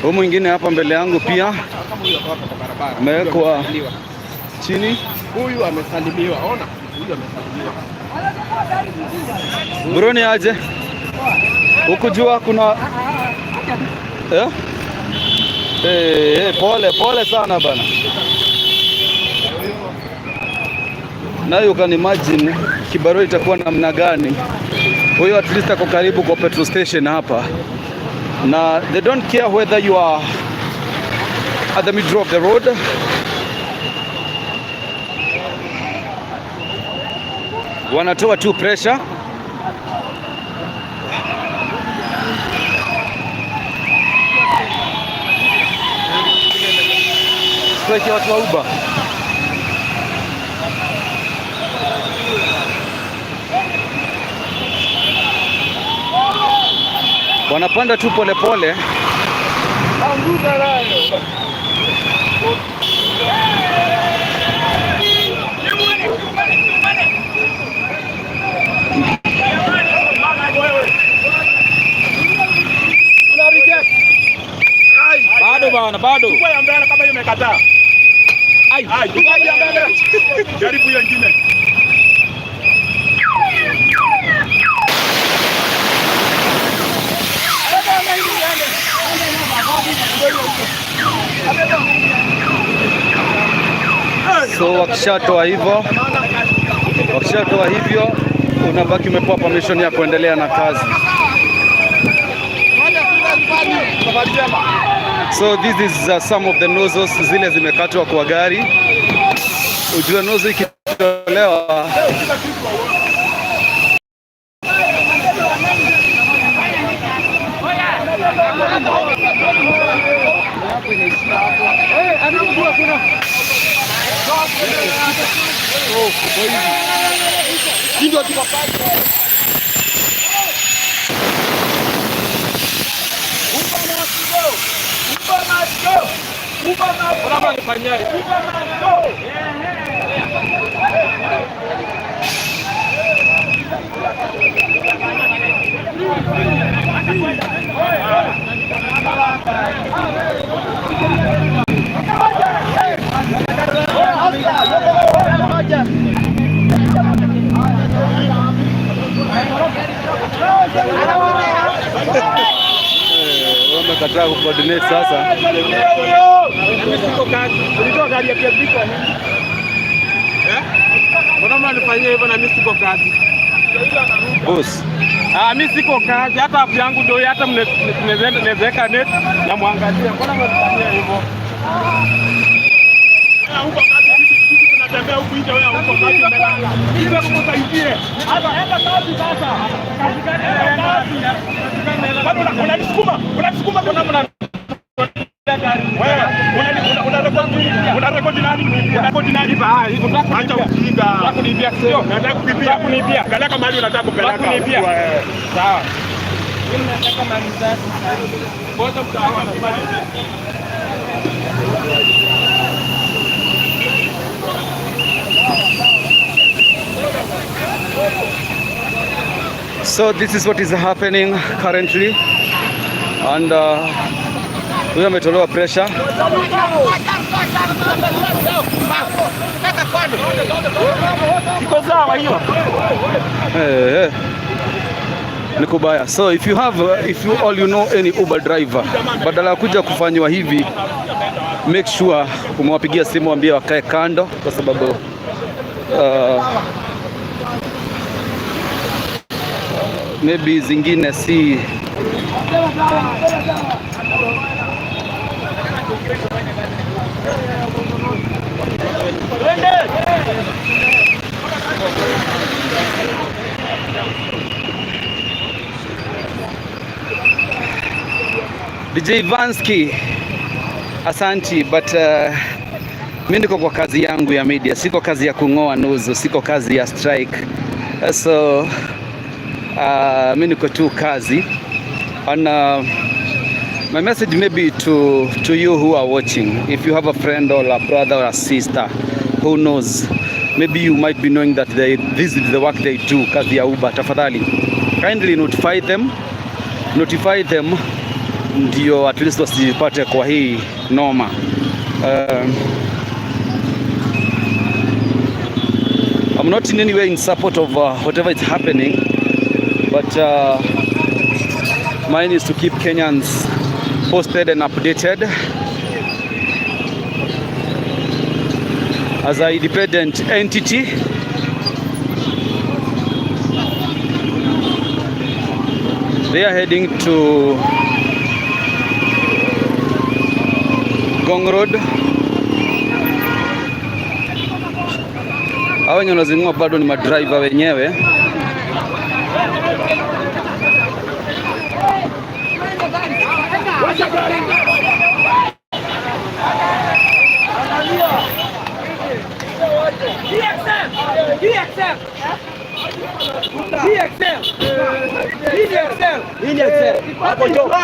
Huyu mwingine hapa mbele yangu pia amewekwa chini. Huyu amesalimiwa, ona, huyu amesalimiwa. Bro, ni aje? Hukujua kuna eh? Eh, eh, pole pole sana bana. Now you can imagine kibarua itakuwa namna gani. Huyo at least ako karibu kwa petrol station hapa, na they don't care whether you are at the middle of the road. Wanatoa tu pressure. Strike ya watu wa Uber. Wanapanda tu polepole. Anguka nayo. Bado bana, bado. Chukua ya mbele kama hiyo imekataa. Ai, Ai, chukua ya mbele. Jaribu hiyo ingine. So wakishatoa hivyo unabaki umepewa permission ya kuendelea na kazi. So this is some of the nozzles zile zimekatwa kwa gari. Ujue nozzle ikitolewa. Mbona mnanifanyia hivi? Wamekataa kucoordinate sasa. Mimi siko kazi. Ulitoa gari ya PSV kwa nini? Eh? Mbona mnanifanyia hivyo na mimi siko kazi? Boss. Ah, mimi siko kazi. Hata app yangu ndio hata mnaweza net na muangalie. Mbona mnanifanyia hivyo? Huko kazi sisi tunatembea huku nje, wewe huko kazi umelala. Ili wakusaidie. Hata enda kazi sasa. Kazi gani kazi? Bado unanisukuma, unanisukuma mbona mna unarekodi nani? Unarekodi nani? Acha ujinga. Nataka kuniibia sio? Nataka kuibia. Kuniibia. Peleka mahali unataka kupeleka. Kuniibia. Sawa. Mimi nataka mali zako. Ngoja mtaona. So this is what is happening currently, and huyu ametolewa pressure. Iko sawa hiyo. Eh, ni kubaya. So if you have, if you all you know any Uber driver, badala ya kuja kufanywa hivi, make sure umewapigia simu, waambie wakae kando, kwa sababu maybe zingine si DJ Vansky, asanti, but mi niko kwa kazi yangu ya media, siko kazi ya kung'oa nuzu, siko kazi ya strike. So mi niko tu kazi and my message maybe to you who are watching, if you have a friend or a brother or a sister who knows, maybe you might be knowing that they, this is the work they do, kazi ya Uber, tafadhali kindly notify them, notify them ndio at least wasijipate kwa hii noma. I'm not in any way in support of whatever is happening, but mine is to keep Kenyans posted and updated. As an independent entity, they are heading to Ngong Road. Hawa wenye wanazingua bado ni madriver wenyewe.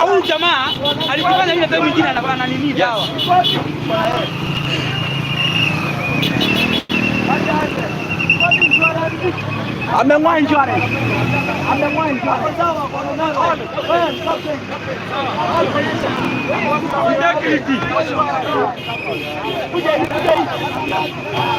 Huyu jamaa alikufanya ile time nyingine anafanya nini dawa. Ameng'oa insurance. Ameng'oa insurance. Integrity. Kuja hivi, kuja hivi.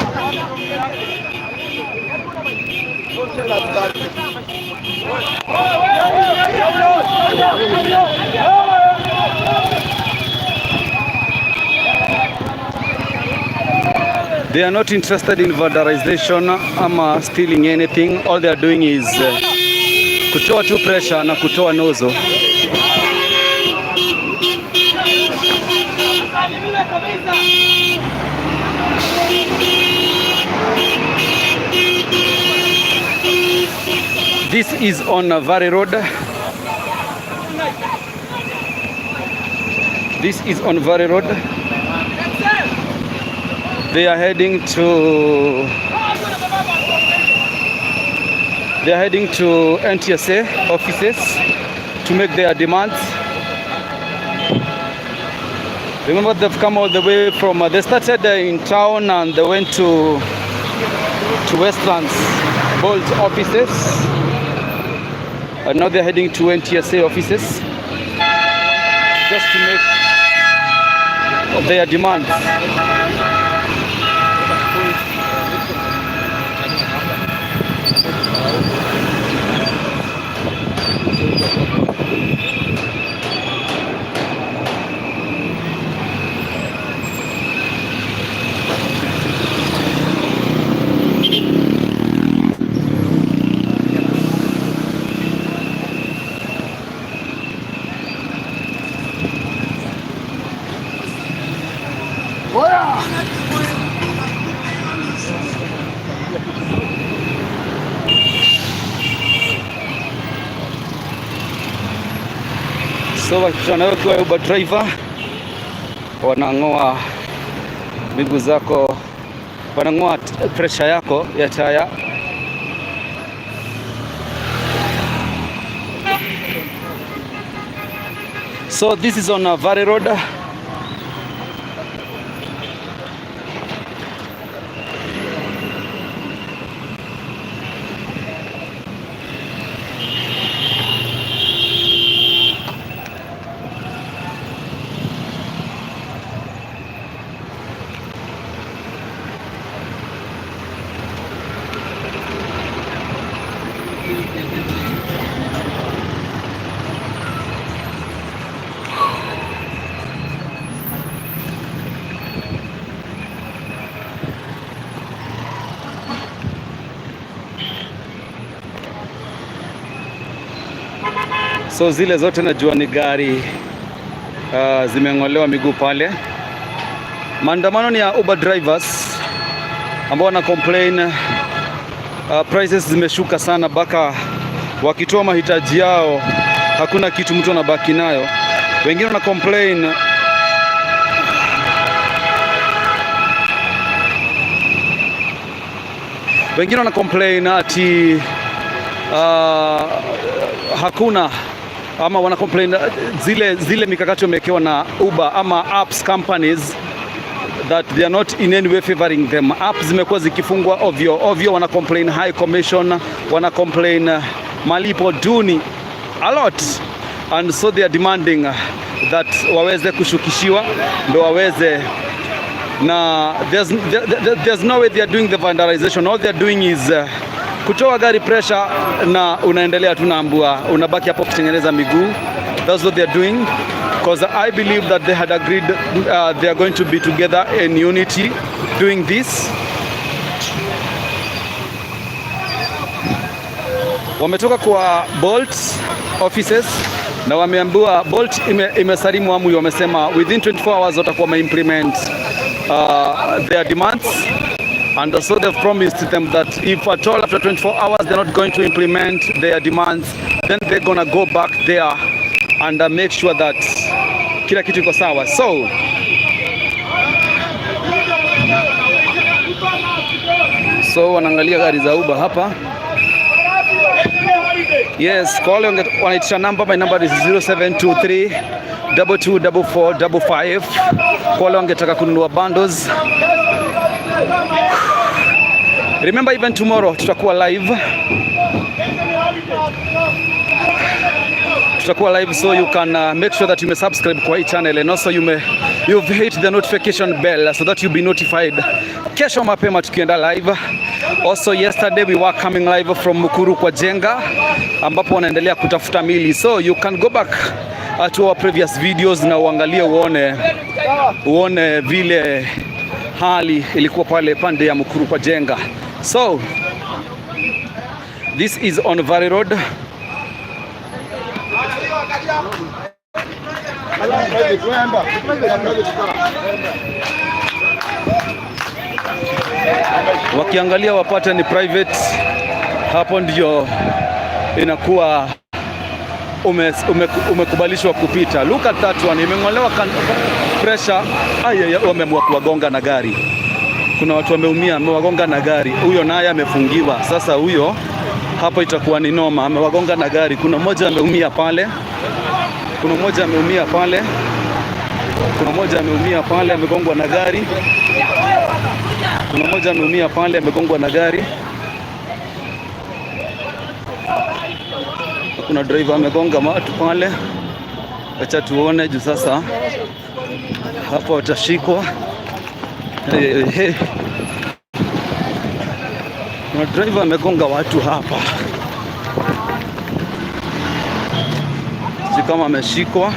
They are not interested in vandalization ama stealing anything. All they are doing is kutoa tu pressure na kutoa nozo. This is on Valley Road. This is on Valley Road. They are heading to NTSA offices to make their demands. Remember, they've come all the way from, they started in town and they went to Westlands Bolt offices. And now they're heading to NTSA offices just to make their demands. So wakikutana nawe ukiwa Uber driver, wanang'oa miguu zako, wanang'oa pressure yako ya taya. So this is on a Valley Road. So zile zote najua ni gari zimeng'olewa miguu pale. Maandamano ni ya Uber drivers ambao wana complain prices zimeshuka sana mpaka wakitoa mahitaji yao hakuna kitu mtu anabaki nayo. Wengine wana complain. Wengine wana complain ati hakuna ama wana complain zile mikakati wamewekewa na Uber ama apps companies, that they are not in any way favoring them. Apps zimekuwa zikifungwa ovyo ovyo, wana complain high commission, wana complain malipo duni a lot, and so they are demanding that waweze kushukishiwa ndo waweze na there's no way they are doing the vandalization. All they are doing is kutoa gari pressure na unaendelea tu naambua unabaki hapo kutengeneza miguu. That's what they are doing, because I believe that they had agreed they are going to be together in unity doing this. Wametoka kwa Bolt offices na wameambiwa Bolt imesalimu amri, wamesema within 24 hours watakuwa wameimplement their demands, and so they've promised them that if at all after 24 hours they're not going to implement their demands, then they're gonna go back there and make sure that kila kitu iko sawa. So wanaangalia gari za Uber hapa. Yes, kwa wale wanaitisha namba, my number is 0723 224455. Kwa wale wangetaka kununua bundles. Remember, even tomorrow tutakuwa live. Tutakuwa live, so you can make sure that you may subscribe kwa hii channel and also you've hit the notification bell so that you'll be notified kesho mapema tukienda live. Also, yesterday we were coming live from Mukuru kwa Jenga ambapo wanaendelea kutafuta mili, so you can go back to our previous videos na uangalie uone vile hali ilikuwa pale pande ya Mukuru kwa Jenga. So this is on Valley Road. Wakiangalia wapate ni private, hapo ndio inakuwa umekubalishwa kupita. Look at that one, imeng'olewa pressure. Ay, wameamua kuwagonga na gari. Kuna watu wameumia, amewagonga na gari. Huyo naye amefungiwa. Sasa huyo hapo itakuwa ni noma, amewagonga na gari. Kuna mmoja ameumia pale, kuna mmoja ameumia pale. Kuna mmoja ameumia pale, amegongwa na gari. Kuna mmoja ameumia pale, amegongwa na gari. Kuna driver amegonga watu pale. Acha tuone juu sasa hapa watashikwa. Hey, hey. Kuna driver amegonga watu hapa, si kama ameshikwa,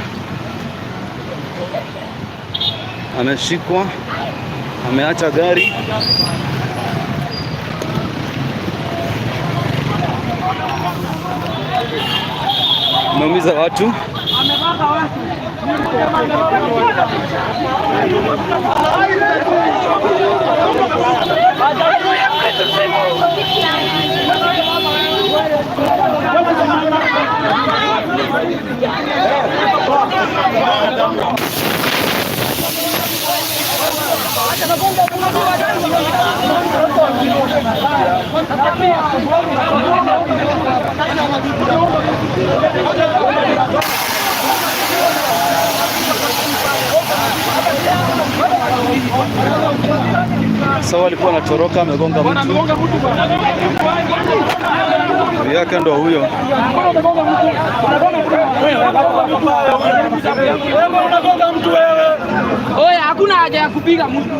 ameshikwa, ameacha gari. Ameumiza watu. Sawa, alikuwa anatoroka amegonga mtu yake, ndo huyo. Oya, hakuna haja ya kupiga mtu.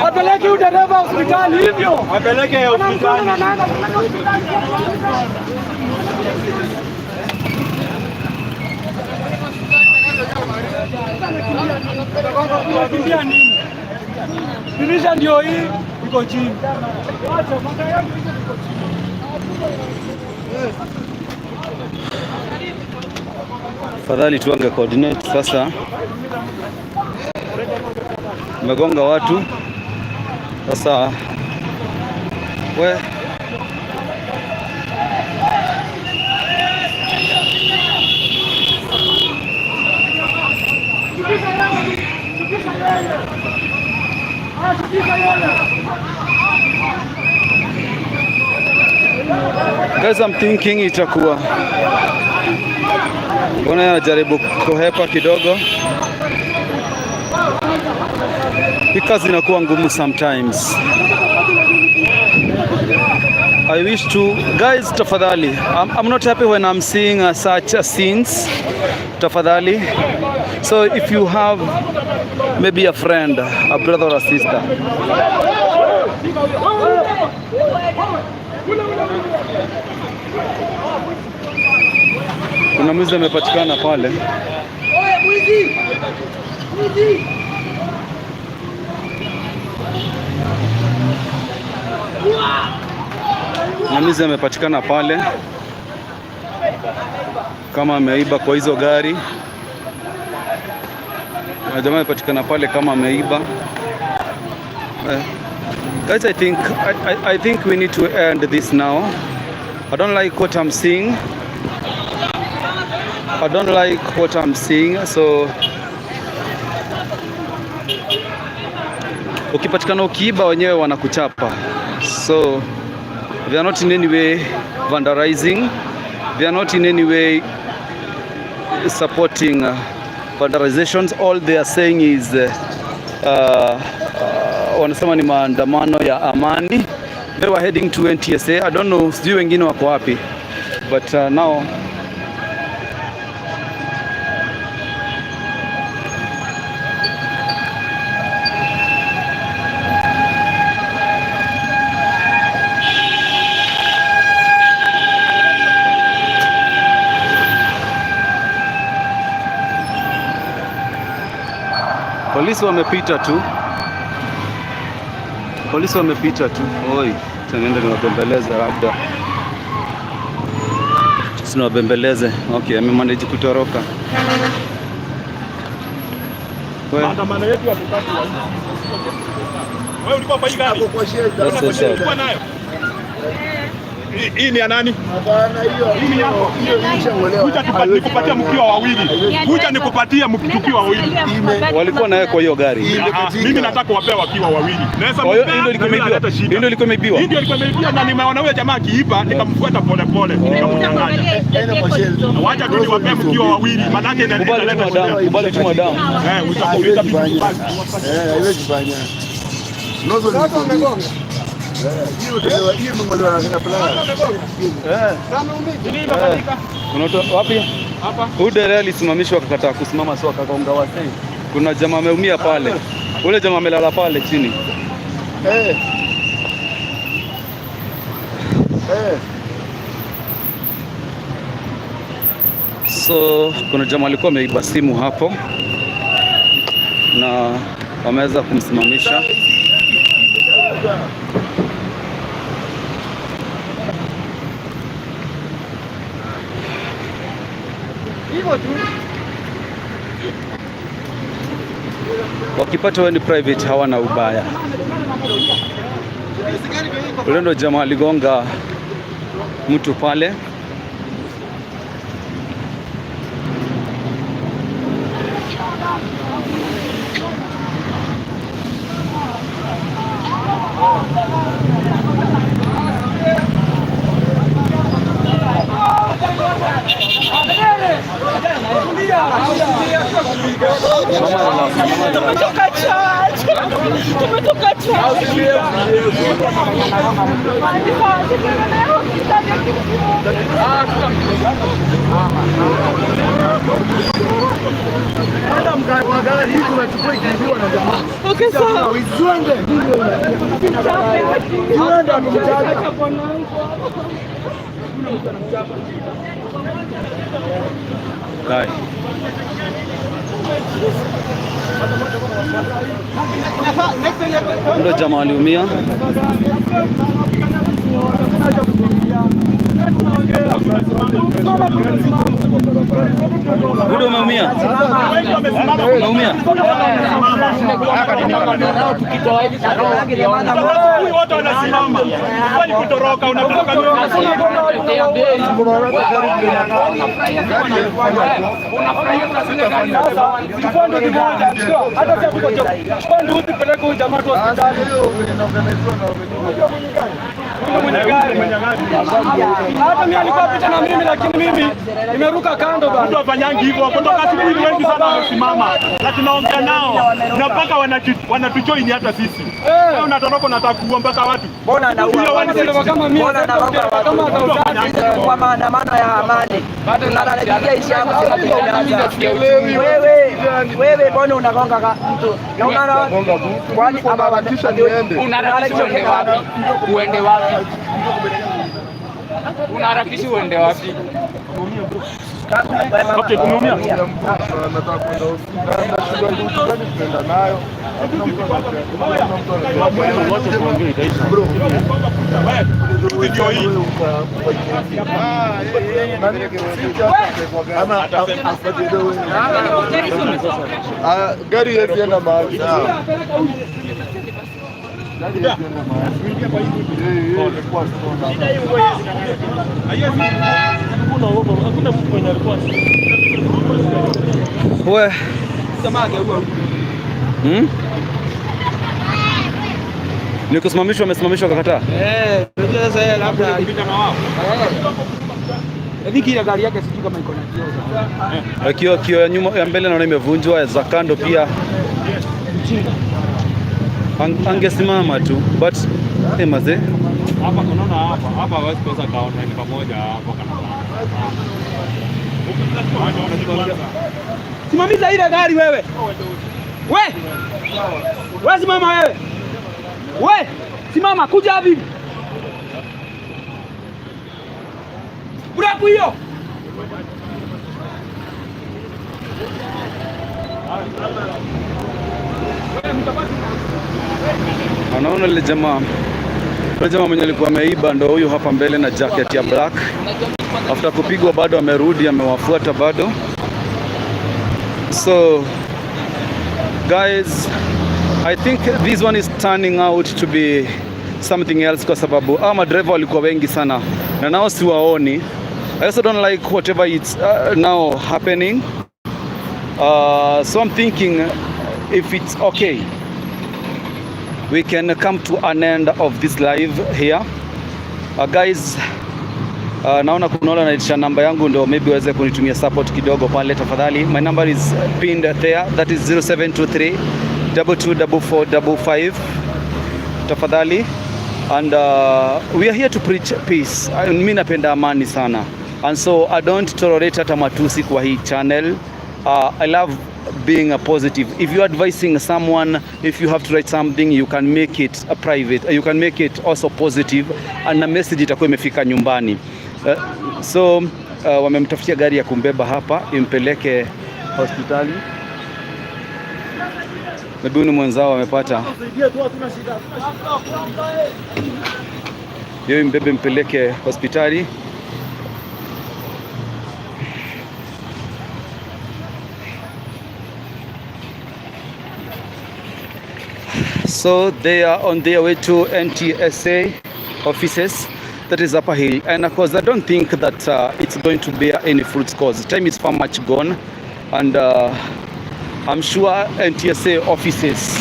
Apeleke huyu dereva hospitali hivyo. Apeleke hospitali. Unakimbia nini? Dirisha ndio hii iko chini. Acha magari yangu iko chini. Fadhali tuange coordinate sasa. Umegonga watu sasa, we guys, I'm thinking itakuwa mbona anajaribu kuhepa kidogo. Hii kazi inakuwa ngumu sometimes. I wish to guys, tafadhali, I'm not happy when I'm seeing such scenes. Tafadhali. So if you have maybe a friend, a brother or a sister, kuna mwizi amepatikana pale. Kuna mwizi amepatikana pale kama ameiba kwa hizo gari. Na jamaa amepatikana pale kama ameiba. Guys, I think we need to end this now. I don't like what I'm seeing. I don't like what I'm seeing. So ukipatikana ukiiba wenyewe wanakuchapa. So they are not in any way vandalizing. They are not in any way supporting vandalizations. All they are saying is wanasema ni maandamano ya amani. They were heading to NTSA. I don't know, sijui wengine wako wapi. But now polisi wamepita tu. Polisi wamepita tu. Oi, tunaenda niwabembeleze labda. Sina wabembeleze. Okay, amemanage kutoroka. Maandamano yetu hatutaki. Wewe ulikuwa kwa hii gari? That's so sad. Ulikuwa nayo? Hii ni ya nani? Hii ni yako. Kuja nikupatie mkiwa wawili. Kuja nikupatie mkiwa wawili. Walikuwa naye kwa hiyo gari. Mimi nataka kuwapea wakiwa wawili. Naweza Kwa hiyo hii ndio ilikuwa imeibiwa. Hii ndio ilikuwa imeibiwa. Hii ndio ilikuwa imeibiwa na nimeona huyo jamaa akiiba nikamfuata pole pole nikamnyang'anya. Wacha tu niwapee mkiwa wawili maana yake inaleta shida. Kubali tu madamu. Eh, utakuita bibi. Eh, haiwezi fanya. Nozo ni Wapi? Huyu dereva alisimamishwa akakataa kusimama, sio akagonga wasee. Kuna jamaa ameumia pale. Ule jamaa amelala pale chini. So kuna jamaa alikuwa ameiba simu hapo na wameweza kumsimamisha. Wakipata wewe ni private hawana ubaya. Ule ndo jamaa aligonga mtu pale. Tumetoka church. Tumetoka church. Okay, sawa. Kai. Ndo jamaa aliumia. Ndo umeumia? Umeumia? Wote wanasimama. Kwani kutoroka unatoroka Hata mimi alikuwa pita na mimi lakini mimi nimeruka kando bana. Mtu afanyangi hivyo kutoka siku hizi wengi sana wamesimama na tunaongea nao na mpaka wanatujoin hata sisi. Wewe unatoroka unataka kuua mpaka watu. Mbona anaua? Mbona anaua watu? Kwa maandamano ya amani. Tunalala ishi hapo. Wewe wewe mbona unagonga mtu? Na unaona kwani harakisha niende. Unaharakisha uende wapi? Uende wapi? Unaharakisha uende wapi? Okay, kumeumia. Nataka kwenda hospitali, nashindwa tunaenda nayo. Gari haiwezi enda mahali. Gari haiwezi enda mahali. We. Ni kusimamishwa, amesimamishwa akakataa. Eh, unajua sasa yeye labda hivi ile gari yake sijui kama iko na kioo. Kioo ya nyuma ya mbele naona imevunjwa, za kando pia. Angesimama tu but eh mazee. Hapa unaona hapa, hapa hawezi kosa kaona ni pamoja hapo kana. Simamisha ile gari wewe. We! We simama wewe. We! Simama kuja hivi. Buraku hiyo. Anaona ile jamaa. Yule jamaa mwenye alikuwa ameiba ndo huyu hapa mbele na jacket ya black. After kupigwa bado amerudi, amewafuata bado. So guys, I think this one is turning out to be something else kwa sababu madereva walikuwa wengi sana. Na nao siwaoni. I also don't like whatever it's now happening. So I'm thinking if it's okay, we can come to an end of this live here. Guys, naona kuna wale wanaitisha namba yangu ndio maybe waweze kunitumia support kidogo pale tafadhali. My number is pinned there. That is 0723 224455. Tafadhali. And we are here to preach peace. Mi napenda amani sana. And so I don't tolerate hata matusi kwa hii channel. I love being a positive. If you're advising someone, if you have to write something, you can make it a private. You can make it also positive and na message itakuwa imefika nyumbani. So wamemtafutia gari ya kumbeba hapa impeleke hospitali. Maybe huyu ni mwenzao amepata hiyo, imbebe mpeleke hospitali. So they are on their way to NTSA offices, that is Upper Hill. And of course, I don't think that it's going to bear any fruits cause time is far much gone. And I'm sure NTSA offices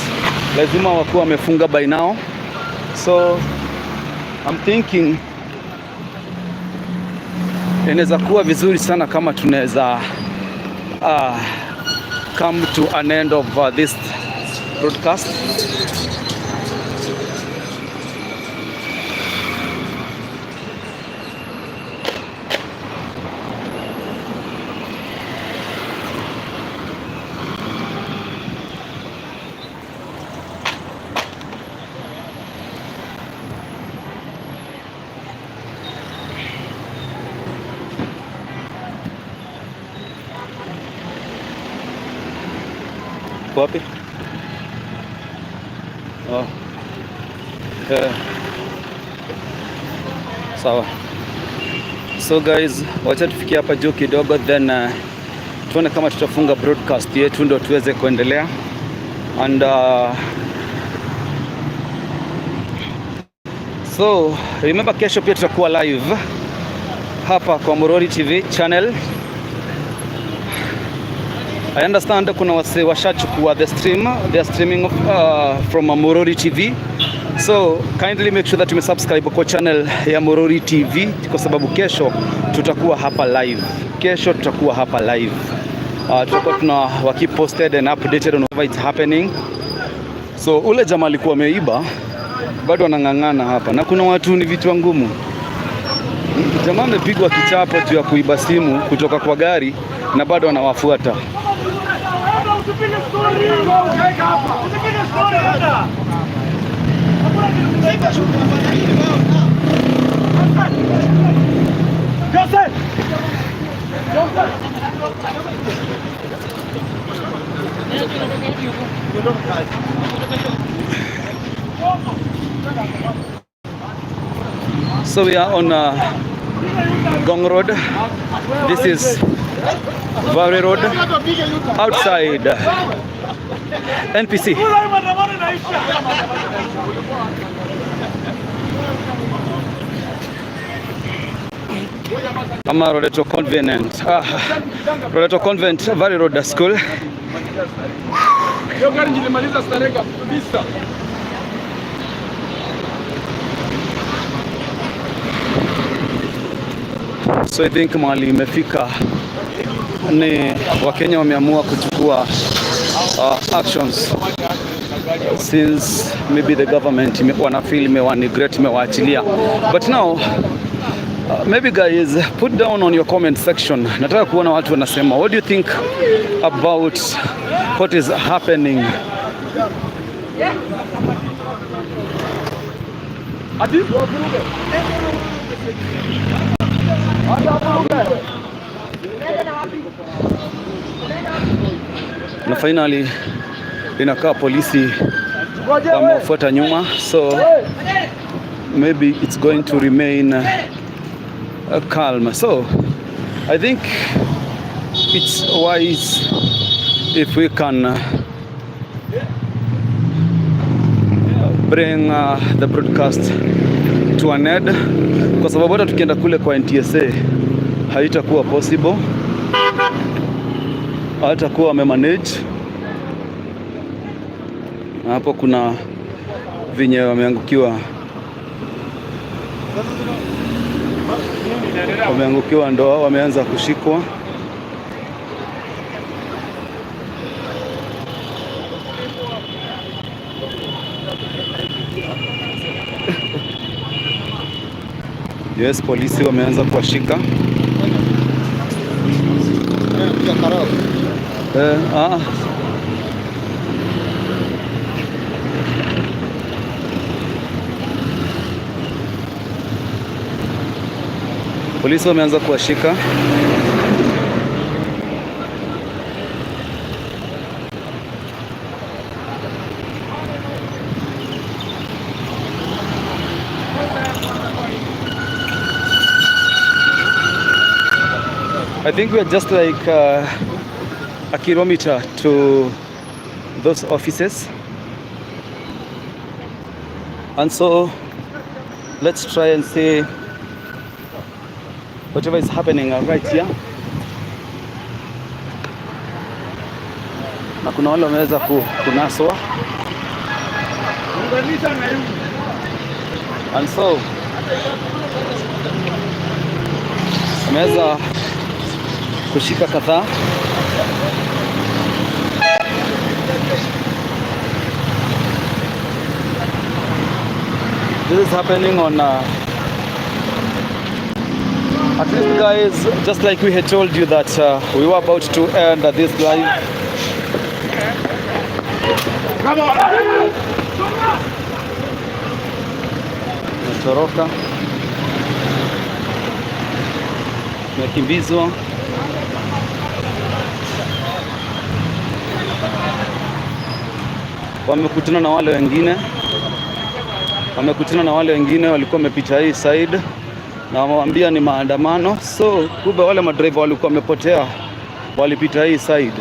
lazima wakuwa wamefunga by now. So I'm thinking inaweza kuwa vizuri sana kama tunaweza come to an end of this broadcast. Wapi? Oh. Yeah. Sawa. So guys, wacha tufikie hapa juu kidogo then tuone kama tutafunga broadcast yetu ndo tuweze kuendelea. And so remember kesho pia tutakuwa live hapa kwa Murori TV channel. I understand kuna wase washachukua the stream, they are streaming from Murori TV. So kindly make sure that you subscribe kwa channel ya Murori TV kwa sababu kesho tutakuwa hapa live. Kesho tutakuwa hapa live. Tutakuwa tuna wa keep posted and updated on whatever is happening. So ule jamaa alikuwa ameiba bado anang'ang'ana hapa na kuna watu ni vichwa ngumu. Jamaa amepigwa kichapo juu ya kuiba simu kutoka kwa gari na bado anawafuata. Usipige story. Usipige story hata. Hakuna kitu. Joseph! Joseph! So we are on Ngong Road. This is Valley Road outside NPC. Maandamano inaisha. Ama Loreto Convent. Loreto Convent, Valley Road School. Hiyo gari nilimaliza starehe kabisa. So I think mahali imefika ni Wakenya wameamua kuchukua actions since maybe the government wanafeel imewa neglect, imewaachilia. But now maybe guys, put down on your comment section. Nataka kuona watu wanasema, what do you think about what is happening? Ati? Na finally inakaa polisi wamefuata nyuma, so maybe it's going to remain calm. So I think it's wise if we can bring the broadcast to an end, kwa sababu hata tukienda kule kwa NTSA haitakuwa possible, hatakuwa wamemanage. Na hapo kuna vinye wameangukiwa, ndoa wameanza kushikwa. Yes, polisi wameanza kuwashika. Eh, ah. Polisi wameanza kuwashika. I think we are just like a kilometer to those offices. And so let's try and see whatever is happening right here. Na kuna wale wameweza kunaswa. And so wameweza kushika kadhaa. This is happening on at least, guys, just like we had told you that we were about to end this live. Come on. Natoroka, nakimbizwa. Wamekutana na wale wengine, wamekutana na wale wengine walikuwa wamepita hii side na wamewaambia ni maandamano. So kumbe wale madriver walikuwa wamepotea, walipita hii side.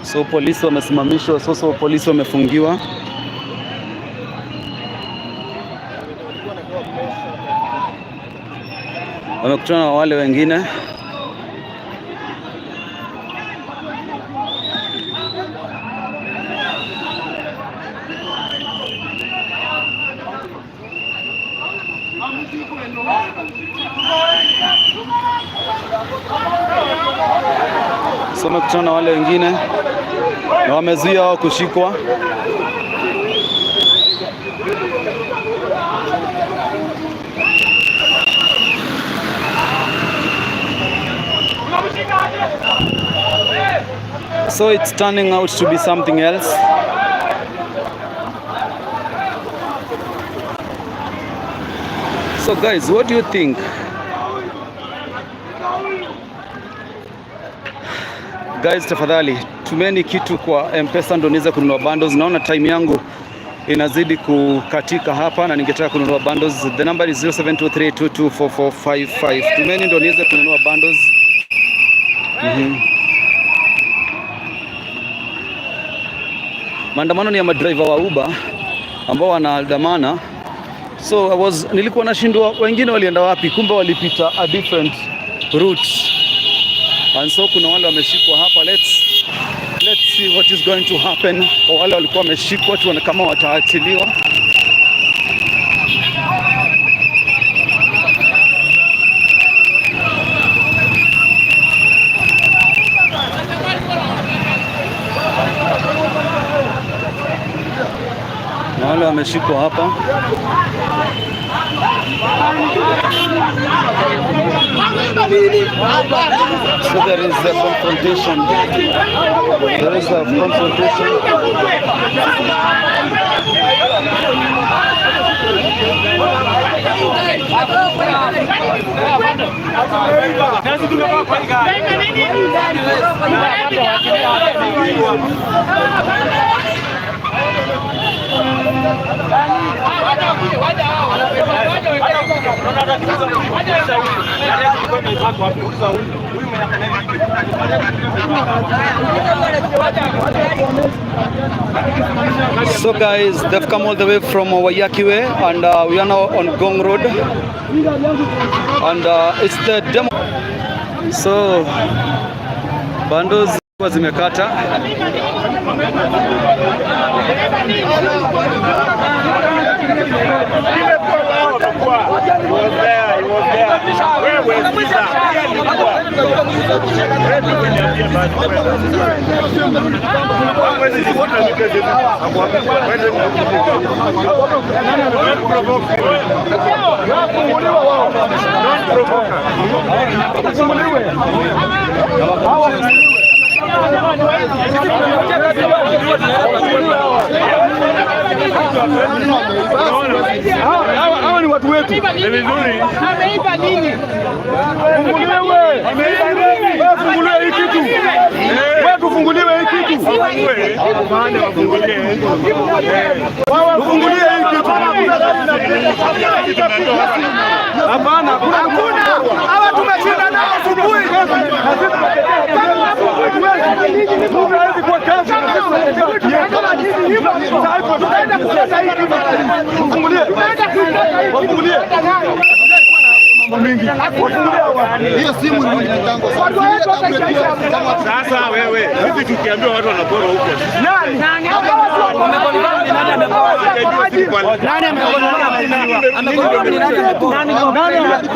So polisi wamesimamishwa, so polisi wamefungiwa. Wamekutana na wale wengine. So wamekutana na wale wengine na wamezuia wao kushikwa. So it's turning out to be something else. So guys, what do you think? Guys, tafadhali tumeni kitu kwa M-Pesa ndo niweze kununua bundles. Naona time yangu inazidi kukatika hapa na ningetaka kununua bundles. The number is 0723224455. Tumeni ndo niweze kununua bundles. Maandamano ni ya madriver wa Uber ambao wanaandamana. So I was nilikuwa nashindwa wengine walienda wapi, kumbe walipita a different route. And so kuna wale wameshikwa hapa. Let's see what is going to happen. Kwa wale walikuwa wameshikwa, tuone kama wataachiliwa. Na wale wameshikwa hapa. So there is a confrontation. There is a confrontation. So guys, they've come all the way from Waiyaki Way, and we are now on Ngong Road, and it's the demo. So bundles zimekata. Hawa ni watu wetu. Ni vizuri. Ameiba nini? Funguliwe. Wewe funguliwe hii kitu. Wewe tufunguliwe hii kitu. Tufungulie hii kitu. Hapana, hakuna. Hawa tumeshinda nao asubuhi. Hawezi kuwa kazi. Tutaenda kukata hii kitu. Tufungulie. Wafungulie. Mingi. Hiyo simu ni kitango. Sasa wewe, sisi tukiambiwa watu wanaporwa huko. Nani?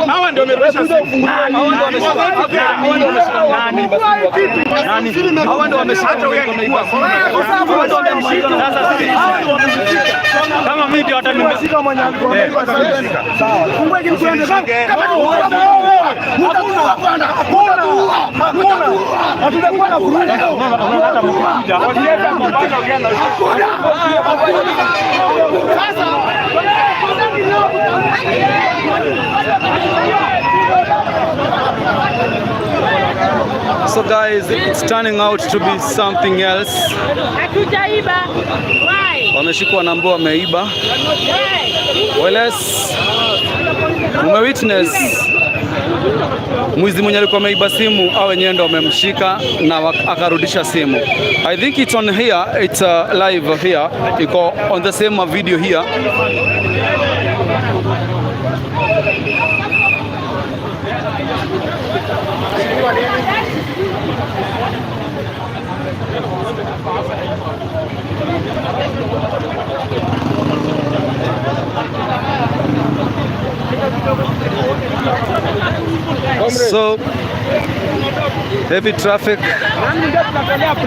Hawa ndio wamerudisha simu. Hawa ndio wameshika. Sasa sisi kama mimi ndio watanimeshika mwenye alikuwa. Sawa. Fungue kitu tuende. Hatutakuwa na vurugu. So guys, it's turning out to be something else. Hatujaiba. Why? Wameshikwa na ambao wameiba. Why? Whereas umewitness mwizi mwenye alikuwa ameiba simu au wenyewe ndo wamemshika na akarudisha simu. I think it's on here, it's live here. Iko on the same video here. So heavy traffic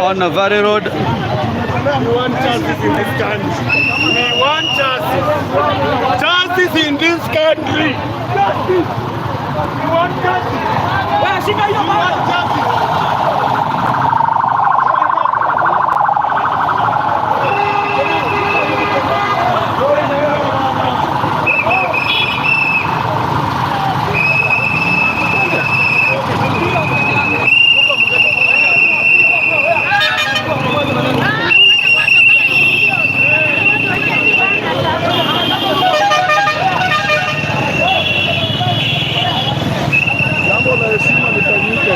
on Navari Road. We want justice in this country. We want justice. Justice in this country. Justice. We want justice. We want justice. Jambo la heshima lifanyike.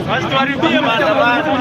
Wasituharibie maandamano.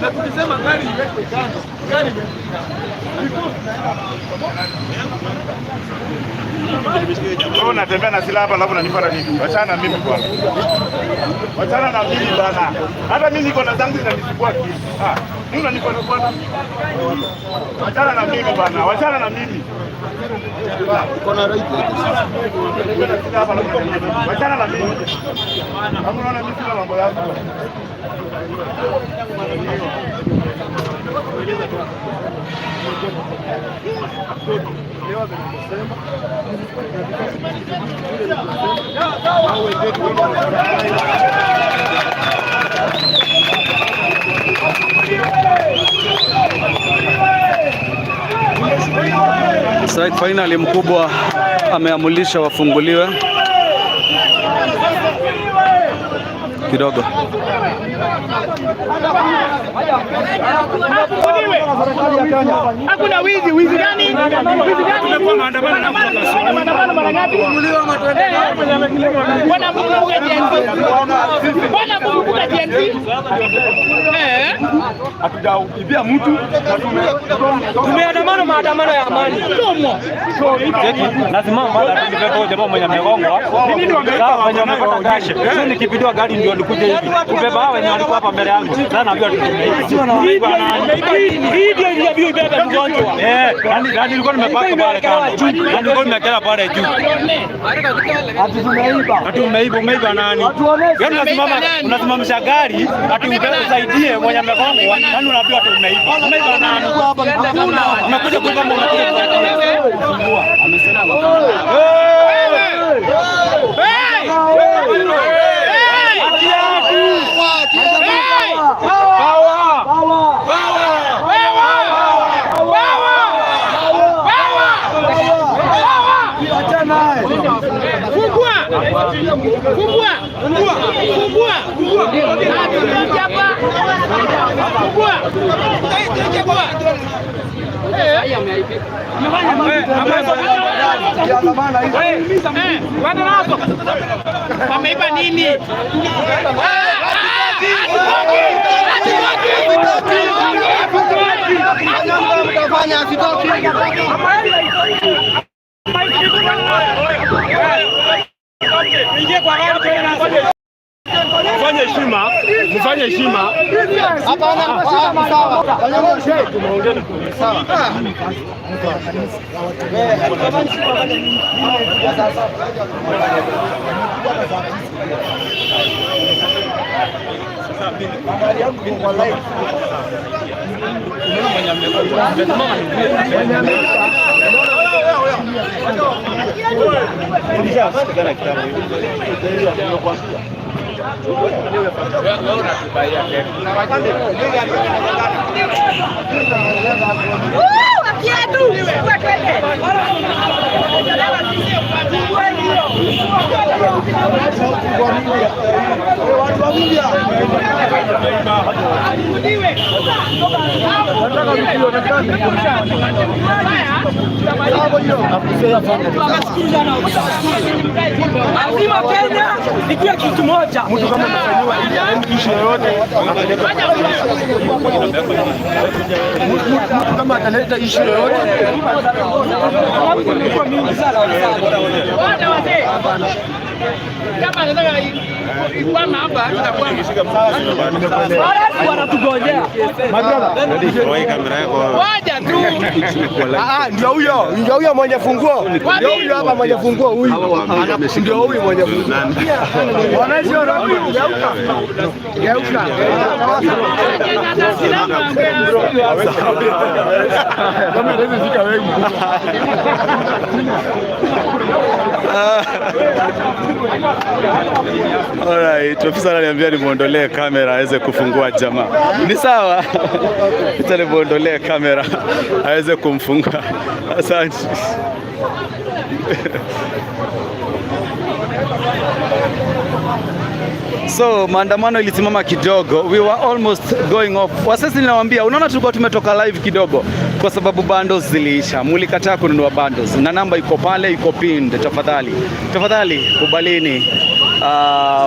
Na tukisema gari iwekwe kando, gari iwekwe kando. Wewe unatembea na silaha hapa alafu unanifuata nini? Wachana na mimi bwana. Wachana na mimi bwana. Hata mimi niko na zangu zinanisumbua akili. Ah, nini unanifuata bwana? Wachana na mimi bwana. Wachana na mimi. Uko na right. Wachana na mimi. Kama unaona mimi sina mambo yangu. Sasa finally mkubwa ameamulisha wafunguliwe kidogo. Hakuna wizi, wizi gani? Wizi gani? Maandamano mara ngapi? Bwana mkumbuka Gen Z. Bwana mkumbuka Gen Z. Eh. Hatujaibia mtu na tumeandamana maandamano ya amani. Lazima mara nibebe jamaa mwenye amegongwa. Sawa, wenye wamepata cash. Sio nikipidiwa gari ndio nikuje hivi. Kubeba hao wenye walikuwa hapa mbele yangu. Sasa naambiwa tumeiba. Hii ndio iliambiwa ibebe mgonjwa. Eh, nani nilikuwa nimepaka pale kando. Nani nilikuwa nimekela pale juu. Ati tumeiba. Ati umeiba, umeiba nani? Yaani unasimama unasimamisha gari ati usaidie mwenye amegongwa. Nani unaambiwa ati umeiba. Umeiba nani? Hakuna. Unakuja kuiba unakuja kusumbua. Amesema. Wameiba nini? Mfanye heshima, mfanye heshima. Hapana, sawa. Sawa. Lazima Kenya ikiwa kitu moja. Mtu kama amefanyiwa issue yoyote, mtu kama ataleta issue yoyote Waja tu. Ndio huyo, ndio huyo mwenye funguo. Ndio huyo hapa mwenye funguo huyu. Ndio huyu mwenye funguo. Geuka. Geuka. Alright, ofisa ananiambia nimuondolee kamera aweze kufungua jamaa. Ni sawa. Acha nimuondolee kamera aweze kumfungua. Asante. So maandamano ilisimama kidogo, we were almost going off. Wasasi ninawaambia, unaona tulikuwa tumetoka live kidogo kwa sababu bundles ziliisha, mulikataa kununua bundles na namba iko pale, iko pinned. Tafadhali, tafadhali kubalini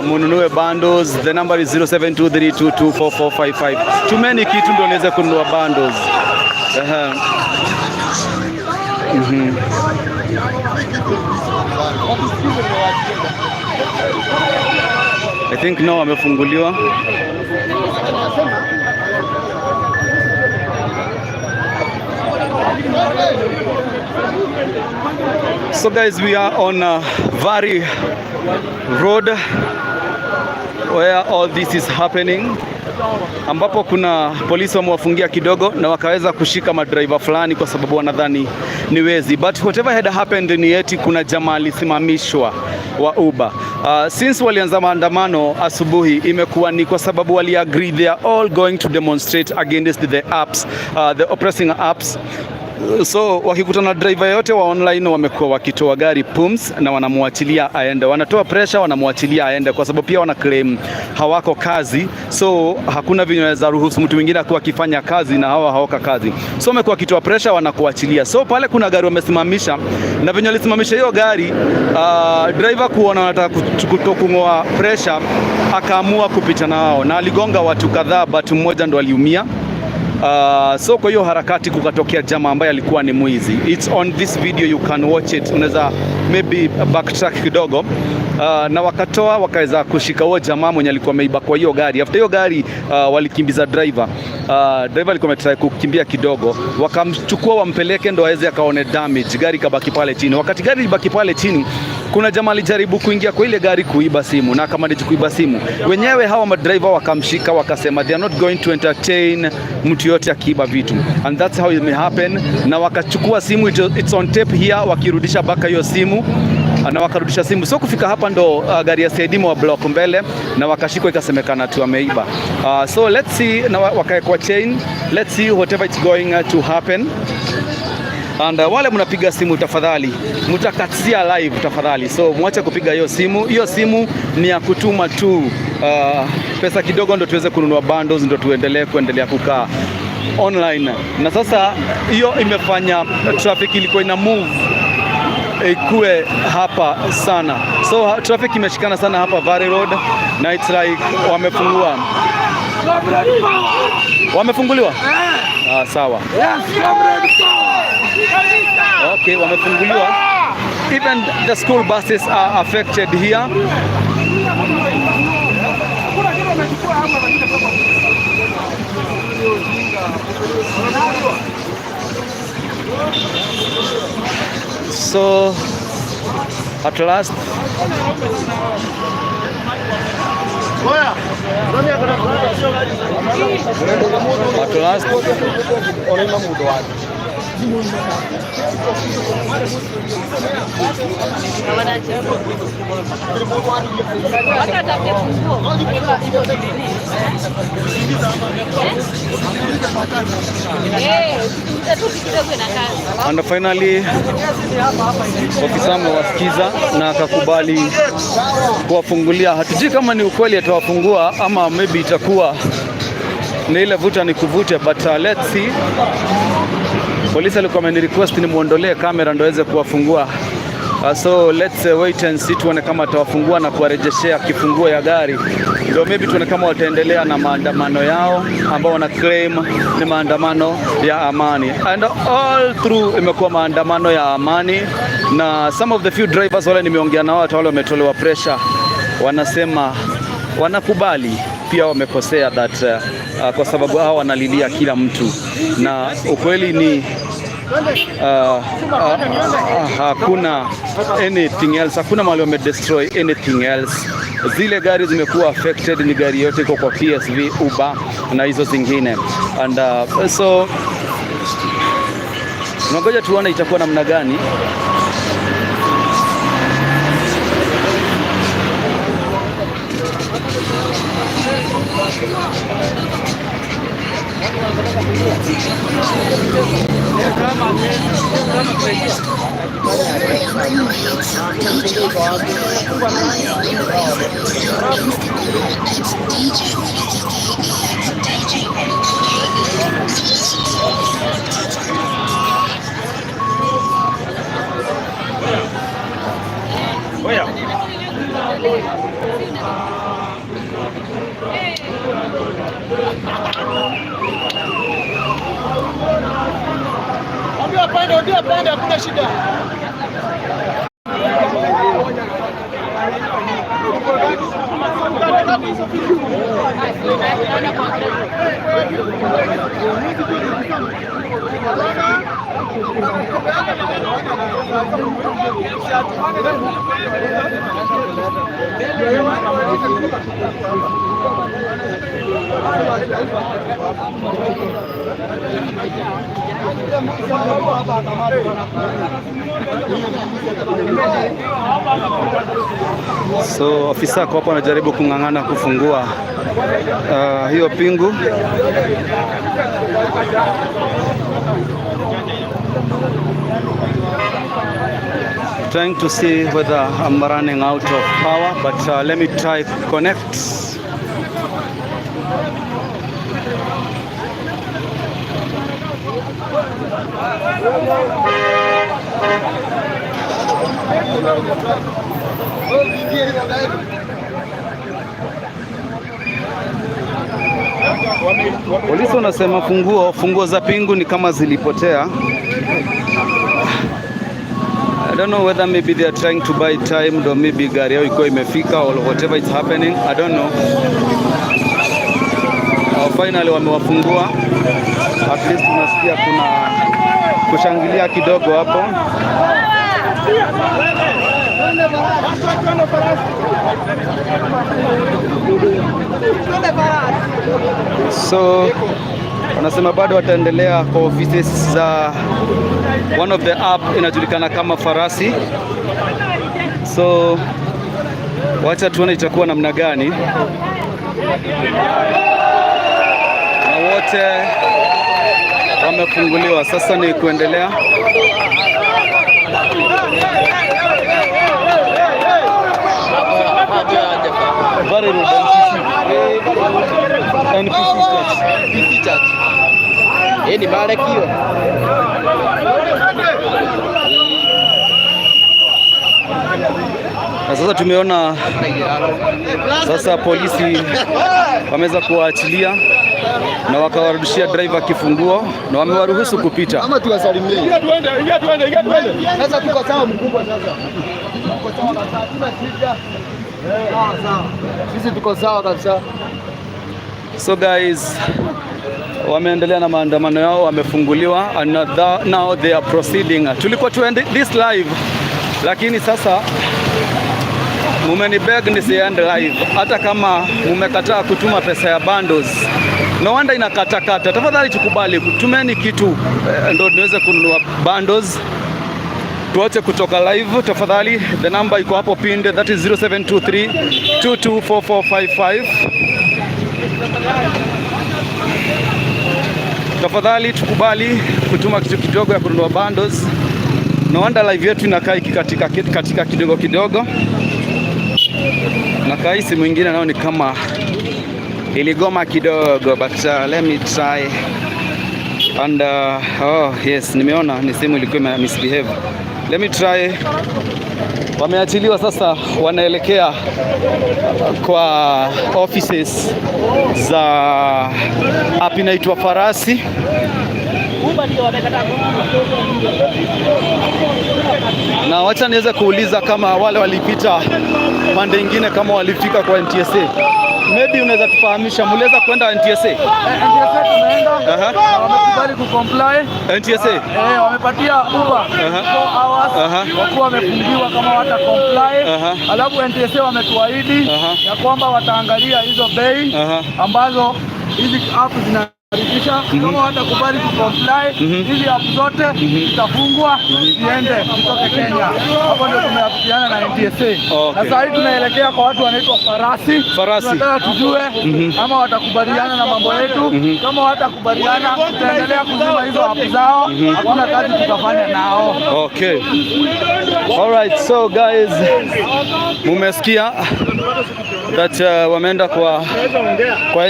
Mununue bundles. The number is 0723224455. Tumeni kitu ndio niweze kununua bundles. Aha. I think now wamefunguliwa. So guys, we are on Vari Road where all this is happening, ambapo kuna polisi wamewafungia kidogo na wakaweza kushika madriver fulani kwa sababu wanadhani ni wezi, but whatever had happened ni eti kuna jamaa alisimamishwa wa Uber. Since walianza maandamano asubuhi, imekuwa ni kwa sababu wali agree they are all going to demonstrate against the apps, the oppressing apps. So wakikutana driver yote wa online wamekuwa wakitoa gari pums na wanamwachilia aende, wanatoa pressure, wanamwachilia aende, kwa sababu pia wana claim hawako kazi, so hakuna venye wanaweza ruhusu mtu mwingine akuwa akifanya kazi na hawa hawako kazi, so wamekuwa wakitoa pressure, wanakuachilia. So pale kuna gari wamesimamisha, na venye walisimamisha hiyo gari, driver kuona wanataka kutokung'oa pressure, akaamua kupita na wao na aligonga watu kadhaa, but mmoja ndo aliumia. So kwa hiyo harakati kukatokea jamaa ambaye alikuwa ni mwizi. It's on this video, you can watch it. Unaweza maybe backtrack kidogo. Na wakatoa wakaweza kushika huo jamaa mwenye alikuwa ameiba kwa hiyo gari. After hiyo gari, walikimbiza driver. Driver alikuwa ametry kukimbia kidogo, wakamchukua wampeleke ndo aweze akaone damage. Gari kabaki pale chini. Wakati gari libaki pale chini, kuna jamaa alijaribu kuingia kwa ile gari kuiba simu na akamanage kuiba simu. Wenyewe hawa madriver wakamshika, wakasema they are not going to entertain mtu yote akiiba vitu, and that's how it may happen. Na wakachukua simu, it's on tape here, wakirudisha baka hiyo simu na wakarudisha simu. So kufika hapa ndo gari ya CID wa block mbele na wakashikwa, ikasemekana tu ameiba. So let's see, na wakawekwa chain. Let's see whatever it's going to happen. And wale mnapiga simu tafadhali, mtakatia live tafadhali, so mwache kupiga hiyo simu. Hiyo simu ni ya kutuma tu pesa kidogo ndo tuweze kununua bundles ndo tuendelee kuendelea kukaa online. Na sasa hiyo imefanya traffic ilikuwa ina move ikuwe hapa sana, so traffic imeshikana sana hapa Valley Road, na it's like wamefungua, wamefunguliwa. Ah, sawa. Okay, wamefunguliwa. Even the school buses are affected here. So at last at last and finally ofisa amewasikiza na akakubali kuwafungulia. Hatujui kama ni ukweli atawafungua ama maybe itakuwa ni ile vuta ni kuvute, but let's see. Polisi alikuwa amenirequest nimuondolee kamera ndo aweze kuwafungua. So let's wait and see, tuone kama atawafungua na kuwarejeshea kifunguo ya gari, ndio maybe tuone kama wataendelea na maandamano yao ambao wana claim ni maandamano ya amani. And all through imekuwa maandamano ya amani, na some of the few drivers wale nimeongea nao, hata wale wametolewa pressure, wanasema wanakubali pia wamekosea that kwa sababu hao wanalilia kila mtu, na ukweli ni hakuna anything else, hakuna mahali wame destroy anything else. Zile gari zimekuwa affected ni gari yote iko kwa PSV, Uber na hizo zingine, and so tunangoja tuone itakuwa namna gani. Oya. Ndio pande, hakuna shida. So afisa kwa hapo anajaribu kung'ang'ana kufungua hiyo pingu. Trying to see whether I'm running out of power, but let me try connect. Polisi wanasema funguo za pingu ni kama zilipotea. I don't know whether maybe they are trying to buy time or maybe gari yao iko imefika or whatever is happening. I don't know. Finally wamewafungua. At least unasikia kuna kushangilia kidogo hapo. So wanasema bado wataendelea kwa offices za one of the app inajulikana kama Farasi. So wacha tuone itakuwa namna gani, na wote wamefunguliwa. Sasa ni kuendelea. Very rude. NPC Church. Ni marekio. Na sasa tumeona sasa polisi wameweza kuwaachilia na wakawarudishia driver kifunguo na wamewaruhusu kupita. Ama tuwasalimie. Ingia tuende, ingia tuende, ingia tuende. Sasa tuko sawa mkubwa sasa. Tuko sawa kabisa, hatuna shida. Sawa sawa. Sisi tuko sawa kabisa. So guys, wameendelea na maandamano yao, wamefunguliwa and now they are proceeding. Tulikuwa tuende this live, lakini sasa mumenibeg nisiende live, hata kama mumekataa kutuma pesa ya bundles. No wonder inakatakata. Tafadhali tukubali, tumeni kitu ndo niweze kununua bundles. Tuache kutoka live tafadhali. The number iko hapo pinned, that is 0723 224455. Tafadhali tukubali kutuma kitu kidogo ya kununua bundles. No wonder live yetu inakaa ikikatika katika kidogo kidogo. Na kaisi mwingine nao ni kama iligoma kidogo, but let me try and oh yes, nimeona ni simu ilikuwa ime misbehave. Let me try. Wameachiliwa sasa, wanaelekea kwa offices za app inaitwa Farasi. Na wacha niweze kuuliza kama wale walipita pande ingine kama walifika kwa NTSA. Maybe unaweza tufahamisha, mliweza kwenda NTSA? NTSA tumeenda. Wamekubali kucomply. NTSA? Wamepatia Uber 4 hours wakuwa wamefungiwa kama wata comply. Alafu NTSA wametuahidi ya kwamba wataangalia hizo bei ambazo hizi app zinalipisha. Kama watakubali kucomply, hizi app zote zitafungwa ziende zitoke Kenya. Hapo ndio tumeafikiana na NTSA. Okay. Na sasa hivi tunaelekea kwa watu wanaitwa Farasi. Farasi. Tunataka tujue ama watakubaliana na mambo yetu. Kama watakubaliana, tutaendelea kuzima hizo app zao. Hakuna kazi tutafanya nao. Okay. All right, so guys, mumesikia that wameenda kwa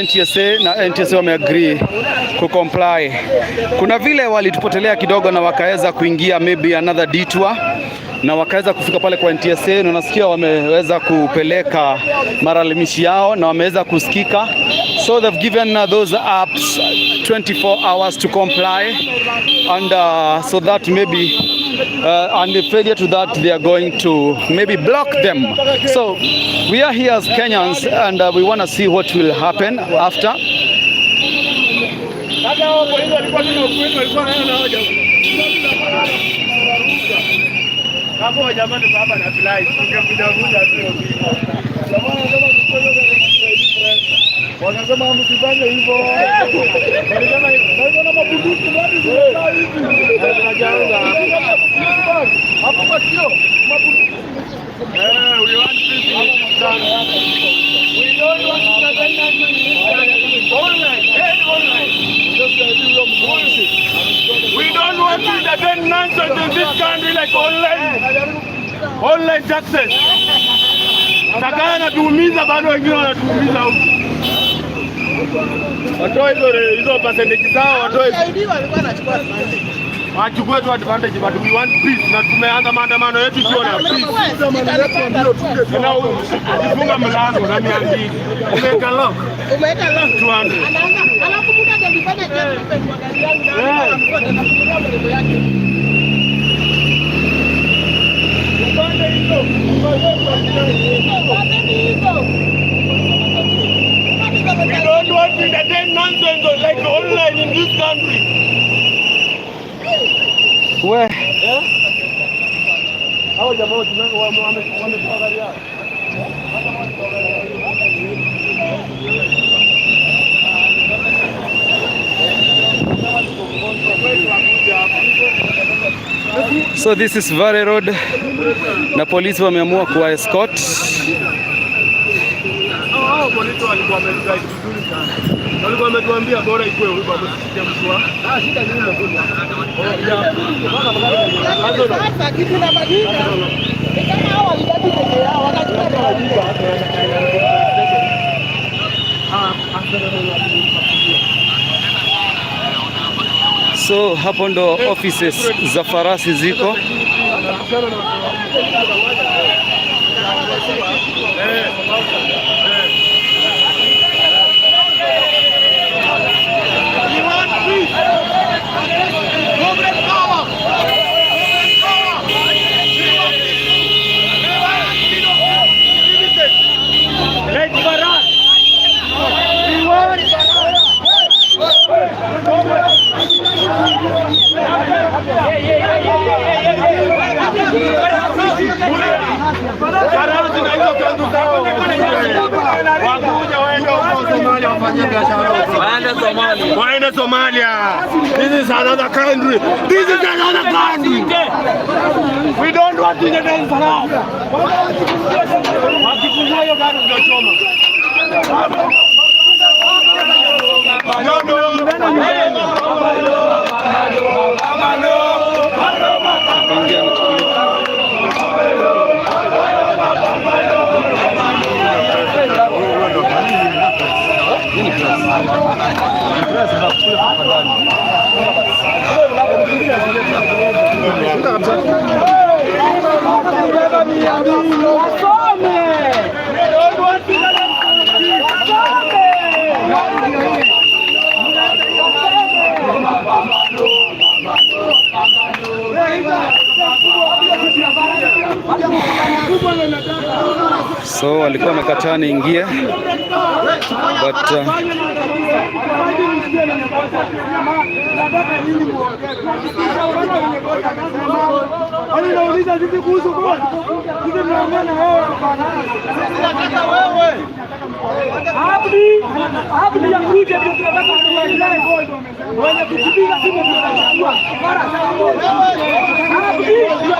NTSA na NTSA wameagree kucomply. Kuna vile walitupotelea kidogo na wakaweza kuingia maybe another detour na wakaweza kufika pale kwa NTSA, na unasikia wameweza kupeleka malalamishi yao na wameweza kusikika. So they've given those apps 24 hours to comply and so that maybe and the failure to that, they are going to maybe block them. So we are here as Kenyans and we want to see what will happen after. Sasa hao polisi walikuwa tu na ukweli, walikuwa wanaenda na hao jamaa. Hapo jamani, baba na fly, ungekuja kuja tu. Wanasema msifanye hivyo. Walisema na na mabunduki bado zimekaa hivi. Hapo kwa kio. Eh, we want peace in this country. We don't want to in this country. Online, and online. We don't want to entertain nonsense in this country like online. Online taxes. Takaya anatuumiza bado wengine wanatuumiza huku. Watoe hizo percentage zao, watoe wachukue tu advantage, but we want peace, na tumeanza maandamano yetu ikiwa na peace. Na ukifunga mlango na 200 umeweka lock, Umeweka lock. 200. Anaanza alafu mtu angelifanya judgment kwa gari yangu na anafungulia mlango yake. Upande hizo. We don't want to entertain nonsense like online in this country. We Hao jamaa wametoa gari yao. So this is Valley Road na polisi wameamua kuwa escort. Hao polisi walikuwa wametuguide vizuri sana. Walikuwa wametuambia bora ikuwe huko msisikie mtu. Ah, shida ni ile. Sasa kitu inafanyika ni kama hao walibaki peke yao wakachukua barabara. So hapo ndo offices za farasi ziko. We want peace. Sovereign power. Sovereign power. We want peace. We want freedom. Limited. Like Farah. We want Farasi na hizo kanzu zao. Wakuja waende huko Somalia wafanye biashara huko. Waende Somalia. Waende Somalia. This is another country. This is another country. We don't want to get Farasi. Wakifungua hiyo gari tunachoma. No, no. So walikuwa wamekataa niingie but Abdi akuje ndio tunataka kumaliza. Wenye kukipiga simu tunachukua. Abdi ndio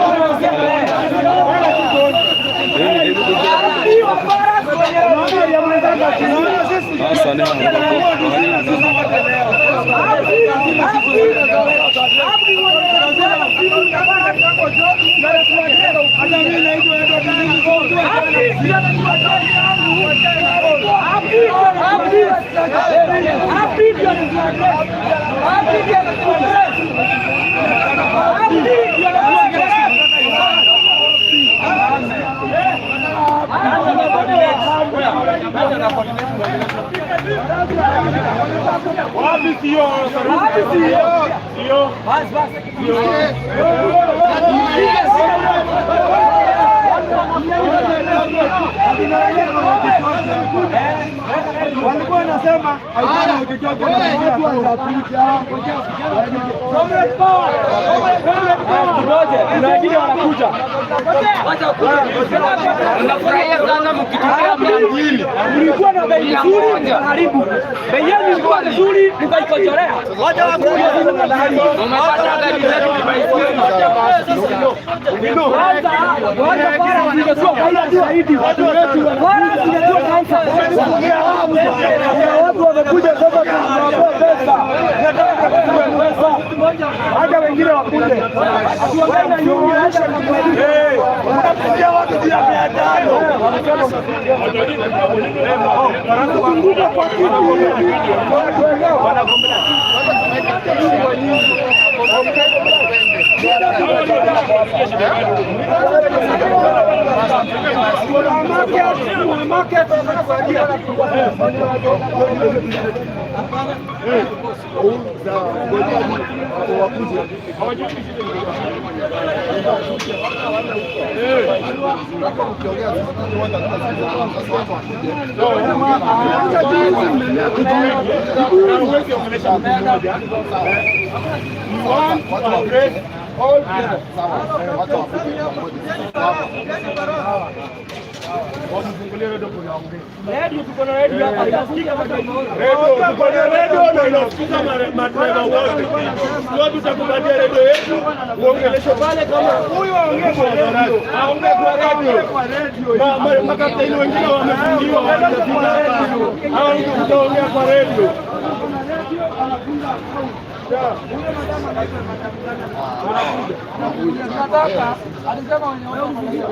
Wapi sio? Wapi sio? Sio. Bas bas. Walikuwa wanasema Kuna wengine wanakuja. Tunafurahia sana mkitupea 200. Mlikuwa na bei nzuri mkaharibu. Bei yenu ilikuwa nzuri mkaikochorea. Wacha wakuje. Umepata gari zetu ni baiskeli. Kwanza kwanza para zingekuwa kansa zaidi. Para zingekuwa kansa. Kuna watu wamekuja sasa tunawapea pesa. Nataka kuchukua pesa. Hata wengine wakuje. Hatuongei na nyinyi hata Unapigia watu juu ya 500. Kuzunguka kwa kitu hivi. Radio tuko na radio hapa inasikika mpaka Redio tuko na redio na inasikika madereva wote. Sio tutakupatia redio yetu uongeleshe pale kama huyu aongee kwa redio. Aongee kwa redio. Makapteni wengine wamefungiwa hawajafika hapa. Hao ndio utaongea kwa redio.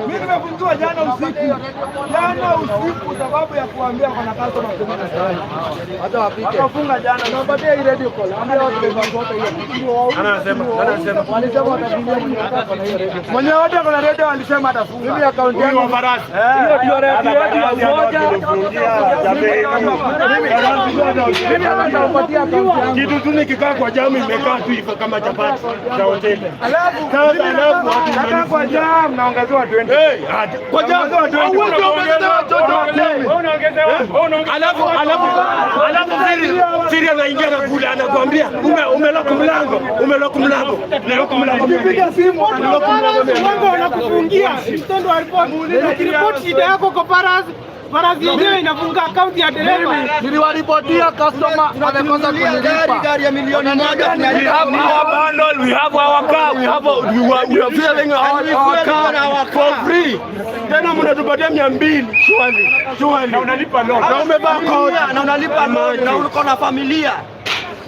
Mimi nimefungiwa jana usiku sababu ya kuambia kwa customer kutumia sahi. Hata wapike. Wakafunga jana. Nawapatia hii radio call. Ambia watu wote hiyo. Anasema, anasema. Walisema watafungia mwenye ako na hiyo radio. Mwenye wote ako na radio alisema atafunga. Mimi account yangu wa farasi. Hiyo ndio radio yetu ya umoja. Mimi hata nitawapatia account yangu. Kitu tu nikikaa kwa jamu imekaa tu hivyo kama chapati za hoteli. Alafu Sasa alafu watu nakaa kwa jam naongezewa 20. Hey, kwa jamu hauwezi ongezewa chochote. Alafu alafu alafu siri anaingia na kula anakuambia umelock mlango, umelock mlango, umelock mlango. Ukipiga simu umelock mlango. Mlango wanakufungia mtendo wa report. Ukiripoti shida yako kwa Faraz, Faraz yenyewe inafunga akaunti ya dereva. Niliwaripotia customer amekosa kunilipa. Gari ya milioni moja We have our bundle, we have our car, we have our, we are fueling our car for free. Tena mnatupatia 200 surely. Surely. Na unalipa loan. Na umevaa koti. Na unalipa loan na uko na familia.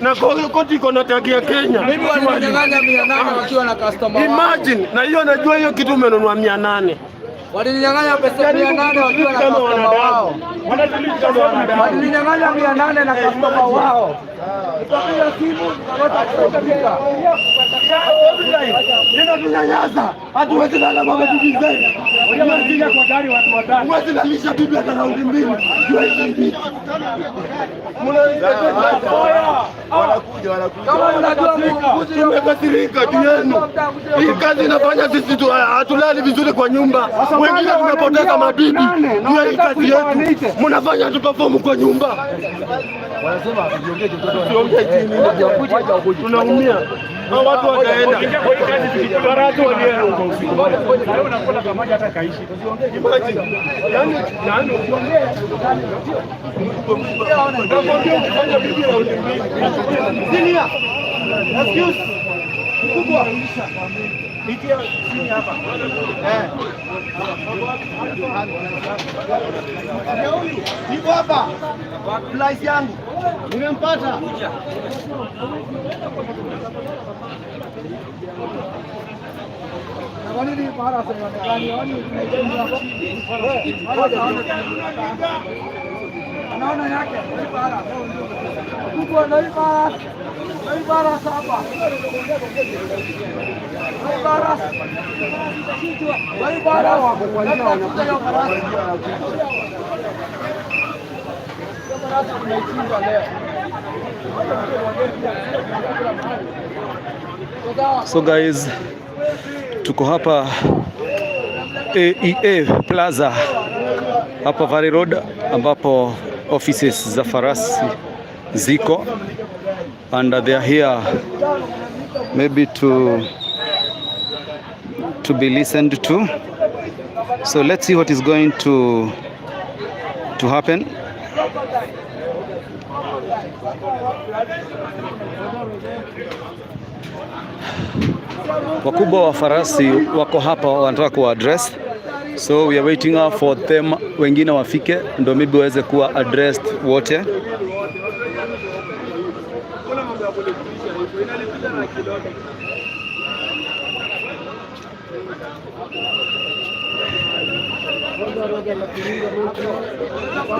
Na koti iko na tag ya Kenya. Mimi walininyang'anya 800 wakiwa na customer wao. Imagine, na hiyo najua hiyo kitu umenunua 800. Walininyang'anya pesa 800 wakiwa na customer wao. Walininyang'anya 800 na customer wao. Nikapiga simu nikaweza kutoka. Inatunyanyasa. Hatuwezi lala kwa bibi zetu. Unaingia kwa gari watu watano. Huwezi lalisha bibi hata raundi mbili. Jua hizi vitu. Wanakuja wanakuja. Kama unajua Mungu Tumekasirika juu yenu. Hii kazi inafanya sisi hatulali vizuri kwa nyumba. Wengine tunapoteza mabibi. Juu ya hii kazi yetu. Mnafanya tu perform kwa nyumba. Wanasema usiongee mtoto. Usiongee chini. Tunaumia. Hao watu wataenda. Watu walienda huko usiku. Leo unakula kama hata kaishi. Imagine. Yaani yaani nakwambia ukifanya bibi raundi mbili. Senior. Excuse. Mkubwa. Itia chini hapa. Niko hapa. Price yangu. Nimempata. Na kwa nini Faraz haionekani? Yaani anaona yake Faraz. Kubwa na Faraz. Faraz hapa. Faraz. Faraz. Faraz. Farasi tunaichinja leo. So guys, tuko hapa AEA Plaza hapa Valley Road ambapo offices za farasi ziko, and they are here maybe to be listened to. So let's see what is going to happen. Wakubwa wa farasi wako hapa, wanataka kuwa address, so we are waiting for them, wengine wafike ndo maybe waweze kuwa addressed wote.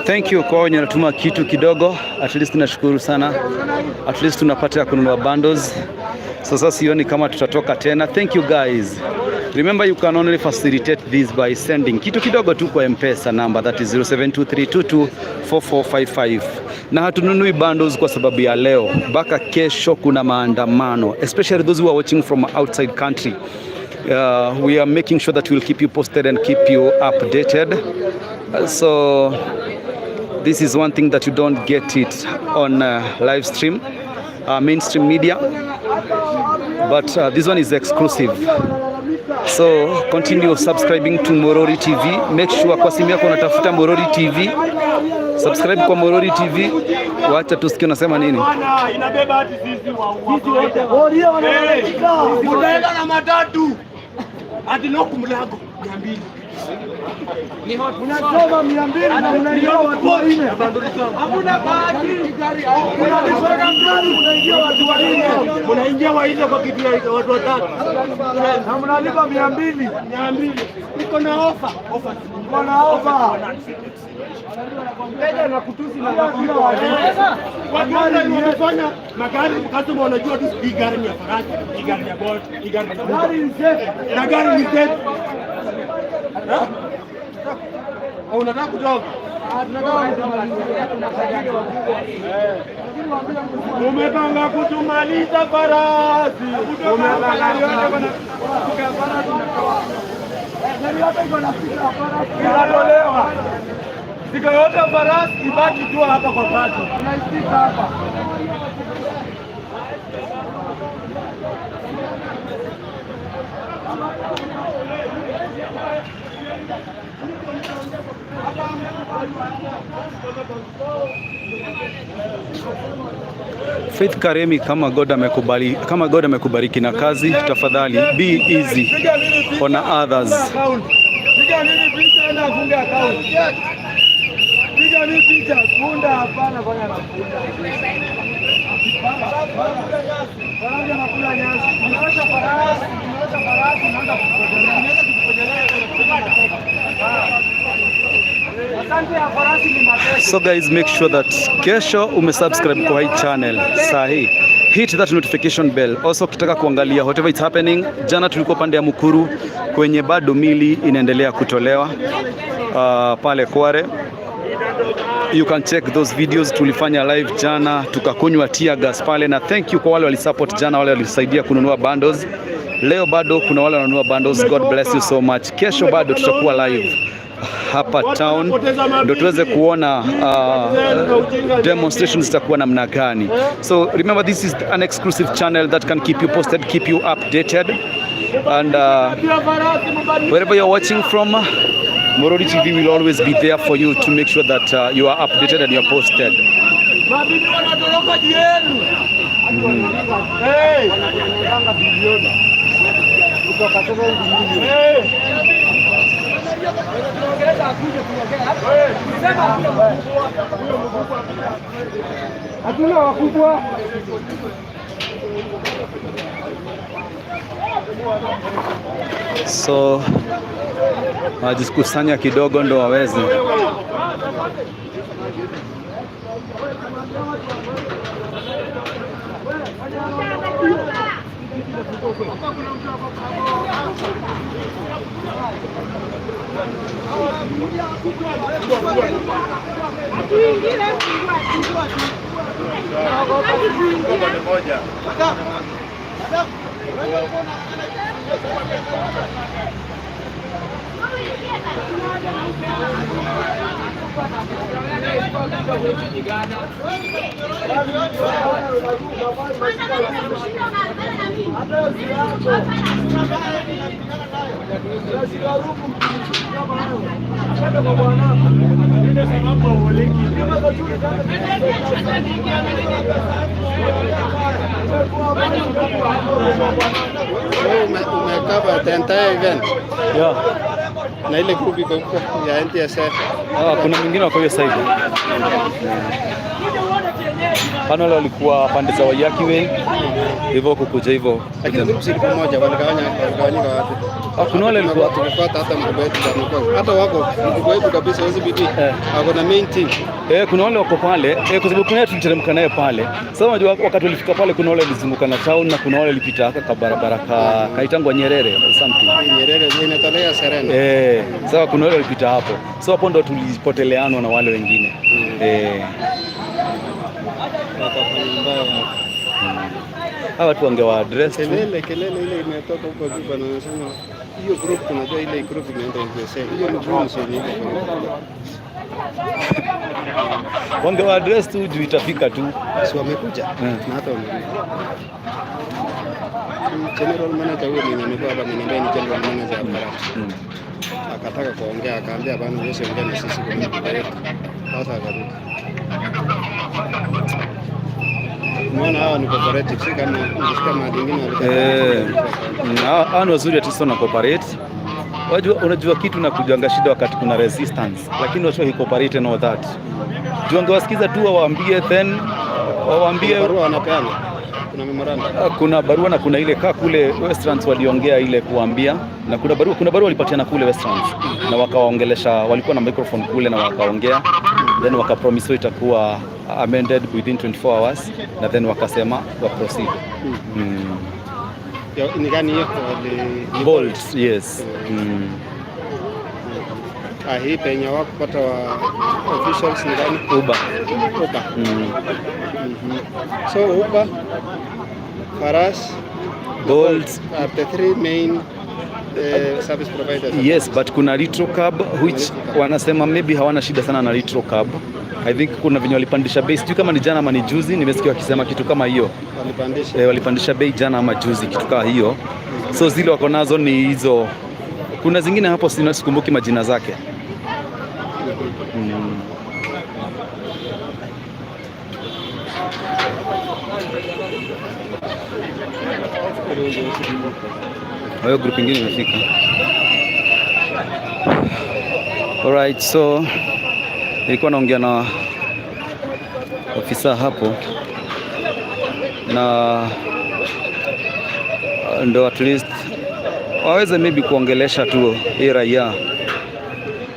Thank you kwa wenye wanatuma kitu kidogo, at least nashukuru sana, at least tunapata ya kununua bundles. Sasa sioni kama tutatoka tena. Thank you guys. Remember, you can only facilitate this by sending kitu kidogo tu kwa M-Pesa number, that is 0723224455. Na hatununui bundles kwa sababu ya leo, mpaka kesho kuna maandamano, especially those who are watching from outside country. We are making sure that we'll keep you posted and keep you updated. So this is one thing that you don't get it on live stream, mainstream media, but this one is exclusive. So continue subscribing to Morori TV. Make sure kwa simu yako unatafuta Morori TV. Subscribe kwa Morori TV. Wacha tusikie unasema nini. Bwana, inabeba hadi sisi wa Woria wanalalamika. Utaenda na matatu hadi lock mlango 200. Unasoma 200 na mnaingia watu wanne. Hakuna bahati. Unalishona gari, unaingia watu wanne. Mnaingia wanne kwa kitu ya watu watatu. Na mnalipa 200. 200. Niko na ofa. Ofa. Niko na ofa. Mteja anakutusi na anakuita watu. Watu wamefanya magari, customer wanajua tu hii gari ni ya Farasi, hii gari ni ya Bolt, hii gari ni ya Uber. Gari ni safe. Na gari ni safe. Ha? Unataka kutoka? Umepanga kutumaliza farasi. Umepanga inatolewa. Siku yote farasi ibaki tu hapa kwa pato. Tunaisika hapa. Faith Karemi, kama God amekubali, kama God amekubariki na kazi, tafadhali be easy on others. Piga mimi picha, enda afunge account. Piga mimi picha, punda hapana, fanya na punda. Farasi anakula nyasi. Unaosha farasi, unaosha farasi, unaanza kukojelea. Unaweza kukojelea. Asante ya farasi ni mateke. So guys, make sure that kesho umesubscribe kwa hii channel sahi. Hit that notification bell. Also ukitaka kuangalia whatever is happening, jana tulikuwa pande ya Mukuru kwenye bado mili inaendelea kutolewa pale Kware. You can check those videos, tulifanya live jana tukakunywa tear gas pale, na thank you kwa wale walisupport jana, wale walisaidia kununua bundles. Leo bado kuna wale wananunua bundles. God bless you so much. Kesho bado tutakuwa live hapa town ndio tuweze kuona demonstrations zitakuwa namna gani. So remember, this is an exclusive channel that can keep you posted, keep you updated, and wherever you're watching from, Morori TV will always be there for you to make sure that you are updated and you're posted. Mabibi wanatoroka juu yenu. Hey. Hey. Hatuna wakubwa. So wajikusanya kidogo ndo waweze. Umecover the entire event. Yeah. Na ile group iko huko ya NTSA. Ah, kuna mwingine wako hiyo side. Pana wale walikuwa pande za Waiyaki Way hivyo kukuja hivyo. Lakini group zilikuwa moja, waligawanyika wapi? Ah, kuna wale walikuwa tumefuata hata mkubwa wetu bwana. Hata wako mkubwa wetu kabisa OCPD. Ako na main team. Eh, kuna wale wako pale kwa sababu kuna tuliteremka naye pale. Sasa unajua wakati walifika pale kuna wale walizunguka na town na kuna wale walipita haka barabara ka kaitangwa Nyerere or something. Nyerere inatolea Serena. Eh, sasa kuna wale walipita hapo. So hapo ndo tulipoteleanwa na wale wengine. Eh. Hawa watu wangewa address tu. Kelele kelele ile imetoka huko juu bwana, anasema hiyo group tunajua ile group imeenda NTSA. Hiyo ni group yenye iko. Wangewa address tu juu itafika tu. Si wamekuja na hata wamekuja. General manager huyo mwenye amekuwa hapa ameniambia ni general manager wa Karatu. Akataka kuongea akaambia bana, wewe ongea na sisi kwa mkubwa wetu. Sasa akarudi. Umeona hawa ni cooperative, si kama ukifika mahali ingine Eh, hawa ni wazuri at least wana cooperate. Wajua, unajua kitu na kujuanga shida wakati kuna resistance, lakini watu wa cooperate and all that. Juu wangewasikiza tu wawaambie, then wawaambie barua wanapeana. Kuna memorandum. Kuna barua na kuna ile kaa kule Westlands waliongea ile kuambia, na kuna barua walipatiana kule Westlands na wakawaongelesha, walikuwa na microphone kule na wakaongea, then wakapromise itakuwa amended within 24 hours na then wakasema wa proceed. Ya, ni gani hiyo? Wali Bolt, yes. Ah, hii penye hawakupata wa officials ni gani? Uber. Uber. So Uber, Faras, Bolt are the three main service providers. Yes, but kuna Litro Cab which wanasema maybe hawana shida sana na Litro Cab. I think kuna venye walipandisha bei, sijui kama ni jana ama ni juzi, nimesikia wakisema kitu kama hiyo. Walipandisha. Eh, walipandisha bei jana ama juzi, kitu kama hiyo. So zile wako nazo ni hizo. Kuna zingine hapo sina, sikumbuki majina zake. Hiyo group ingine imefika. Alright, so nilikuwa naongea na ofisa hapo na ndo at least waweze maybe kuongelesha tu hii raia.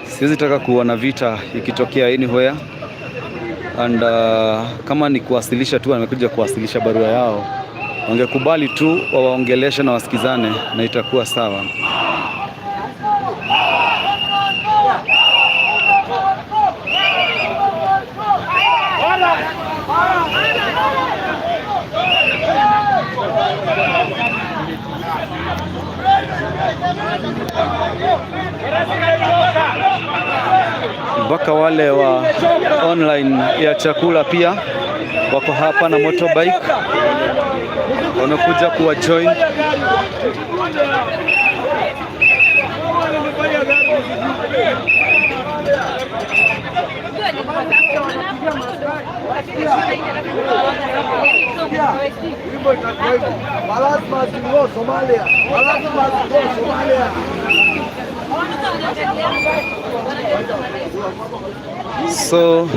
Siwezi taka kuona vita ikitokea anywhere and kama ni kuwasilisha tu, wamekuja kuwasilisha barua yao, wangekubali tu wawaongeleshe na wasikizane na itakuwa sawa. Mpaka wale wa online ya chakula pia wako hapa na motorbike, wamekuja kuwa join. Faras must go Somalia. Faras must go Somalia. So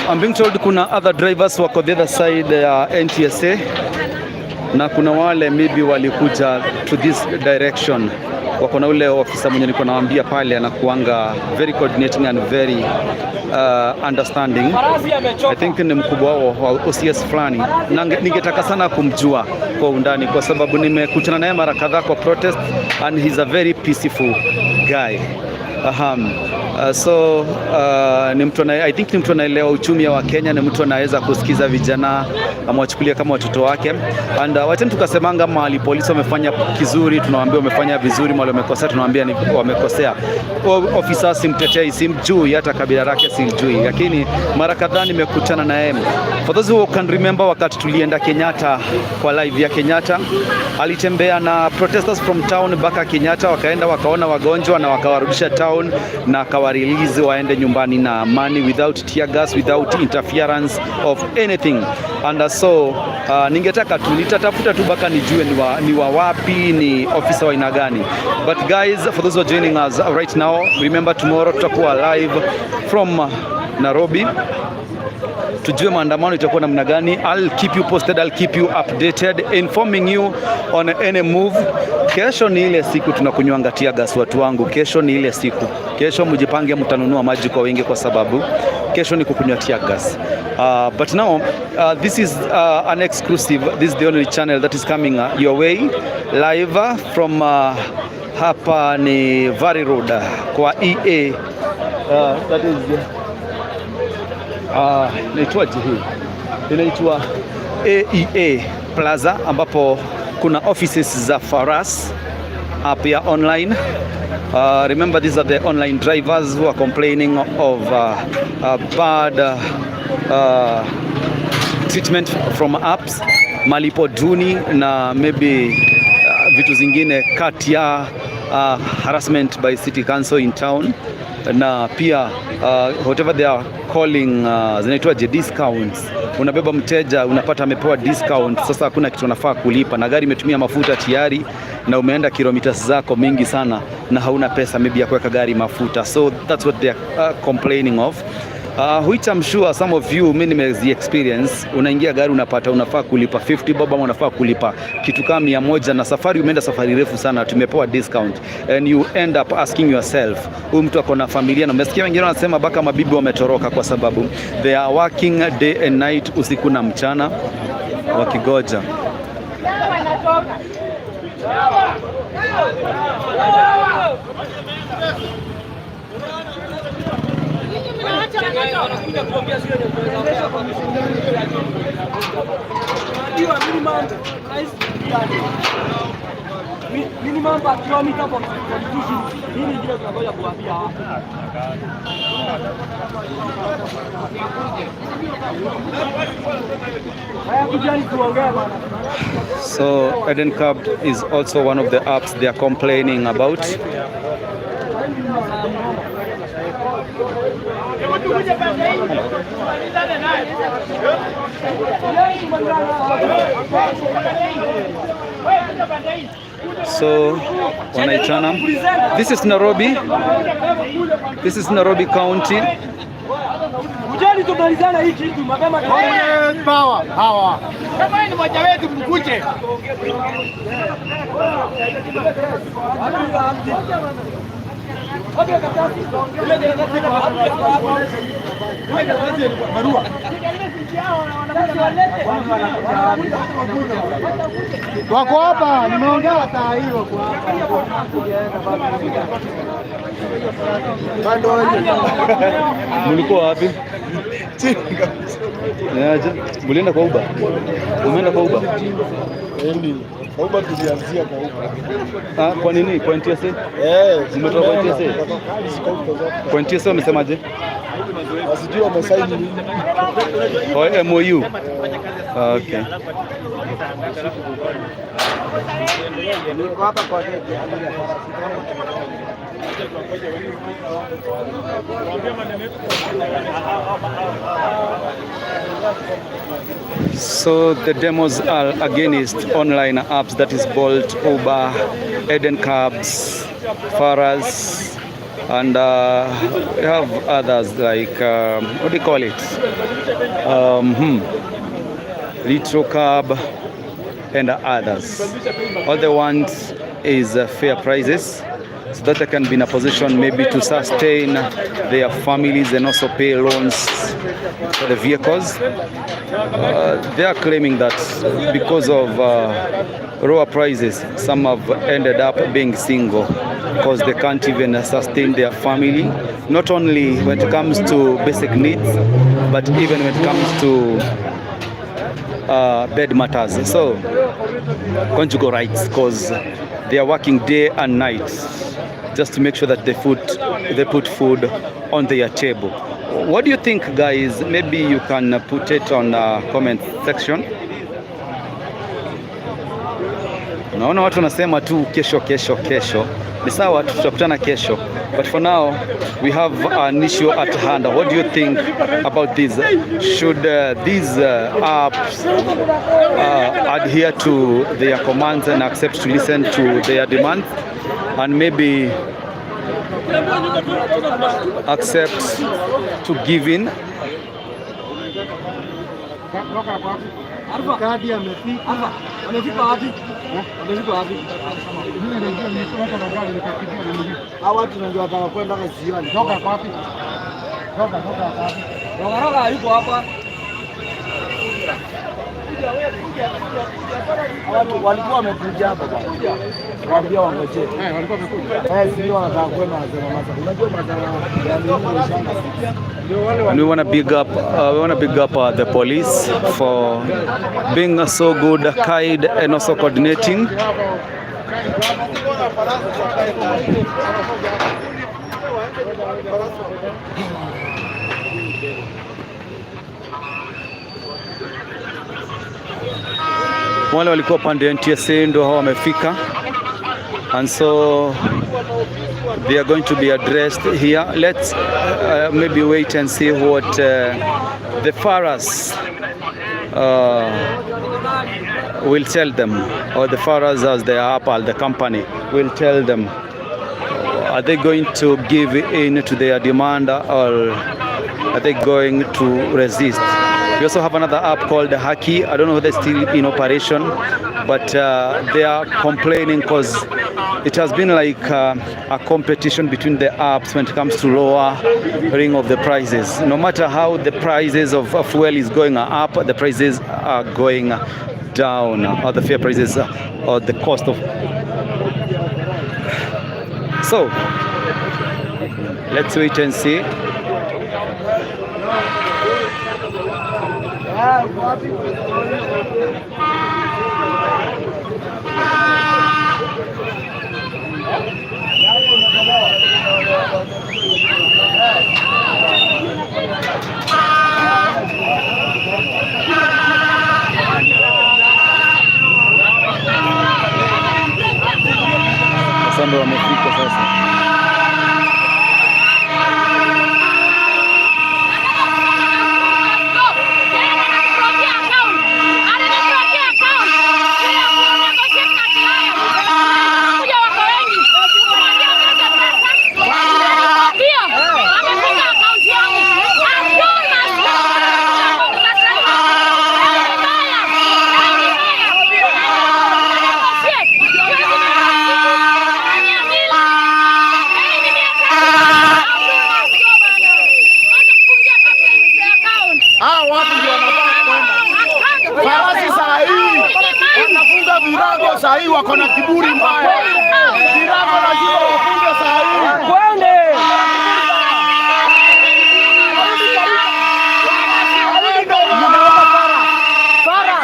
I'm being told kuna other drivers wako the other side ya NTSA na kuna wale maybe walikuja to this direction, wako na ule ofisa mwenye nilikuwa nawaambia pale, anakuanga very coordinating and very understanding. I think ni mkubwa wao wa OCS fulani, na ningetaka sana kumjua kwa undani kwa sababu nimekutana naye mara kadhaa kwa protest and he's a very peaceful guy. Aha. So ni mtu I think ni mtu anaelewa uchumi wa Kenya, ni mtu anaweza kusikiza vijana, amewachukulia kama watoto wake. And wacheni tukasemanga mahali polisi wamefanya kizuri, tunawaambia wamefanya vizuri, mahali wamekosea, tunawaambia ni wamekosea. Ofisa simtetei, simjui, hata kabila lake simjui, lakini mara kadhaa nimekutana na yeye. For those who can remember, wakati tulienda Kenyatta kwa live ya Kenyatta, alitembea na protesters from town mpaka Kenyatta, wakaenda wakaona wagonjwa na wakawarudisha town na akawarelease waende nyumbani na amani, without tear gas, without interference of anything. And so ningetaka tu nitatafuta tu mpaka nijue ni wa wapi, ni ofisa wa aina gani. But guys, for those who are joining us right now, remember tomorrow tutakuwa live from Nairobi, tujue maandamano itakuwa namna gani. I'll keep you posted, I'll keep you updated, informing you on any move. Kesho ni ile siku tunakunywanga tear gas, watu wangu. Kesho ni ile siku. Kesho mjipange, mtanunua maji kwa wingi kwa sababu kesho ni kukunywa tear gas. But now this is an exclusive. This is the only channel that is coming your way live from hapa ni Valley Road kwa EA, that is inaitwaje hii? Inaitwa AEA Plaza ambapo kuna offices za Faras app ya online. Remember, these are the online drivers who are complaining of bad treatment from apps, malipo duni na maybe vitu zingine kati ya harassment by city council in town na pia whatever they are calling, zinaitwaje, discounts. Unabeba mteja, unapata amepewa discount, sasa hakuna kitu unafaa kulipa, na gari imetumia mafuta tayari na umeenda kilomita zako mingi sana na hauna pesa maybe ya kuweka gari mafuta, so that's what they are complaining of, which I'm sure some of you, mimi nimezi experience. Unaingia gari, unapata unafaa kulipa 50 bob ama unafaa kulipa kitu kama 100, na safari umeenda safari refu sana, tumepewa discount and you end up asking yourself, huyu mtu ako na familia, na umesikia wengine wanasema mpaka mabibi wametoroka kwa sababu they are working day and night, usiku na mchana, wakigoja. Minimum per kilometer for 2 shillings. Nini ingine tunangoja kuambia watu? Haya, kujani tuongee bwana. So Eden Cab is also one of the apps they are complaining about. So wanaitana. This is Nairobi. This is Nairobi County. Kujani tumalizana hii kitu mapema. Power, hawa. Kama ni mmoja wetu mkuje. Wako hapa, nimeongea saa hii wako hapa. Mlikuwa wapi? Niaje? Mlienda kwa Uber? Umeenda kwa Uber? Uber tulianzia kwa Uber. Ah, kwa nini? Kwa NTSA? Eh, Umetoka kwa NTSA? Kwa NTSA wamesemaje? Sijui wamesaini nini. Oh, MOU. Ah, okay. Niko hapa kwa gate. So the demos are against online apps, that is Bolt, Uber, Eden Cabs, Faras, and we have others like, what do you call it? Litro Cab and others. All they want is fair prices so that they can be in a position maybe to sustain their families and also pay loans for the vehicles. They are claiming that because of lower prices, some have ended up being single. because they can't even sustain their family, not only when it comes to basic needs, but even when it comes to bed matters. So, conjugal rights, because they are working day and night just to make sure that they put food on their table. What do you think, guys? Maybe you can put it on comment section. Naona watu wanasema tu kesho, kesho, kesho. Ni sawa, tutakutana kesho. But for now, we have an issue at hand. What do you think about this? Should these apps adhere to their commands and accept to listen to their demands and maybe accept to give in? Kadi amefika. Amefika wapi? Amefika wapi? Mimi naingia nimetoka na gari nikapitia na mimi. Hawa watu ndio wataka kwenda ziwani. Toka kwa wapi? Toka toka wapi? Roga roga yuko hapa. Watu walikuwa wamekuja hapa bwana. Waambia wangoje. Eh, walikuwa wamekuja. Eh, si ndio wanataka kwenda wanasema masa. Unajua masa ya nini shanga. And we want to big up the police for being so good, kind, and also coordinating. Wale walikuwa pande ya NTSA ndio hao wamefika, and so they are going to be addressed here. Let's maybe wait and see what the Faras will tell them, or the Faras as the Apple, the company, will tell them. Are they going to give in to their demand or are they going to resist? We also have another app called Haki. I don't know whether it's still in operation, but they are complaining because it has been like a competition between the apps when it comes to lowering of the prices. No matter how the prices of fuel is going up, the prices are going down, or the fare prices or the cost of. So let's wait and see. Sasa ndo wamefika sasa. Hao watu ndio wanafaa kwenda. Farasi saa hii wanafunga virago saa hii, wako na kiburi mbaya. Virago lazima wafunge saa hii. Kwende. Fara.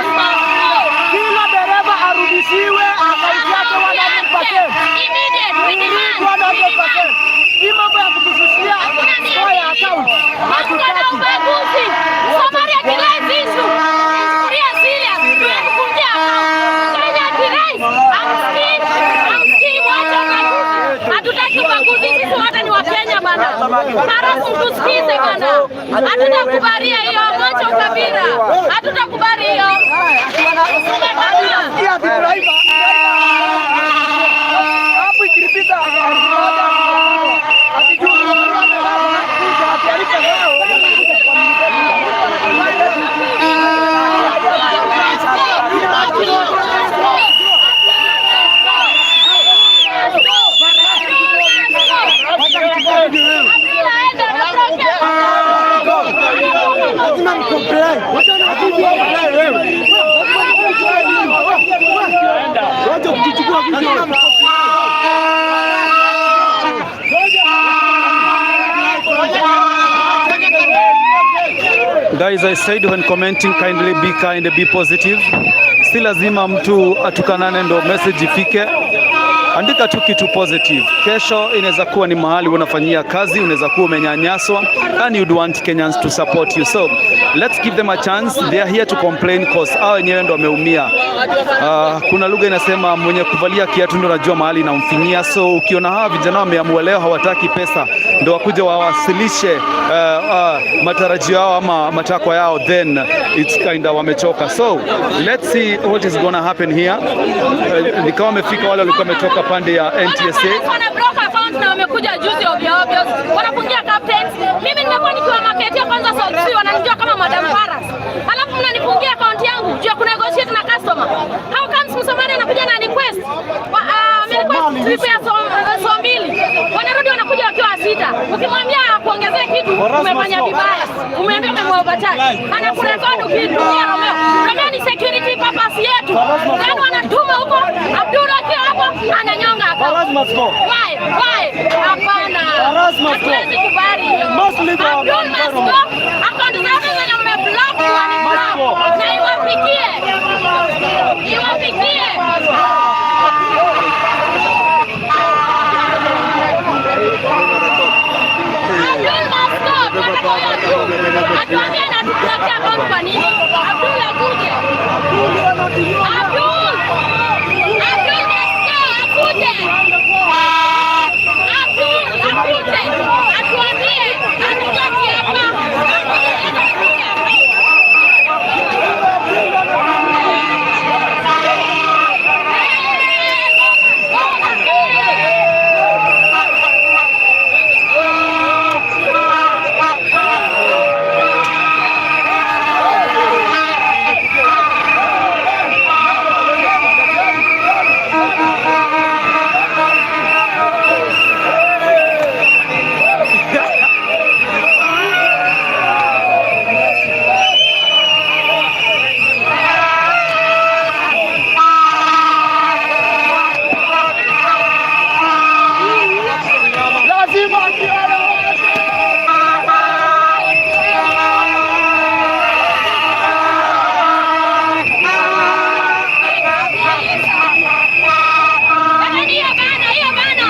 Kila dereva arudishiwe akaunti yake 100%. 100%. Hii mambo ya kutushushia score ya account hatutaki. Somalia akiraise issue. Chukulia serious. Tunakufungia account. Kenya akiraise. Hamsikii. Hamsikii, mwache ubaguzi. Hatutaki ubaguzi, sisi wote ni Wakenya bana. Halafu mtusikize bana. Hatutakubalia hiyo, mwache ukabila. Hatutakubali hiyo. Sikia driver. Hapo ikilipita 1000 atijui ati alipe leo. Lazima Guys, I said when commenting, kindly be kind, be positive. Si lazima mtu atukanane ndo message ifike. Andika tu kitu positive. Kesho inaweza kuwa ni mahali unafanyia kazi, unaweza kuwa umenyanyaswa and you'd want Kenyans to support you. So let's give them a chance. They are here to complain cause hao wenyewe ndo wameumia. Kuna lugha inasema mwenye kuvalia kiatu ndo anajua mahali inamfinyia. So ukiona hawa vijana wameamua leo hawataki pesa, ndo wakuja wawasilishe matarajio yao ama matakwa yao, then it's kinda wamechoka. So let's see what is gonna happen here. Nikawa wamefika wale walikuwa wametoka pande ya NTSA. Wana block account na wamekuja juzi ovyo ovyo, wanafungia captains. Mimi nimekuwa nikiwa marketia kwanza South C, wananijua kama Madam Paras, alafu mnanifungia account yangu juu ya kunegotiate na customer. How comes Msomali anakuja na request request trip ya so mbili, wanarudi wanakuja wakiwa sita. Ukimwambia akuongezee kitu, umefanya vibaya, umeambia umemuovercharge, anakurekodi ukitumia Romeo. Romeo ni security purpose yetu, then wanatuma huko Abdul akiwa hapo ananyonga account. Why? Why? Hapana. Hatuwezi kubali hiyo. Abdul must go. Account zake zenye mmeblock wa na iwafikie. Iwafikie. Abdul must go. Tunataka huyo tu. Atuambie anatublock account kwa nini? Abdul akuje. Abdul. Abdul must go. Akuje. Abdul akuje. Atuambie hatutaki hapa. Jamani, hiyo bana, hiyo bana.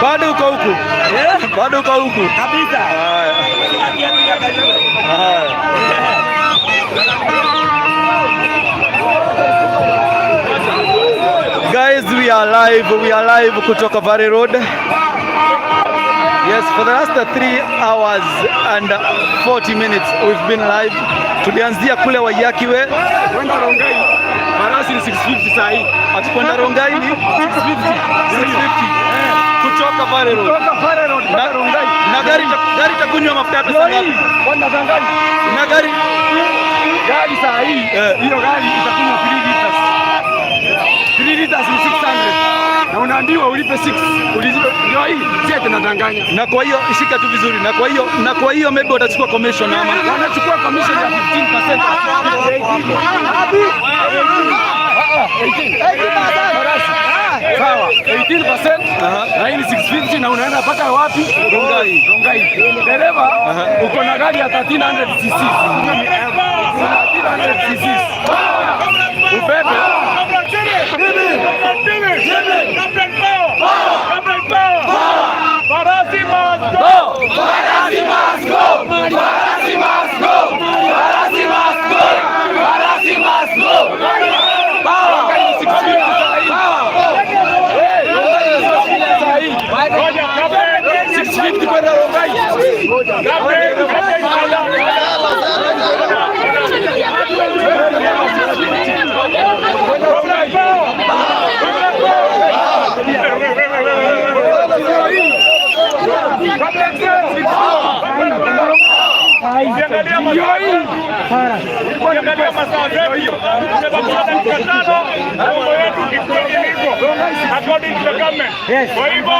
Bado uko huku? Bado uko huku? Kabisa. Haya. Haya. Guys, we are live kutoka Valley Road. Yes, for the last 3 hours and 40 minutes we've been live. Tulianzia kule Waiyaki Way. Kwenda Rongai, farasi ni 650 saa hii. Ati kwenda Rongai ni 650. 650. Kutoka Valley Road. Kutoka Valley Road mpaka Rongai. Na gari itakunywa mafuta ya pesa ngapi? Kwenda Rongai. Na gari gari saa hii hiyo gari itakunywa 3 liters. 3 liters ni 600. Na unaambiwa ulipe 6. Ulizipe ndio hii, si ati nadanganya. Na kwa hiyo ishika tu vizuri. Na kwa hiyo maybe watachukua commission ama wanachukua commission ya 15%. 18. Sawa, 18% na hii ni 650 na unaenda mpaka wapi? Rongai. Rongai. Dereva uko na gari ya 1300 cc. 1300 cc. Ubebe Farasi must go! Farasi must go! Farasi must go! Farasi must go! Farasi must go! Power. Power. 650 kwenda Rongai. Ukiangalia masaa zetu tumebakiwa dakika 5 mambo yetu ikuwe ilivyo according to the government. Kwa hivyo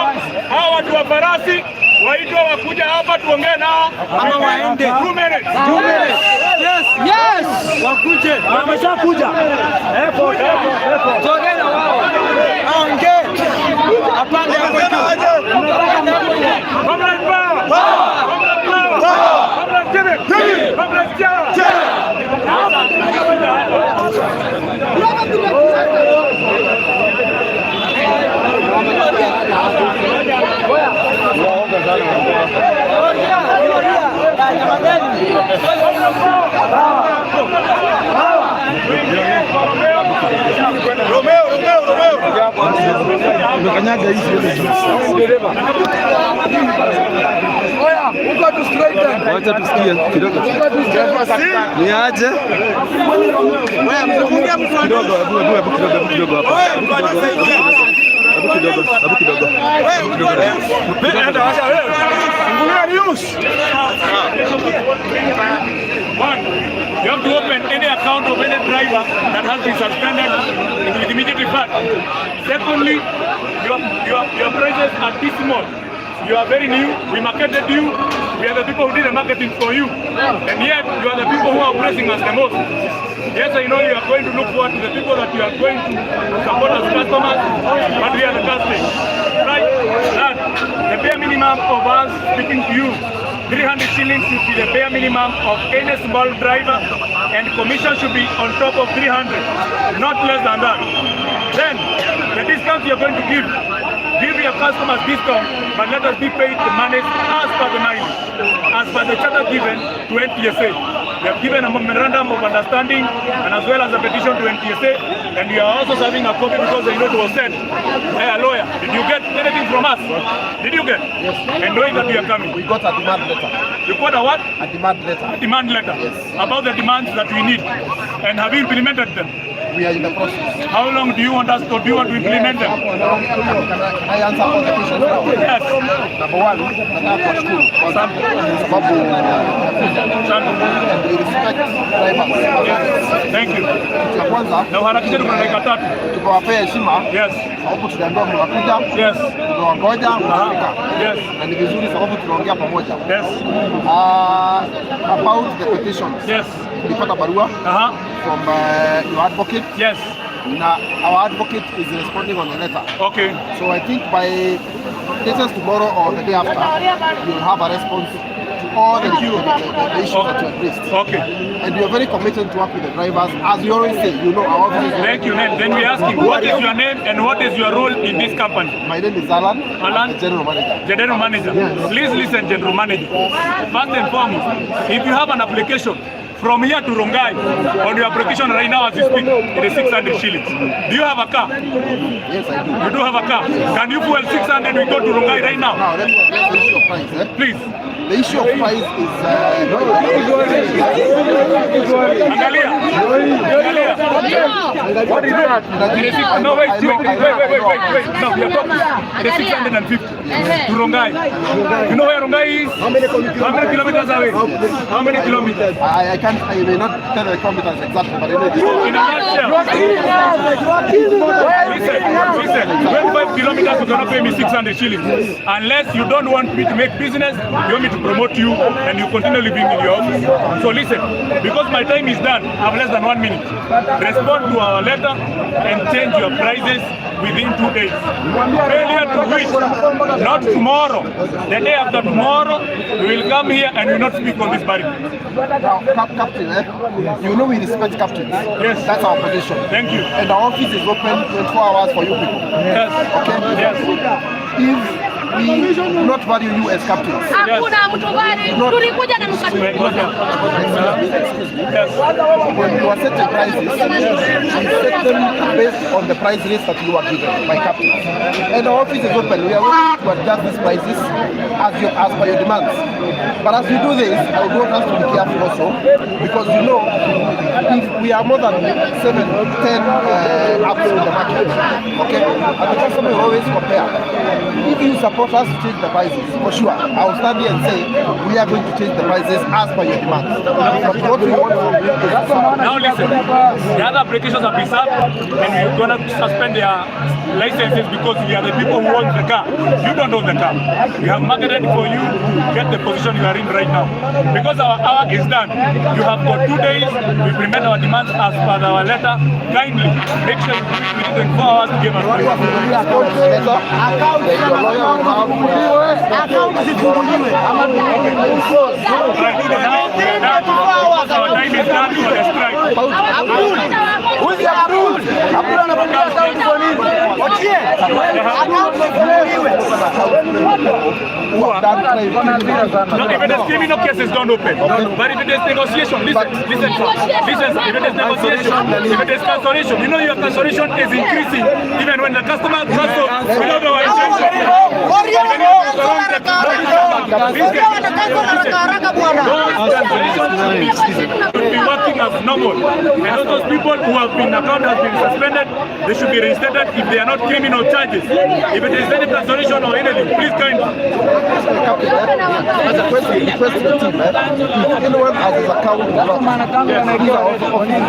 hawa watu wa farasi waitwa wakuja hapa tuongee nao Ama waende. 2 minutes. 2 minutes. Yes. Wakuje. Wameshakuja. Airport, airport, airport. Tuongee na wao. Aongee. Apande hapo juu. Comrade power! Power! Comrade power! Power! Comrade Jimmy! Comrade Chawa! Romeo, Romeo, Romeo. Umekanyaga hizi. Oya, uko tu straight. Wacha tusikie kidogo. Ni aje? Kidogo, hebu hebu hebu kidogo, hebu kidogo hapa. Hebu kidogo, hebu kidogo. Hebu kidogo. Fungulia news. One, you have to open any account of any driver that has been suspended with immediate effect. Secondly, your prices are dismal. You are very new. We marketed you. We are the people who did the marketing for you. And yet, you are the people who are oppressing us the most. Yes, I know you are going to look forward to the people that you are going to support as customers, but we are the customers. Right? That the bare minimum of us speaking to you, 300 shillings should be the bare minimum of any small driver, and commission should be on top of 300, not less than that. Then, the discount you are going to give, give your customers discount, but let us be paid the money as per the mileage, as per the charter given to NTSA. We have given a memorandum of understanding and as well as a petition to NTSA, and we are also serving a copy because the note was sent by a lawyer. Did you get anything from us? Did you get? Yes. And knowing that we are coming. We got a demand letter. You got a what? A demand letter. A demand letter. Yes. About the demands that we need. And have you implemented them? We are in the process. How long do you want us to do you want to implement them? Can I answer all the questions now? Yes. Number one, nataka kuwashukuru kwanza sababu and we respect drivers. Thank you. Kitu ya kwanza Na uharakishe, tuko na dakika 3. Tukawapea heshima. Yes. Sababu tuliambiwa mnakuja. Yes. Tumewangoja mnafika. Yes. Na ni vizuri sababu tunaongea pamoja. Yes. About the petitions. Yes. Tulipata barua from your advocate. Yes. Na our advocate is responding on the letter. Okay. So I think by latest tomorrow or the day after, you'll have a response to all the issues that you have raised. Okay. And we are very committed to work with the drivers. As we always say, our office is Thank you. Then we ask you, what is your name and what is your role in this company? My name is Alan. Alan? I'm the general manager. General manager. Please listen, general manager. First and foremost, if you have an application from here to Rongai, on your application right now as you speak, it is 600 shillings. Do you have a car? Yes, I do. You do have a car. Can you fuel 600 we go to Rongai right now? Now, let me address the issue of price. Eh? Please. The issue of price is. Angalia. Angalia. What is that? It is six, no, wait, wait, wait, wait, wait, wait, wait. No, we are talking. It is 650 to Rongai. You know where Rongai is? How many kilometers away? How many kilometers? I can't, I may not tell the kilometers exactly, but I know this. In a nutshell. Listen, listen. 25 kilometers, you cannot pay me 600 shillings. Unless you don't want me to make business, you want me to promote you, and you continue living in your office. So listen, because my time is done, I have less than 1 minute. Respond to our letter and change your prices within 2 days. Failure to which, not tomorrow, the day after tomorrow, we will come here and we will not speak on this barricade. Now, Captain, eh? You know we respect captains. Yes. That's our position. Thank you. And our office is open 24 hours for you people. Yes. Okay? Yes. If we do not value you as captains, Hakuna mtu bali, tulikuja na mkate. Excuse me. When we were setting prices, we set them based on the price list that you were given by captains. And our office is open. We are willing to adjust these prices as per your demands. But as we do this, I would want us to be careful also, because If we are more than 7, 10 apps in the market, okay, and the customer will always compare. If you support us to change the prices, for sure, I will stand here and say we are going to change the prices as per your demands. But what we want from you is support. Now listen, the other applications have been served and we're gonna suspend their licenses because we are the people who own the car. You don't own the car. We have marketed for you to get the position you are in right now. Because our hour is done, you have got 2 days to implement our demands as per our letter. Kindly make sure you do it within 24 hours to give us. Letter, then your lawyer will have Account zifunguliwe. Our time is done for the strike. Huyu Abdul. Abdul anafungulia account kwa nini? Ochie. Account zifunguliwe. Who have done crime. No, if it is criminal cases, don't open. But if it is negotiation, listen, listen, sir. Listen, sir. If it is negotiation, if it is cancellation, you know your cancellation is increasing even when the customer cancels without our intention. Those cancellations should be working as normal. And all those people who have been account has been suspended, they should be reinstated if they are not criminal charges. If it is any cancellation or anything, please kindly. As a question, request to the team, if anyone has his account blocked, these are also offices.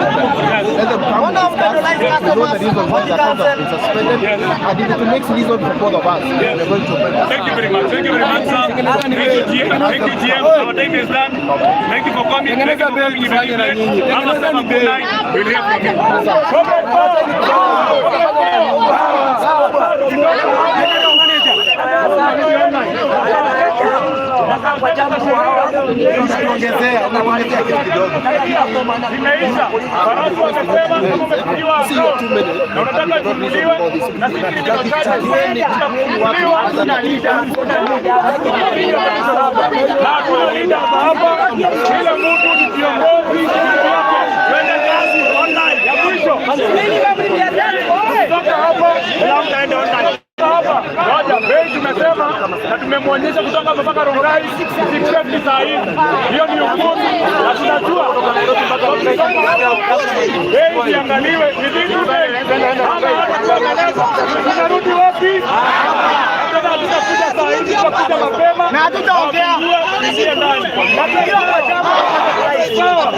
Let them come and discuss to know the reason why the account has been suspended, and if it makes reason for both of us, we are going to open it. Thank you very much. Thank you very much, sir. Thank you, GM. Thank you, GM. Our time is done. Thank you for coming. Thank you for coming. Even if late. Have a safe and good night. We'll hear from you. Ongezea kitu kidogo. Imeisha. Farasi wamesema kama umefungiwa account na unataka ifunguliwe na sisi criminal charges, utafunguliwa. Na hatuna leaders hapa. Kila mtu ni kiongozi wake. Twende kazi online. Ya mwisho. Kutoka hapa na mtaenda online. Hapa ngoja, bei tumesema na tumemwonyesha kutoka hapa mpaka Rongai 650 saa hii. Hiyo ni upuzi na tunajua bei ziangaliwe within 2 days. Ama hata tunarudi wapi? Tena hatutakuja saa hizi, tutakuja mapema Na hatutaongea. Tuingie ndani. Na tuingie kwa chama. Sawa.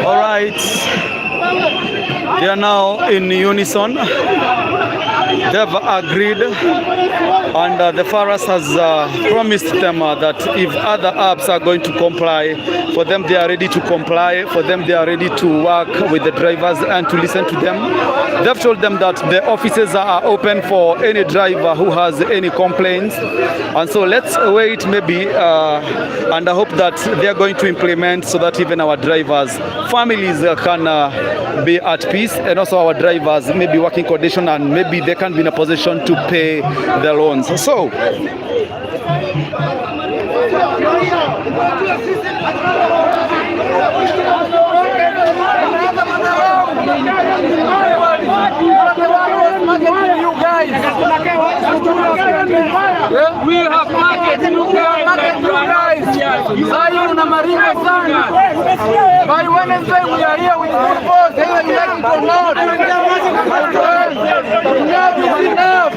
All right. They are now in unison. They've agreed, and the Faras has promised them that if other apps are going to comply, for them they are ready to comply, for them they are ready to work with the drivers and to listen to them. They've told them that the offices are open for any driver who has any complaints, and so let's wait maybe, and I hope that they are going to implement so that even our drivers' families can be at peace, and also our drivers may be working condition and maybe they can be in a position to pay the loans. So We have market you guys. Zion na Maringa sana. By Wednesday we are here with full force, either you like it or not. Enough is enough.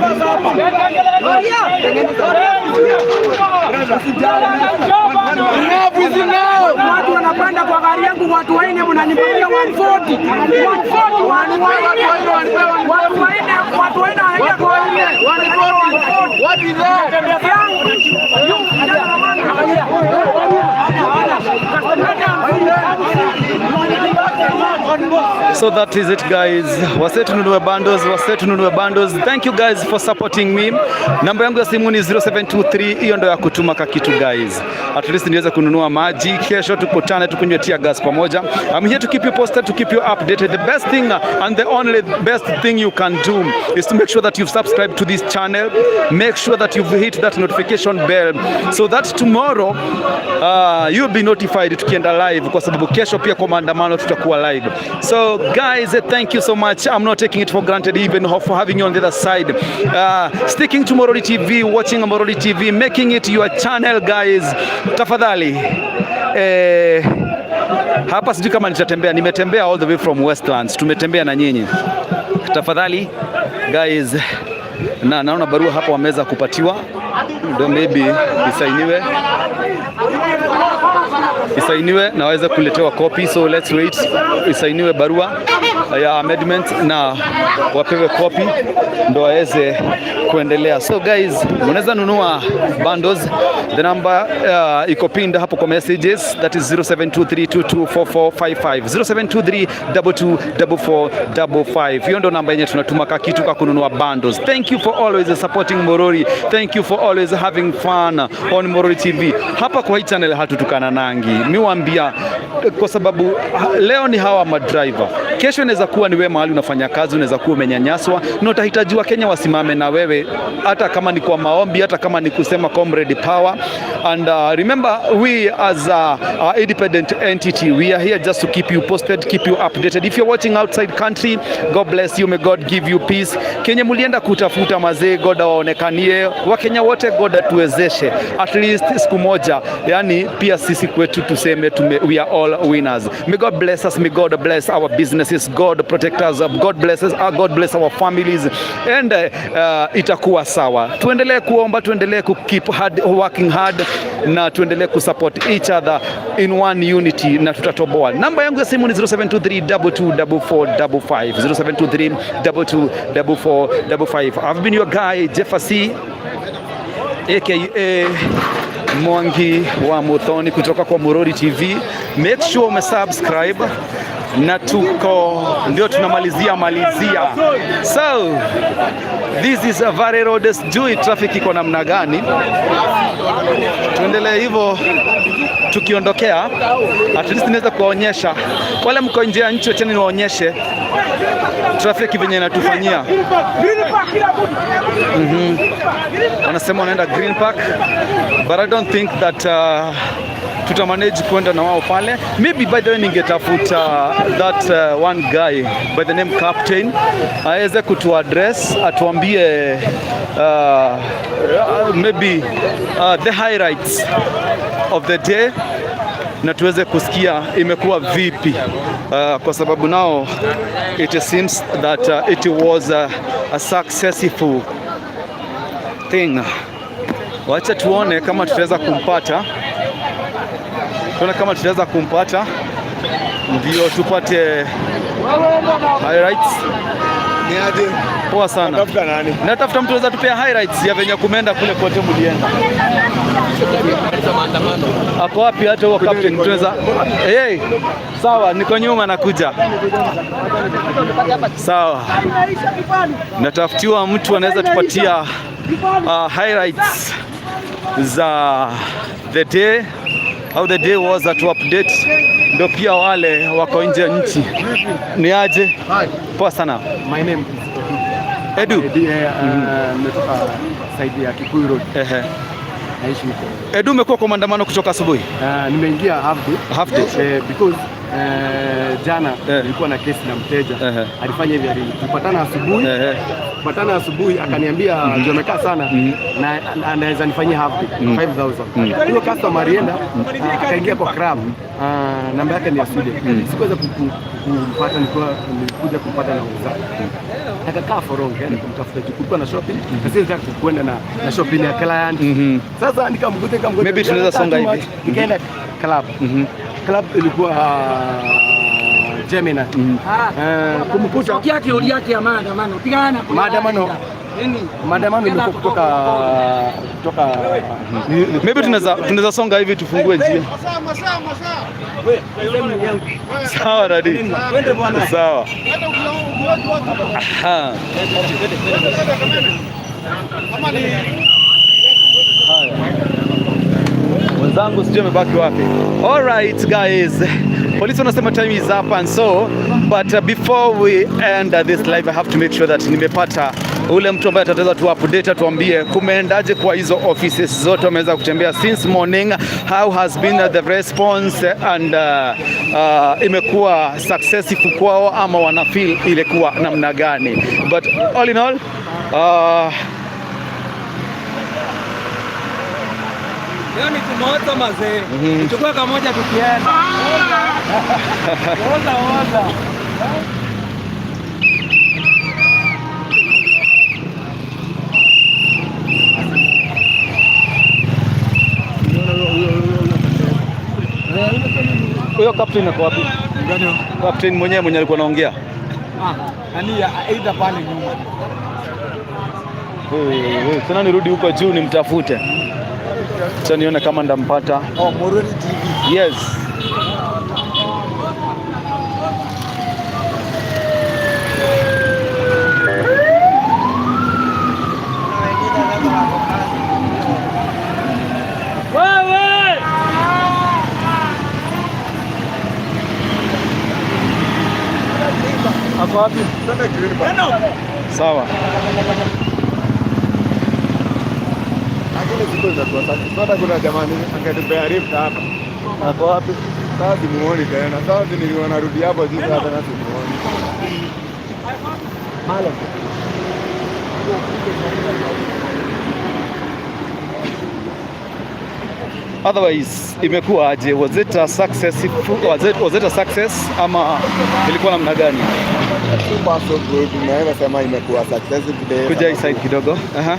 Enough is enough. Watu wanapanda kwa gari yangu, watu wanne, mnanipatia 140. 140 watu wanne. Watu wanne, watu wanne wanaingia kwa 140. What is that? Yangu. You angalia. So that is it, guys. Wase tununue bundles, wase tununue bundles. Thank you guys for supporting me. Namba yangu ya simu ni 0723, hiyo ndo ya kutuma kakitu, guys. At least niweze kununua maji. Kesho tukutane tukunywe tear gas pamoja. I'm here to keep you posted, to keep you updated. The best thing and the only best thing you can do is to make sure that you've subscribed to this channel. Make sure that you've hit that notification bell so that tomorrow you'll be notified tukienda live, kwa sababu kesho pia kwa maandamano tutakuwa live. So guys, thank you so much. I'm not taking it for granted even for having you on the other side. Sticking to Moroli TV, watching Moroli TV, making it your channel, guys. Tafadhali. Hapa sijui kama nitatembea, nimetembea all the way from Westlands, tumetembea na nyinyi. Tafadhali guys, na naona barua hapa wameweza kupatiwa, ndio maybe isainiwe na waweze kuletewa copy. So let's wait, isainiwe barua ya amendment na wapewe copy ndo waweze kuendelea. So guys, unaweza nunua bundles. The number iko pinned hapo kwa messages, that is 0723224455, 0723224455. Hiyo ndo namba yenye tunatuma ka kitu ka kununua bundles. Thank you for always supporting Morori. Thank you for always having fun on Morori TV. Hapa kwa hii channel hatutukana nangi. Mi waambia kwa sababu leo ni hawa madriver, kesho inaweza kuwa ni wewe mahali unafanya kazi, unaweza kuwa umenyanyaswa na utahitaji Wakenya wasimame na wewe, hata kama ni kwa maombi, hata kama ni kusema comrade power. And remember, we as a independent entity, we are here just to keep you posted, keep you updated. If you're watching outside country, God bless you, may God give you peace. Kenye mulienda kutafuta mazee, God awaonekanie. Wakenya wote, God atuwezeshe at least siku moja, yani pia sisi kwetu tuseme we are all winners. May God bless us, may God bless our businesses, God protect us, God bless us, God bless our families and itakuwa sawa. Tuendelee kuomba, tuendelee ku keep hard, working hard na tuendelee kusupport each other in one unity na tutatoboa. Namba yangu ya simu ni 0723224455, 0723224455. I've been your guy Jeffer C aka Mwangi wa Muthoni kutoka kwa Murori TV. Make sure umesubscribe na tuko ndio tunamalizia malizia. So this is a very road, sijui traffic iko namna gani. Tuendelee hivyo tukiondokea, at least naweza kuwaonyesha wale mko nje ya nchi, wacheni niwaonyeshe traffic venye inatufanyia. Wanasema wanaenda Green Park, but I don't think that tutamanage kwenda na wao pale. Maybe by the way ningetafuta that one guy by the name Captain aweze kutu address atuambie maybe the highlights of the day na tuweze kusikia imekuwa vipi, kwa sababu nao it seems that it was a successful thing. Wacha tuone kama tutaweza kumpata, tuone kama tutaweza kumpata ndio tupate highlights. Poa sana. Natafuta nani? Natafuta mtu anaweza tupea highlights ya venye kumeenda kule kote mulienda. Ako wapi hata huo captain tunaweza? Hey, sawa, niko nyuma nakuja. Sawa. Natafutiwa mtu anaweza tupatia highlights za the day, how the day was, to update ndio pia wale wako nje ya nchi. Ni aje? Poa sana. My name is Edu. Edu. Nimetoka side ya Kikuyu Road. Naishi huko. Edu, umekuwa kwa maandamano kutoka asubuhi? Nimeingia half day. Half day. Because jana nilikuwa na kesi na mteja. Alifanya hivi, tulipatana asubuhi. Patana asubuhi akaniambia ndio amekaa sana na anaweza nifanyia half day 5000. Huyo customer alienda akaingia kwa club. Namba yake ni ya Sweden. Sikuweza kumpata, nilikuja kumpata na wenzake. Akakaa for long, yani kumtafuta juu kulikuwa na shopping. Na sisi nataka kwenda na shopping ya client. Sasa nikamkuta. Maybe tunaweza songa hivi. Nikaenda club. Club ilikuwa Gemini. Kumkuta Yake yake ya maandamano. Pigana. Maandamano. Maandamano imekuwa kutoka Maybe tunaweza songa hivi tufungue njia. Sawa dadi. Sawa. Aha. Haya. Wenzangu sijui amebaki wapi. All right guys. Polisi wanasema time is up and so but before we end this live, I have to make sure that nimepata ule mtu ambaye ataweza tu update, tuambie kumeendaje kwa hizo offices zote wameweza kutembea since morning, how has been the response and imekuwa successful kwao ama wana feel ilikuwa namna gani? But all in all, Leo ni kumoto mazee. Chukua kamoja tukienda. Oza oza. Huyo captain ako wapi? Captain mwenyewe mwenye alikuwa anaongea. Ah, nani either pale nyuma. Hey, tena nirudi huko juu nimtafute. Acha nione kama ndampata. Oh, Moroni TV. Yes. Wewe! Ako wapi? Sawa. Lakini siku zimekuwa safi. Sasa kuna jamani angetupea lift hapa. Ako wapi? Sasa simuoni tena. Sasa niliona narudi hapo juu sasa tena simuoni. Malo. Otherwise imekuwa aje? Was it a success? Was it a success ama ilikuwa namna gani? So far so good. Naweza sema imekuwa successful today. Kuja hii side kidogo. Aha.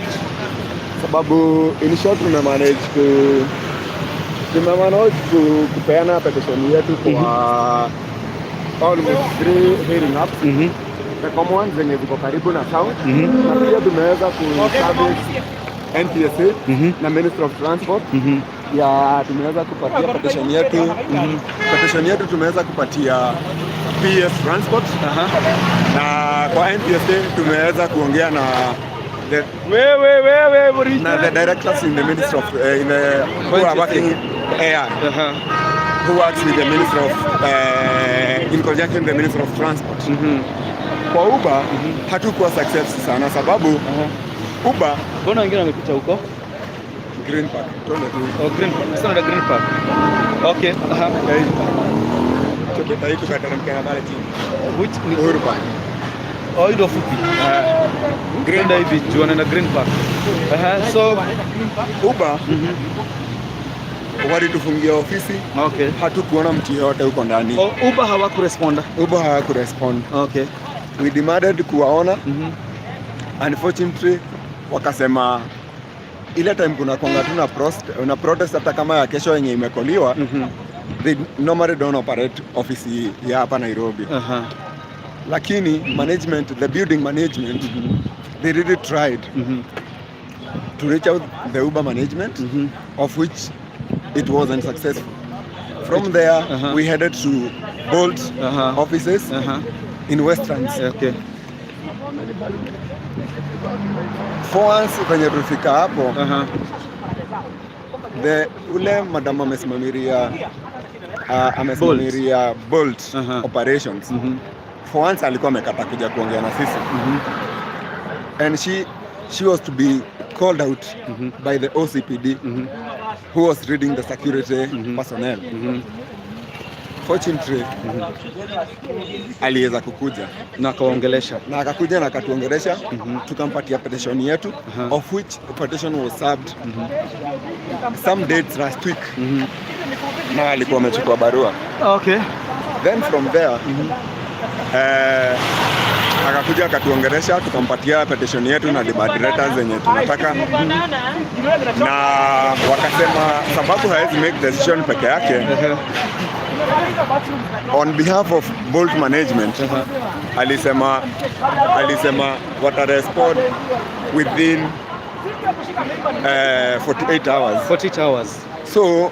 Sababu in short tumemanage kupeana petition yetu kwa almost three hailing apps. The common ones zenye ziko karibu na town. Na pia tumeweza ku service NTSA na Ministry of Transport. Ya tumeweza kupatia petition yetu. Petition yetu tumeweza kupatia PS Transport. Na kwa NTSA tumeweza kuongea na the Wewe wewe na the directors in the Ministry of in the who are working, yeah, who works with the Ministry of in conjunction with the Ministry of Transport. Kwa Uber hatukuwa success sana sababu Uber Mbona wengine wamepita huko? Green Park. Tuende tu. Oh, Green Park. Sasa Green Park. Okay. Aha. Tupita hii tukateremka na pale chini. Which ni Uhuru Park. Oh, ndio fupi. Green hivi juu wanaenda Green Park. Aha. So Uber walitufungia ofisi. Hatukuona mtu yeyote huko ndani. Oh, Uber hawakurespond. Uber hawakurespond. Okay. We demanded kuwaona. Unfortunately wakasema ile time kuna kwanga tu na protest, una protest hata kama ya kesho yenye imecalliwa, they normally don't operate office ya hapa Nairobi. Lakini management, the building management, they really tried to reach out the Uber management, of which it wasn't successful. From there, we headed to Bolt offices in Westlands. Okay. For once kwenye tulifika hapo, the ule madam amesimamiria Bolt operations. For once alikuwa amekata kuja kuongea na sisi. And she was to be called out by the OCPD who was reading the security personnel. Fortunately, aliweza kukuja na akawaongelesha na akakuja na akatuongelesha, tukampatia petition yetu, of which the petition was served some dates last week, na alikuwa amechukua barua. Then from there, akakuja akatuongelesha, tukampatia petition yetu na demand letters zenye tunataka, na wakasema sababu hawezi make decision peke yake. On behalf of Bolt management, alisema wata respond within 48 hours. 48 hours. So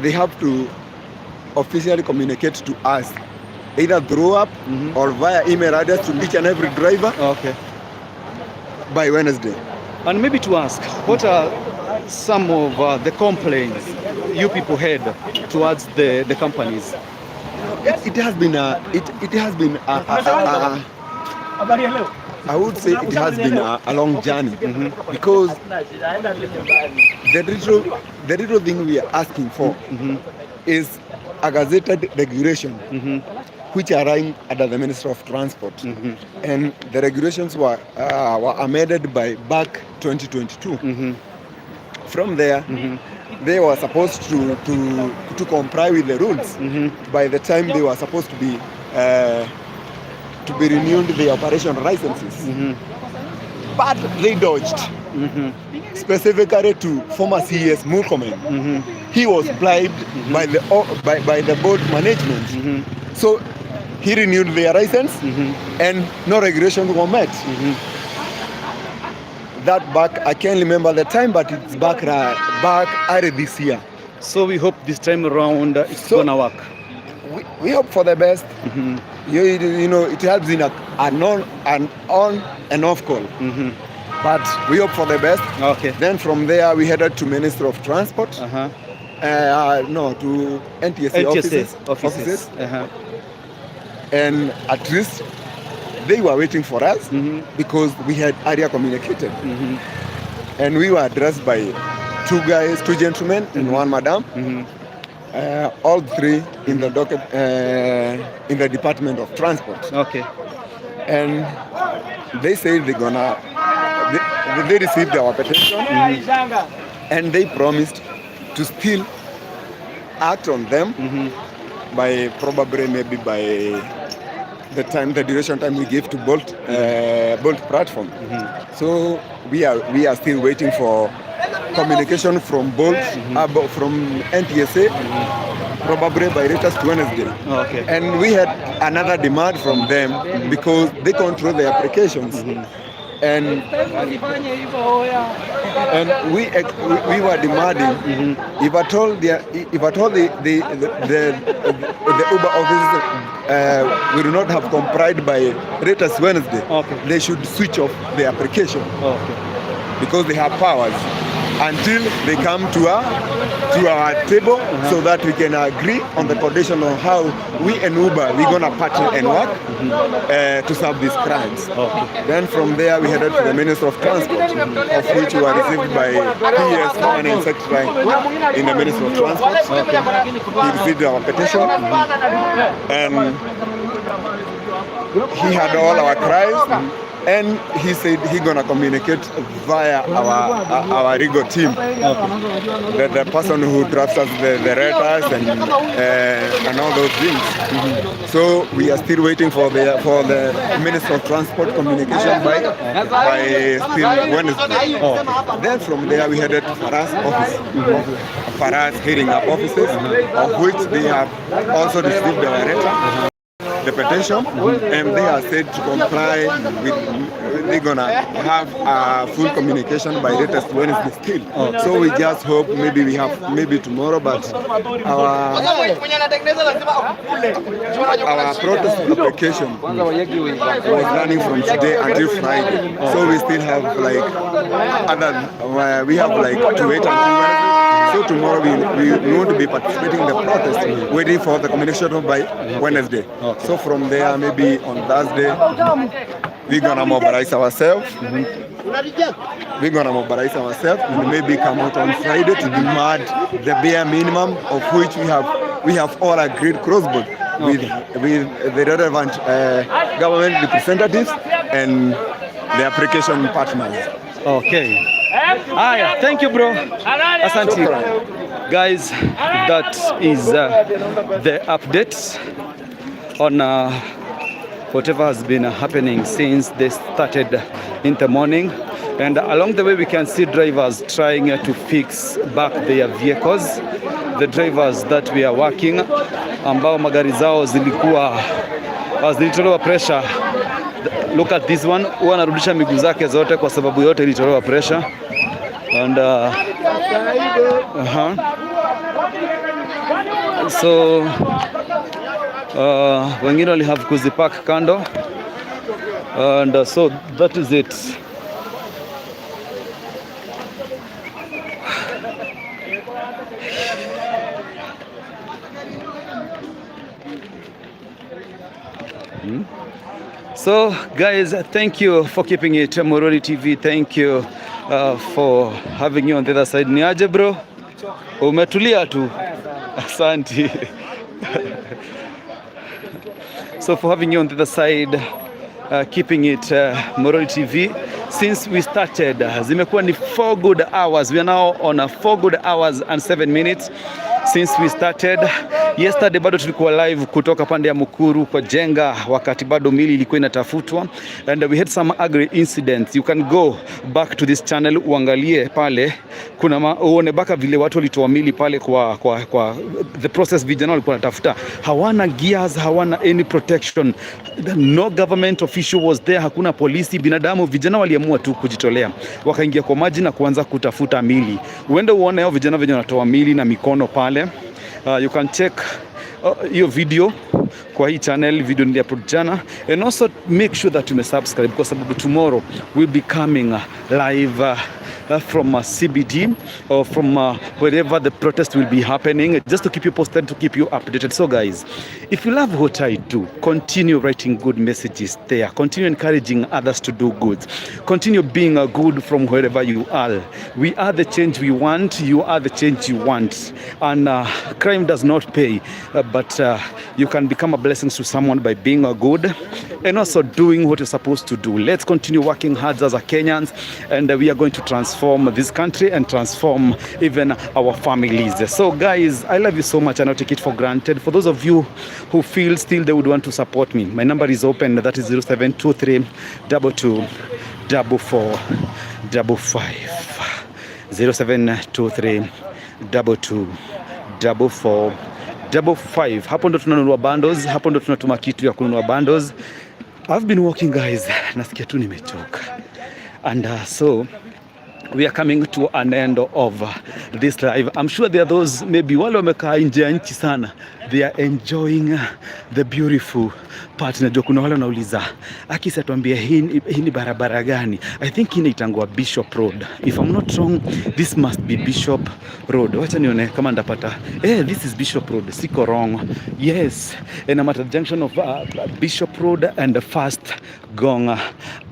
they have to officially communicate to us either through app or via email address to each and every driver by Wednesday. And maybe to ask, what are some of the complaints you people had towards the companies? It has been a it, it has been a I would say it has been a long journey because the little thing we are asking for is a gazetted regulation which are running under the Ministry of Transport, and the regulations were amended by back 2022. From there, they were supposed to comply with the rules by the time they were supposed to be renewed the operation licenses. But they dodged. Specifically to former CS Murkomen. He was bribed by the board management. So he renewed their license and no regulations were met. That back, I can't remember the time, but it's back early this year. So we hope this time around it's gonna work. We hope for the best. It helps in an on and off call. But we hope for the best. Then from there, we headed to Ministry of Transport. No, to NTSA, NTSA offices. Offices. And at least they were waiting for us because we had earlier communicated. And we were addressed by two guys, two gentlemen, and one madam. All three in the docket, in the Department of Transport. And they said they received our petition and they promised to still act on them by probably maybe by the time, the duration time we give to Bolt platform. So we are still waiting for communication from Bolt, from NTSA, probably by latest Wednesday. And we had another demand from them because they control the applications. And we were demanding if at all the Uber offices we do not have complied by latest Wednesday, they should switch off the application because they have powers until they come to our table so that we can agree on the condition on how we and Uber we gonna partner and work to serve these clients. Then from there we headed to the Minister of Transport, of which we were received by PS Permanent Secretary in the Ministry of Transport. He received our petition and he had all our cries and he said he gonna communicate via our legal team, the person who drafts us the letters and all those things. So we are still waiting for the Minister of Transport communication by still Wednesday. Then from there we headed to Faras office, Faras heading up offices, of which they have also received our letter, the petition, and they are said to comply with, they're gonna have a full communication by latest Wednesday still. So we just hope maybe we have maybe tomorrow, but our protest application was running from today until Friday. So we still have like other, we have like to wait until Wednesday. So tomorrow we won't be participating in the protest, waiting for the communication by Wednesday. So from there, maybe on Thursday, we're gonna mobilize ourselves. We're gonna mobilize ourselves and maybe come out on Friday to demand the bare minimum, of which we have all agreed crossboard with the relevant government representatives and the application partners. Okay. Haya, thank you, bro. Asante. Guys, that is the update on whatever has been happening since they started in the morning. And along the way we can see drivers trying to fix back their vehicles. The drivers that we are working, ambao magari zao zilikuwa zilitolewa pressure. Look at this one, huwa anarudisha miguu zake zote kwa sababu yote ilitolewa pressure. And So wengine wali have kuzipark kando and so that is it. So guys, thank you for keeping it Morori TV. Thank you for having you on the other side. Ni aje, bro? Umetulia tu. Asante. So for having you on the other side, keeping it Morori TV since we started. Zimekuwa ni 4 good hours. We are now on a 4 good hours and 7 minutes since we started. Yesterday bado tulikuwa live kutoka pande ya Mukuru kwa Jenga wakati bado mili ilikuwa inatafutwa, and we had some ugly incidents. You can go back to this channel uangalie pale, kuna uone baka vile watu walitoa mili pale kwa the process. Vijana walikuwa wanatafuta, hawana gears, hawana any protection, no government official was there, hakuna polisi, binadamu. Vijana waliamua tu kujitolea, wakaingia kwa maji na kuanza kutafuta mili. Uende uone hao vijana venye wanatoa mili na mikono pale. You can check hiyo video kwa hii channel, video niliupload jana, and also make sure that you subscribe kwa sababu tomorrow we'll be coming live from CBD or from wherever the protest will be happening, just to keep you posted, to keep you updated. So guys, if you love what I do, continue writing good messages there, continue encouraging others to do good, continue being a good from wherever you are. We are the change we want, you are the change you want, and crime does not pay, but you can become a blessing to someone by being a good and also doing what you're supposed to do. Let's continue working hard as a Kenyans, and we are going to transform this country and transform even our families. So guys, I love you so much. I don't take it for granted. For those of you who feel still they would want to support me, my number is open. That is 0723 22 44 55. 0723 22 44 55. Hapo ndo tunanunua bundles, hapo ndo tunatuma kitu ya kununua bundles. I've been walking, guys, nasikia tu nimechoka, and so we are coming to an end of this live. I'm sure there are those maybe wale wamekaa nje ya nchi sana, they are enjoying the beautiful part. Najua kuna wale wanauliza, "Akisi atuambie hii ni barabara gani?" I think hii inaitangwa Bishop Road. If I'm not wrong, this must be Bishop Road. Wacha nione kama ndapata. This is Bishop Road. Siko wrong. Yes, and I'm at the junction of Bishop Road and the First Ngong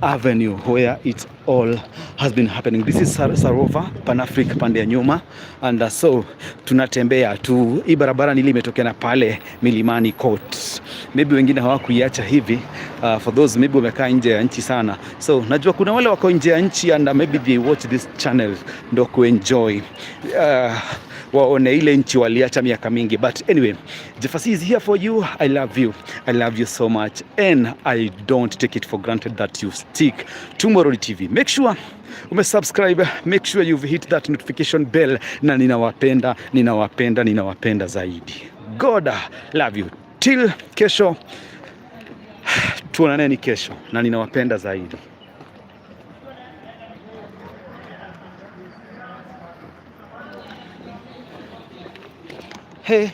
Avenue, where it all has been happening. This is Sarova Pan Afric pande ya nyuma, and so tunatembea tu. Hii barabara nili imetokea na pale Milimani Court. Maybe wengine hawakuiacha hivi. For those maybe wamekaa nje ya nchi sana, so najua kuna wale wako nje ya nchi and maybe they watch this channel ndo kuenjoy, waone ile nchi waliacha miaka mingi. But anyway, Jefasi is here for you. I love you. I love you so much, and I don't take it for granted that you stick to Morori TV. Make sure umesubscribe, make sure you've hit that notification bell, na ninawapenda, ninawapenda, ninawapenda zaidi. God love you. Till kesho, tuonaneni kesho, na ninawapenda zaidi. Hey.